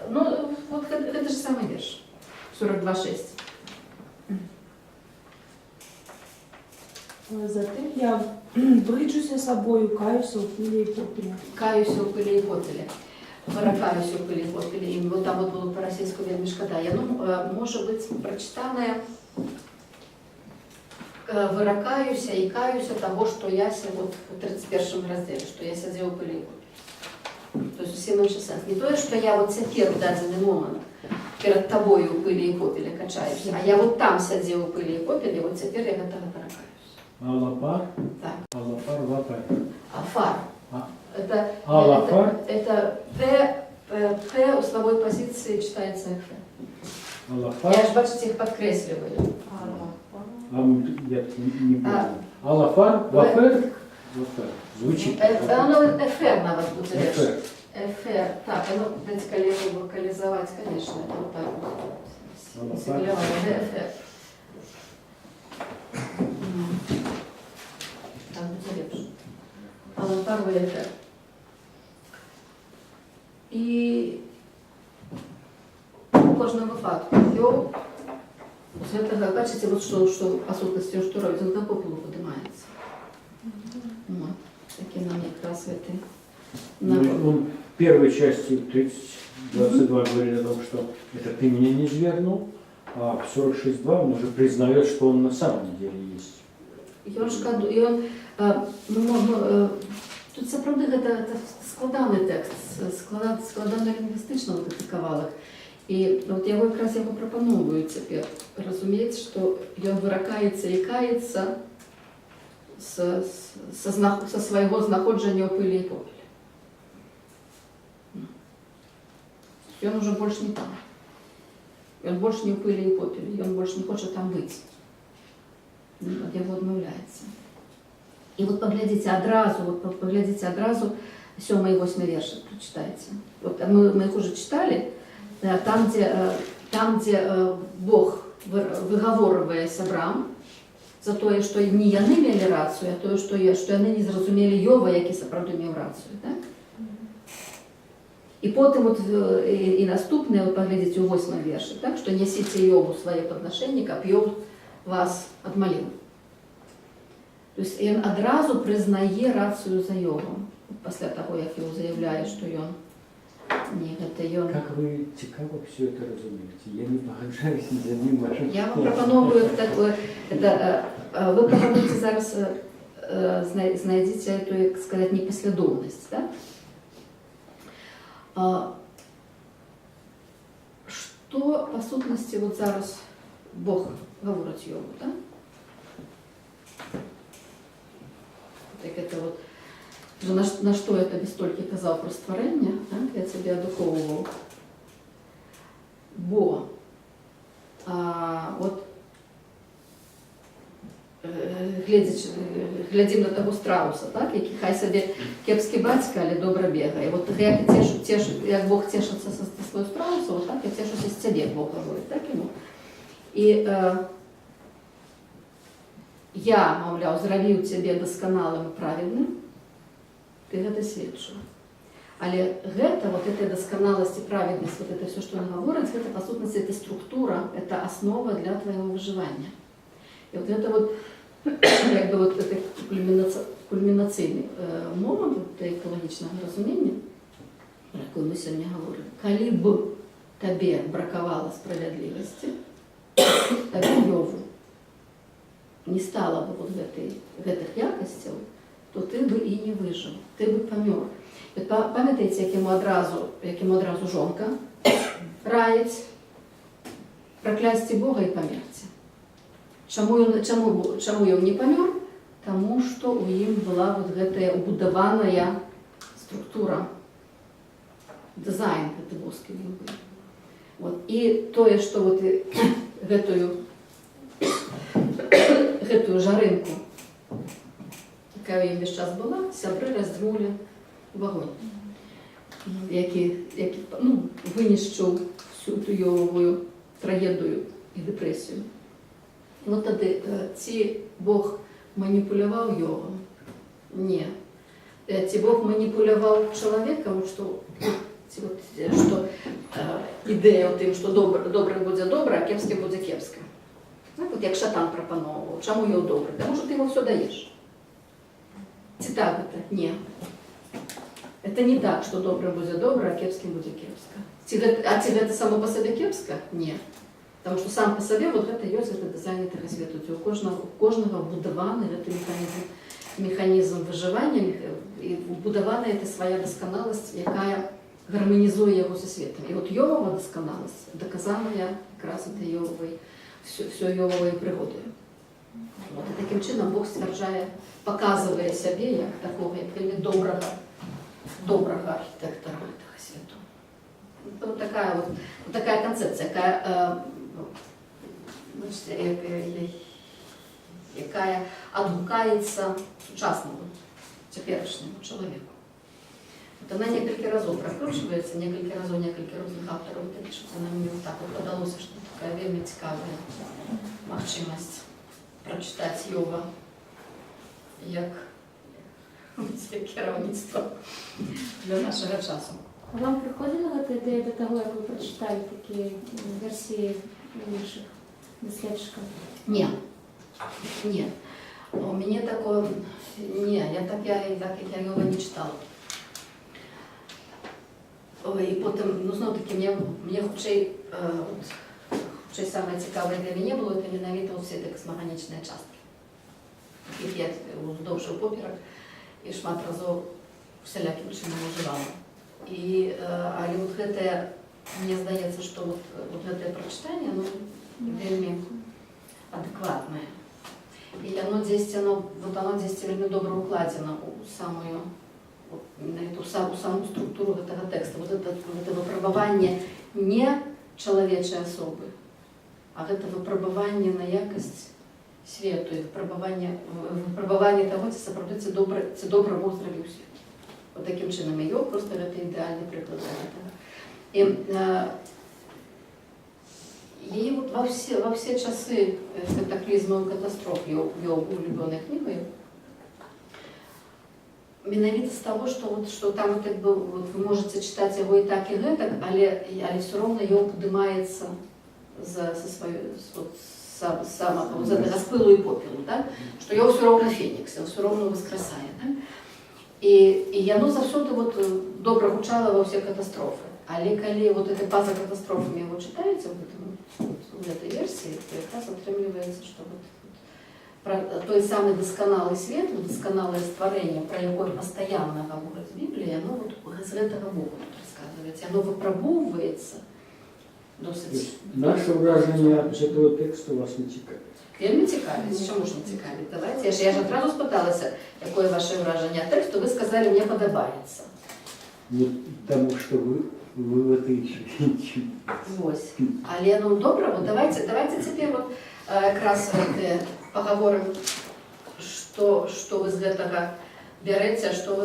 Ну, вот гэта ж самы верш. 42.6. Затым я брыджуся сабою, каюся ў пылі і попеле. Каюся ў пылі і попеле. Выракаюся ў пылі і попеле. І вот там вот было па-расійску вельмі шкада. Яно можа быць прачытанае выракаюся і каюся таго, што я вот у 31 раздзеле, што я сядзеў у пылі і попеле. То есть зусім іншы сэнс. Не тое, што я вот цяпер у дадзены момант перад табою ў пылі і попеле качаюся, а я вот там сядзеў у пылі і попеле, вот цяпер я гэтага выракаюся. על עפר? Так. על עפר ואפר. עפר. А. Это, על עפר? это П, П, П у слабой позиции читается Ф. על עפר? Я ж, бачыце, их подкрэсліваю. А, я не понял. על עפר? ואפר? ואפר. Звучит. Оно ФР нават будзе лепш. אפר. ФР. Так, ну, дайте калі его вокализовать, конечно, это вот так вот. על עפר. Сиглевое, ФР. Так будзе лепш. על עפר ואפר. І у кожным выпадку Ёў з гэтага, бачыце, вот што па сутнасці, што робіць, ён да попелу падымаецца. Вот, такі нам якраз гэты Ну, навык. он Первой части 30.22 говорит о том, что это ты меня низвергнул, а в 46.2 он уже признает, что он на самом деле есть. Ён шкаду, ён, ну, тут сапраўды гэта складаны тэкст, складаны лінгвістычна вот гэты кавалак. І вот яго якраз яго прапаноўваюць цяпер разумець, што ён выракаецца і каецца са свайго знаходжання ў пылі і попеле. Ён ужо больш не там. Ён больш не ў пылі і попеле, ён больш не хоча там быць. Ад яго адмаўляецца. І вот паглядзіце адразу, вот паглядзіце адразу сёмы і восьмы вершы прачытайце. Вот мы их уже читали, там, дзе Бог выгаворвае сябрам за тое, што не яны мелі рацыю, а тое, што яны не зразумелі Ёва, які сапраўды меў рацыю. Так? І потым вот, і наступнае, вот паглядзіце ў восьмым вершы, так, што нясіце Ёву свае паднашэнні, каб Ёў вас адмаліў. То есть ён адразу прызнае рацыю за Ёвам, пасля таго, як Ёў заяўляе, што ён не гэта ён. Как вы цікава все это разумееце. Я не пагаджаюся ни з одним вашим Я вам словом. прапановую такое, это, вы прапануеце зараз знайдзіце эту, як сказать, непаслядоўнасць, да? Што па сутнасці вот зараз Бог гаворыць Ёву, да? Так это вот, уже на што я табе столькі казаў пра стварэнне, так? Я цябе адухоўваў. Бо вот, глядзім на таго страуса, так? Які хай сабе кепскі бацька, але добра бегае. Вот як, як Бог цешыцца са свайго страуса, вот так я цешуся з цябе, Бог гаворыць, так яму. І я, маўляў, зрабіў цябе дасканалым і праведным, ты гэта сведчыў. Але гэта, вот эта дасканаласць і праведнасць, вот это все, што ён гаворыць, гэта, па сутнасці, это структура, это основа для твайго выжывання. І вот это вот, як бы вот это кульмінацыйны момант вот, экалагічнага разумення, про якое мы сёння гаворым. Калі б табе бракавала справядлівасці, табе, Ёву, не стала бы вот гэтых якасцяў, то ты бы і не выжыў, ты бы памёр. І от памятаеце, як яму адразу жонка раіць праклясці Бога і памерці. Чаму ён не памёр? Таму што ў ім была вот гэтая убудаваная структура, дызайн гэты боскі ў ім быў. Вот. І тое, што вот і гэтую жарынку, якая ў ім увесь час была, сябры раздзьмулі в агонь, які, ну, вынішчыў всю ту Ёвавую трагедыю і дэпрэсію. Ну тады ці Бог маніпуляваў Ёвам? Не. Ці Бог маніпуляваў чалавекам, што, ці вот, што ідэя ў тым, што добрым будзе добра, а кепскім будзе кепска. Так, от як шатан прапаноўваў. Чаму Ёў добры? Таму што ты яму ўсё даеш. Ці так гэта? Не. Это не так, што добрым будзе добра, а кепскім будзе кепска. А ці гэта само па сабе кепска? Не. Таму што сам па сабе вот гэта ёсць гэты дызайн гэтага свету. Ці у кожнага вбудаваны гэты механізм выжывання, і вбудавана гэта свая дасканаласць, якая гарманізуе яго са светам. І от Ёвава дасканаласць даказаная якраз этой Ёвавай, всё Ёвавай прыгодаю. Вот, і такім чынам Бог сцвярджае, паказвае сябе як такога, як вельмі добрага архітэктара гэтага свету. Вот такая канцэпцыя, якая, бачыце, якая адгукаецца сучаснаму, цяперашняму чалавеку. Вот она некалькі разоў пракручваецца, некалькі разоў некалькі розных аўтараў это пішуць. Она мне вот так вот падалося, што такая вельмі цікавая магчымасць прачытаць Ёва як кіраўніцтва для нашага часу. А вам прыходзіла гэта ідэя да таго, як вы прачыталі такія версіі іншых даследчыкаў? Не. Не. У мяне такое... Не, я так, я Ёва не читала. Ой, і потым, ну, зноў-такі, мне хутчэй, от, хутчэй самае цікавае для мяне было, это менавіта ўсе гэтыя касмаганічныя часткі, якіх я уздоўж і поперак і шмат разоў усялякім чынам ужывала. І, але вот гэтае, мне здаецца, што вот гэтае прачытанне, ну, вельмі адэкватнае. І яно дзесьці, вот оно дзесьці вельмі добра укладзена ў самую, вот, менавіта у саму структуру гэтага тэкста. Вот это выпрабаванне не чалавечай асобы, а гэта выпрабаванне на якасць свету і выпрабаванне таго, ці сапраўды ці добра Бог зрабіў свет. Вот такім чынам Іёў просто гэта ідэальны прыклад для гэтага. І яе вот ва ўсе часы катаклізмаў і катастроф Іёў быў улюбёнай кнігай. Менавіта з таго, што, вот, што там вот, як бы, вот, вы можете чытаць яго і так, і гэтак, але ўсё роўна Іёў падымаецца за сваю, вот, самага, вот, з гэтага, з пылу і попелу, так? Што Іёў ўсё роўна фенікс, ён ўсё роўна воскресае. Так? І яно заўсёды вот, добра гучала ва ўсе катастрофы. Але калі вот это па-за катастрофамі яго чытаеце вот, у гэтай версіі, то якраз атрымліваецца, што вот, пра той самы дасканалы свет, вот, дасканалае стварэнне, пра якое пастаянна гаворыць Біблія, яно вот з гэтага боку тут расказваецца. Яно выпрабоўваецца досыць. То есть наше ўражанне з этого тэксту вас не цікавіць? Вельмі цікавіць. Чаму ж не цікавіць? Давайте. Я ж адразу спыталася, якое ваше ўражанне ад тэксту, вы сказалі: «Мне падабаецца». Ну, таму што вы вывод іншы. Вось. Але, ну, добра, вот давайте цяпер вот, якраз вот, пагаворым, што вы з гэтага бярэце, што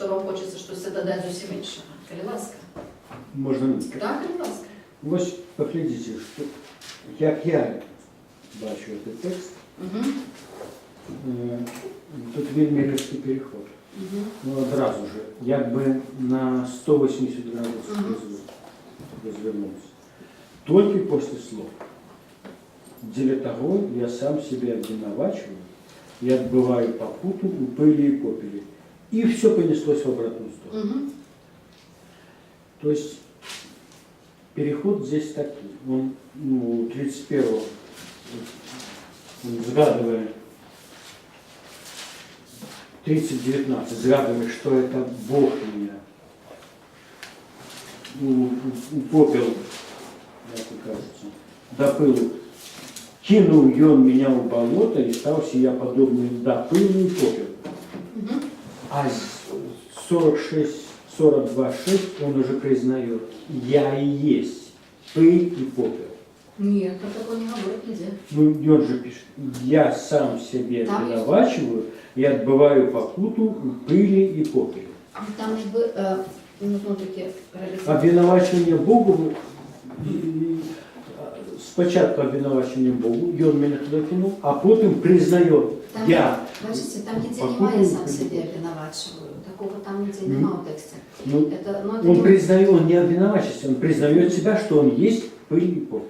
вам хочацца штосьці дадаць зусім іншага. Калі ласка. Можна мне? Так, калі ласка. Вось паглядзіце, што, як я бачу гэты тэкст, тут вельмі рэзкі переход. Ну, адразу же, як бы на 180 градусов развернулся. Только после слов: «Для того я сам себя обвиновачиваю и отбываю покуту у пыли и попеле». И все понеслось в обратную сторону. То есть переход здесь такой. Он, ну, 31-го, он згадывае 30.19, згадывае, что это Бог меня у попел, як вы кажаце, да пылу. Кинул ён меня ў болото, и стался я подобный да пылу и попелу. А с 46, 42, 6 он уже признает: я и есть пыль и попел. Нет, там такого не говорит нигде. Ну, он же пишет: я сам себе Там есть. обвиновачиваю и отбываю покуту у пыли и попеле. Там якби, ну, знову-таки, Обвинувачення Богу, спочатку обвинувачення Богу, і он мене туди кинув, а потім признає: Там, я. Бачите, там нигде Покуту немає «сам пыли. Себе обвинувачиваю». Такого там нигде Мгм. Нема у тексте. Ну, Это, ну, это он не- признает, он не обвинувачивается, он признает себя, что он есть пыль и попел.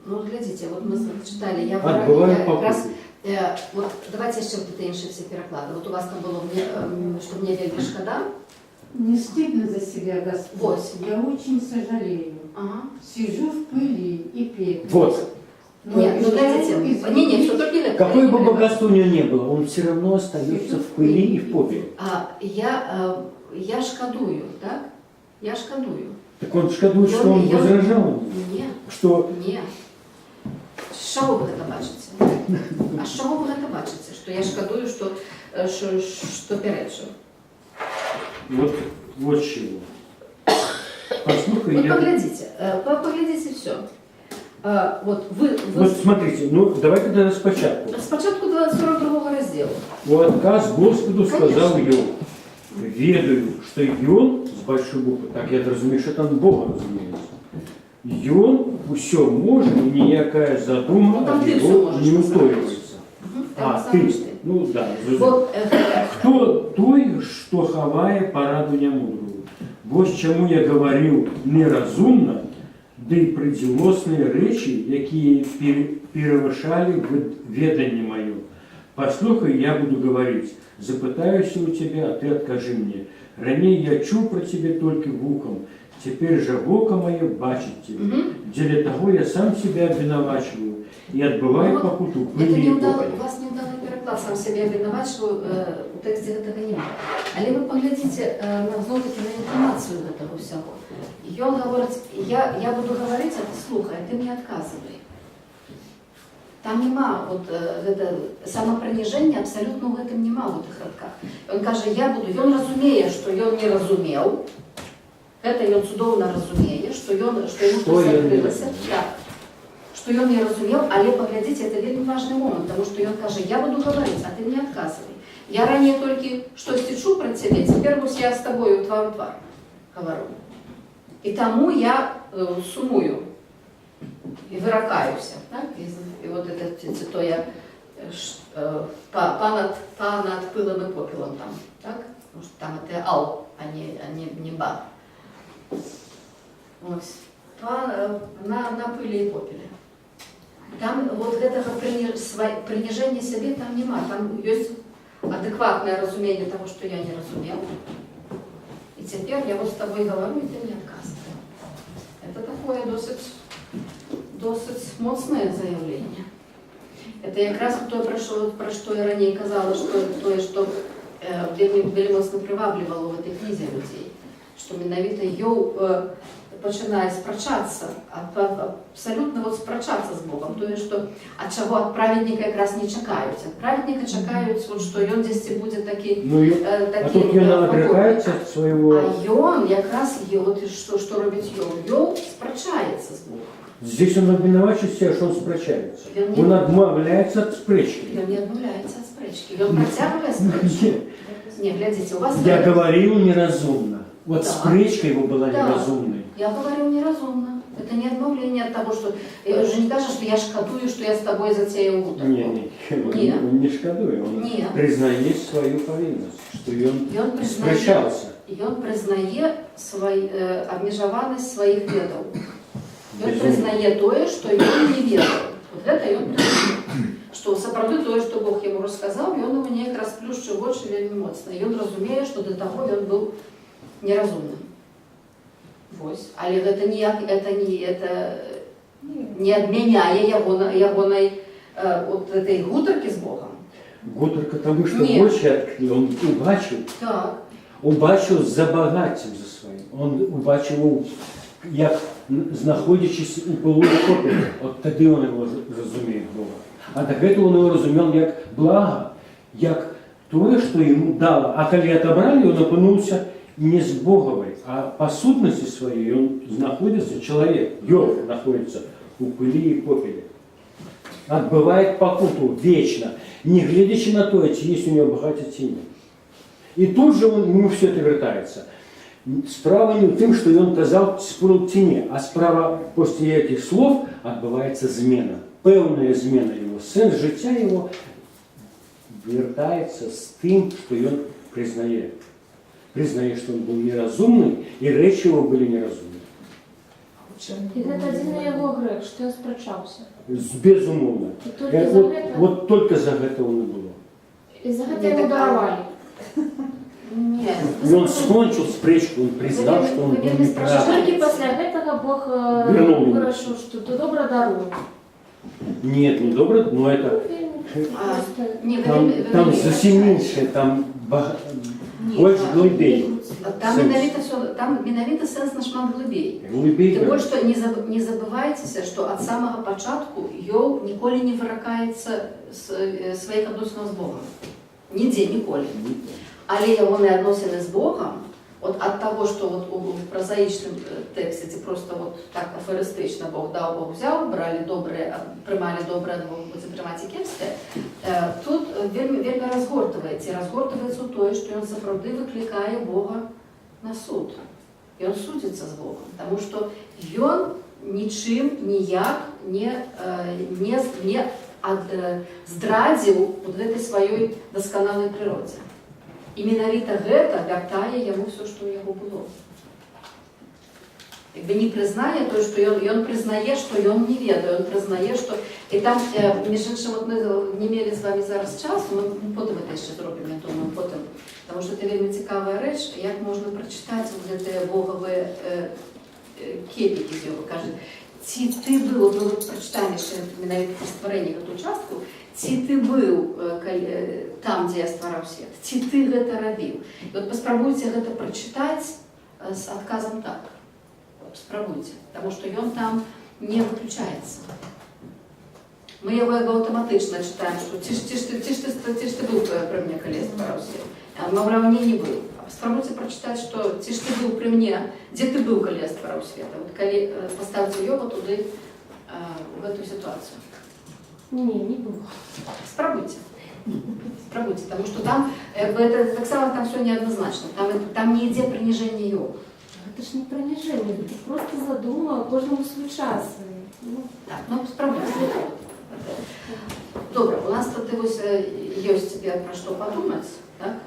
Ну, глядите, вот мы читали, я, Отбываю я якраз, покуту. Вот давайте еще вот это іншыя все пераклады. Вот у вас там было, мне, что мне вельмі шкада. Не стыдно за себя, Господь. Вот. Я очень сожалею. Сижу в пыли и пепле. Вот. Но Нет, ну обещаю глядите, не, все только не Какое бы богатство у него не было, он все равно остается в пыли и в попеле. А, я шкадую, так? Я шкадую. Так он шкадуе, что он возражал ему. Не, Что не. З чаго вы гэта бачыце? А з чаго вы гэта бачыце? Што я шкадую, што пярэчу? Вот чего. Послухай, Вот я. паглядзіце, паглядзіце все. Вот вы Вот смотрите, ну давайте тогда спочатку. Спачатку 42 раздзелу. У адказ Господу сказал Конечно. Иов: ведаю, что Ён с большой буквы, так я разумею, что там Бога разумеется. Ён усё можа, і ніякая задума Ну, там ад ты яго всё можешь, не насамрэч. утойваецца. Мгм, там А, ты. насамрэч ты. Ну да, зразумеў. Вот, Хто той, што хавае параду нямудрую? Вось чаму я гаварыў неразумна, ды й прыдзівосныя рэчы, якія перавышалі веданне маё. Паслухай, я буду гаварыць, запытаюся ў цябе, а ты адкажы мне. Раней я чуў пра цябе толькі вухам, цяпер жа вока маё бачыць цябе. Дзеля таго я сам сябе абвінавачваю і адбываю Ну, вот пакуту ў Это пылі і неудало, попеле. у вас неудалы пераклад, «сам сябе абвінавачваю», у тэксце гэтага няма. Але вы паглядзіце зноў-такі на інтанацыю гэтага ўсяго. Ён гаворыць: я буду гаварыць, а ты слухай, а ты мне адказвай. Там няма вот, гэта, самапрыніжэння абсалютна ў гэтым няма, ў гэтых радках. Ён кажа: «Я буду», ён разумее, што ён не разумеў, гэта ён цудоўна разумее, што яму Што штось ён не адкрылася. разумее? Так. Што ён не разумеў, але паглядзіце, это вельмі важны момант, таму што ён кажа: «Я буду гаварыць, а ты мне адказвай. Я раней толькі штосьці чуў пра цябе, цяпер вось я з табою твар у твар гавару. І таму я сумую і выракаюся». Так? І вот это, ці то я па над пылам і попелам там, так? Потому что там это ал, а не ба. Ось. На пыле і попеле. Там вот гэтага прыніжэння сябе там няма. Там ёсць адэкватнае разуменне таго, што я не разумеў. І цяпер я вот з табой гавару, і ты мне адказвай. Это такое досыць моцнае заяўленне. Это якраз то, пра што я раней казала, што тое, што вельмі, вельмі моцна прываблівала ў гэтай кнізе людзей, што менавіта Ёў пачынае спрачацца, абсалютна вот спрачацца з Богам, тое, што ад чаго ад праведніка якраз не чакаюць. Ад праведніка чакаюць, вот, што ён дзесьці будзе такі, Ну, а такі тут ён пакорны. адракаецца ад свайго. А ён якраз, вот, і што робіць Ёў? Ёў спрачаецца з Богом. Здесь он абвінавачвае себя, что он спрачаецца. Ён не- Он адмаўляецца ад спрэчкі. Ён не адмаўляецца ад спрэчкі. Ён працягвае спрэчку. Не, глядзіце, у вас Я говорил неразумно. Вот спрэчка его была неразумной. Я говорю неразумно. Это не адмаўленне ад таго, што я уже не кажа, што я шкадую, што я з табой зацеяў гутарку. Не, не, он, Не. он не шкадуе, он Не. прызнае сваю павіннасць, што ён Ён прызнае, спрачаўся. ён прызнае абмежаванасць сваіх ведаў. Ён Безумоўна. прызнае тое, што ён не ведаў. Вот гэта ён прызнае. Што сапраўды тое, што Бог яму расказаў, ён яму неяк расплюшчыў вочы вельмі моцна. Ён разумее, што да таго ён быў неразумным. Вось. Але гэта ніяк это не адмяняе ягонай вот этой гутаркі з Богом. Гутарка таму, што Не. вочы адкрыў, он убачыў, убачыў за багаццем за сваім. Он убачыў, як знаходзячись у пылу і попеле, от тады он его разумее, Бога. А да гэтага он его разумел як блага, як тое, што ему дала. А калі отобрали, он апынуўся не з Богавай, а па сутнасці сваёй ён знаходзіцца, чалавек, Ёв находится у пылі і попеле. Отбывает пакуту вечно, не глядячи на то, ці есть у него багацце ці нет. И тут же ему все это вяртаецца. Справа не ў тым, што ён казаў спорил ці не, а справа после этих слов адбываецца змена, пэўная змена его, сэнс жыцця его вяртаецца з тым, што ён прызнае. Прызнае, што он был неразумны, і рэчы его былі неразумны. І гэта адзіны яго грэх, што ён спрачаўся. Безумоўна. І толькі за Вот, гэта, вот только за гэта он и было. і за гэта Не, яму так, даравалі. Не. И он скончыў спрэчку, он признал, что он был неправ. Толькі пасля гэтага Бог Вернуў яму. вырашыў, што ты добра дарую. Нет, не добра, но это Вельмі А, проста. Не, вы там, вы там вельмі зусім іншае, там Не, больш а, глыбей. Там Сэнс. менавіта всё, там менавіта сэнс нашмат глыбей. Глыбей. Тым больш, што не забывайцеся, што ад самага пачатку Ёў ніколі не выракаецца з сваіх адносінаў з Богам. Нідзе, ніколі. Але ягоныя адносіны з Богам, от ад таго, што вот у празаічным тэксце, ці проста вот так афарыстычна: Бог даў, Бог взяў, бралі добрае, прымалі добрае, ад Бога будзе прымаць і кепскае, тут вельмі, вельмі разгортваецца. І разгортваецца ў тое, што ён сапраўды выклікае Бога на суд. Ён судзіцца з Богам, таму што ён нічым ніяк не здрадзіў вот гэтай сваёй дасканалай прыродзе. І менавіта гэта вяртае яму ўсё, што ў яго было. Як бы не прызнае то, што ён прызнае, што ён не ведае, ён прызнае, што. І там, між іншым, от мы не мелі з вами зараз часу, мы потым это яшчэ зробім, я думаю, потым. Таму што это вельмі цікавая рэч, як можна прачытаць вот гэтыя богавыя кепікі з яго. Кажа, ці ты быў, от мы вот прачытаем яшчэ менавіта пра стварэнне гэту частку, ці ты быў там, дзе я ствараў свет, ці ты гэта рабіў. І от паспрабуйце гэта прачытаць з адказам «так». Спрабуйце, таму што ён там не выключаецца. Мы яго як бы аўтаматычна чытаем, што ці ж ты быў пры мне, калі я ствараў свет. А маўляў, не, не быў. А спрабуйце прачытаць, што ці ж ты быў пры мне, дзе ты быў, калі я ствараў свет. А вот калі паставіце Ёва туды, у гэту сітуацыю. Не, не было. Спрабуйце. Спрабуйце, таму што там, як бы, это таксама там все неадназначна. Там не ідзе прыніжэнне Ёва. Гэта ж не прыніжэнне, гэта проста задума, кожнаму свой час. Ну, Так, ну спрабуйце. Добра, у нас тады вось ёсць цяпер пра што падумаць, так?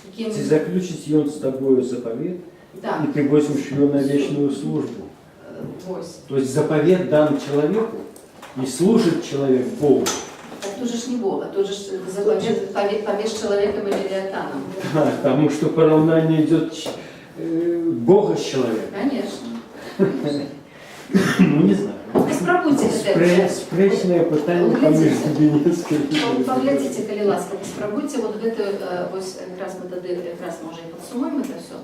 Якім. Ці заключыць ён з табою запавет, і ты возьмеш его на вечную службу. Вось. То есть заповед дан человеку, и служит человек Богу. Так тут же ж не Бога, тут же ж запавет паміж чалавекам і Левіятанам. Да, потому что параўнанне идет Бога с человеком. Конечно. Ну, не знаю. Спрабуйце гэта. Спрэчнае пытанне паміж Дубінецкай і Паглядзіце, калі ласка, паспрабуйце вот гэта, вось якраз мы тады якраз можа і падсумуем это все.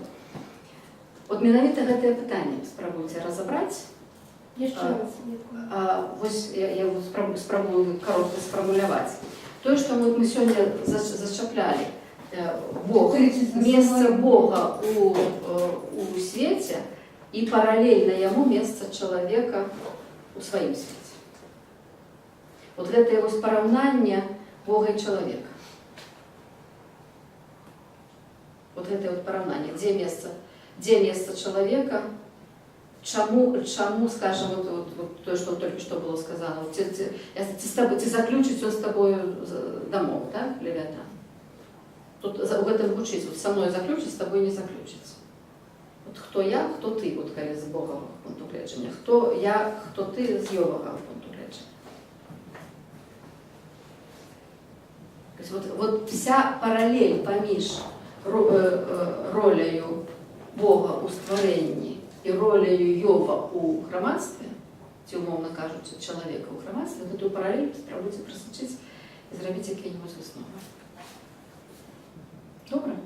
От менавіта гэтае пытанне спрабуйце разабраць. Яшчэ А. раз, якое? А, вось я вот спрабую каротка сфармуляваць. Тое, што мы сёння зачаплялі, Бог, месца Бога у свеце і паралельна яму месца чалавека у сваім свеце. Вот гэтае вось параўнанне Бога і чалавека. Вот гэтае вот параўнанне, дзе месца чалавека, чаму, скажем, вот тое, што толькі што было сказано, вот, ці заключыць ён з табою дамову, так, Левіятан? Тут у гэтым гучыць, вот са мной заключыць, з табой не заключыць. Вот хто я, хто ты, вот калі з Бога пункту гледжання. Хто я, хто ты з Ёвага пункту гледжання. То есть вот вся паралель паміж роляю Бога ў стварэнні і роляю Ёва ў грамадстве, ці, умоўна кажучы, чалавека ў грамадстве, гэтую паралель спрабуйце прасачыць і зрабіць якія-небудзь высновы. Добра?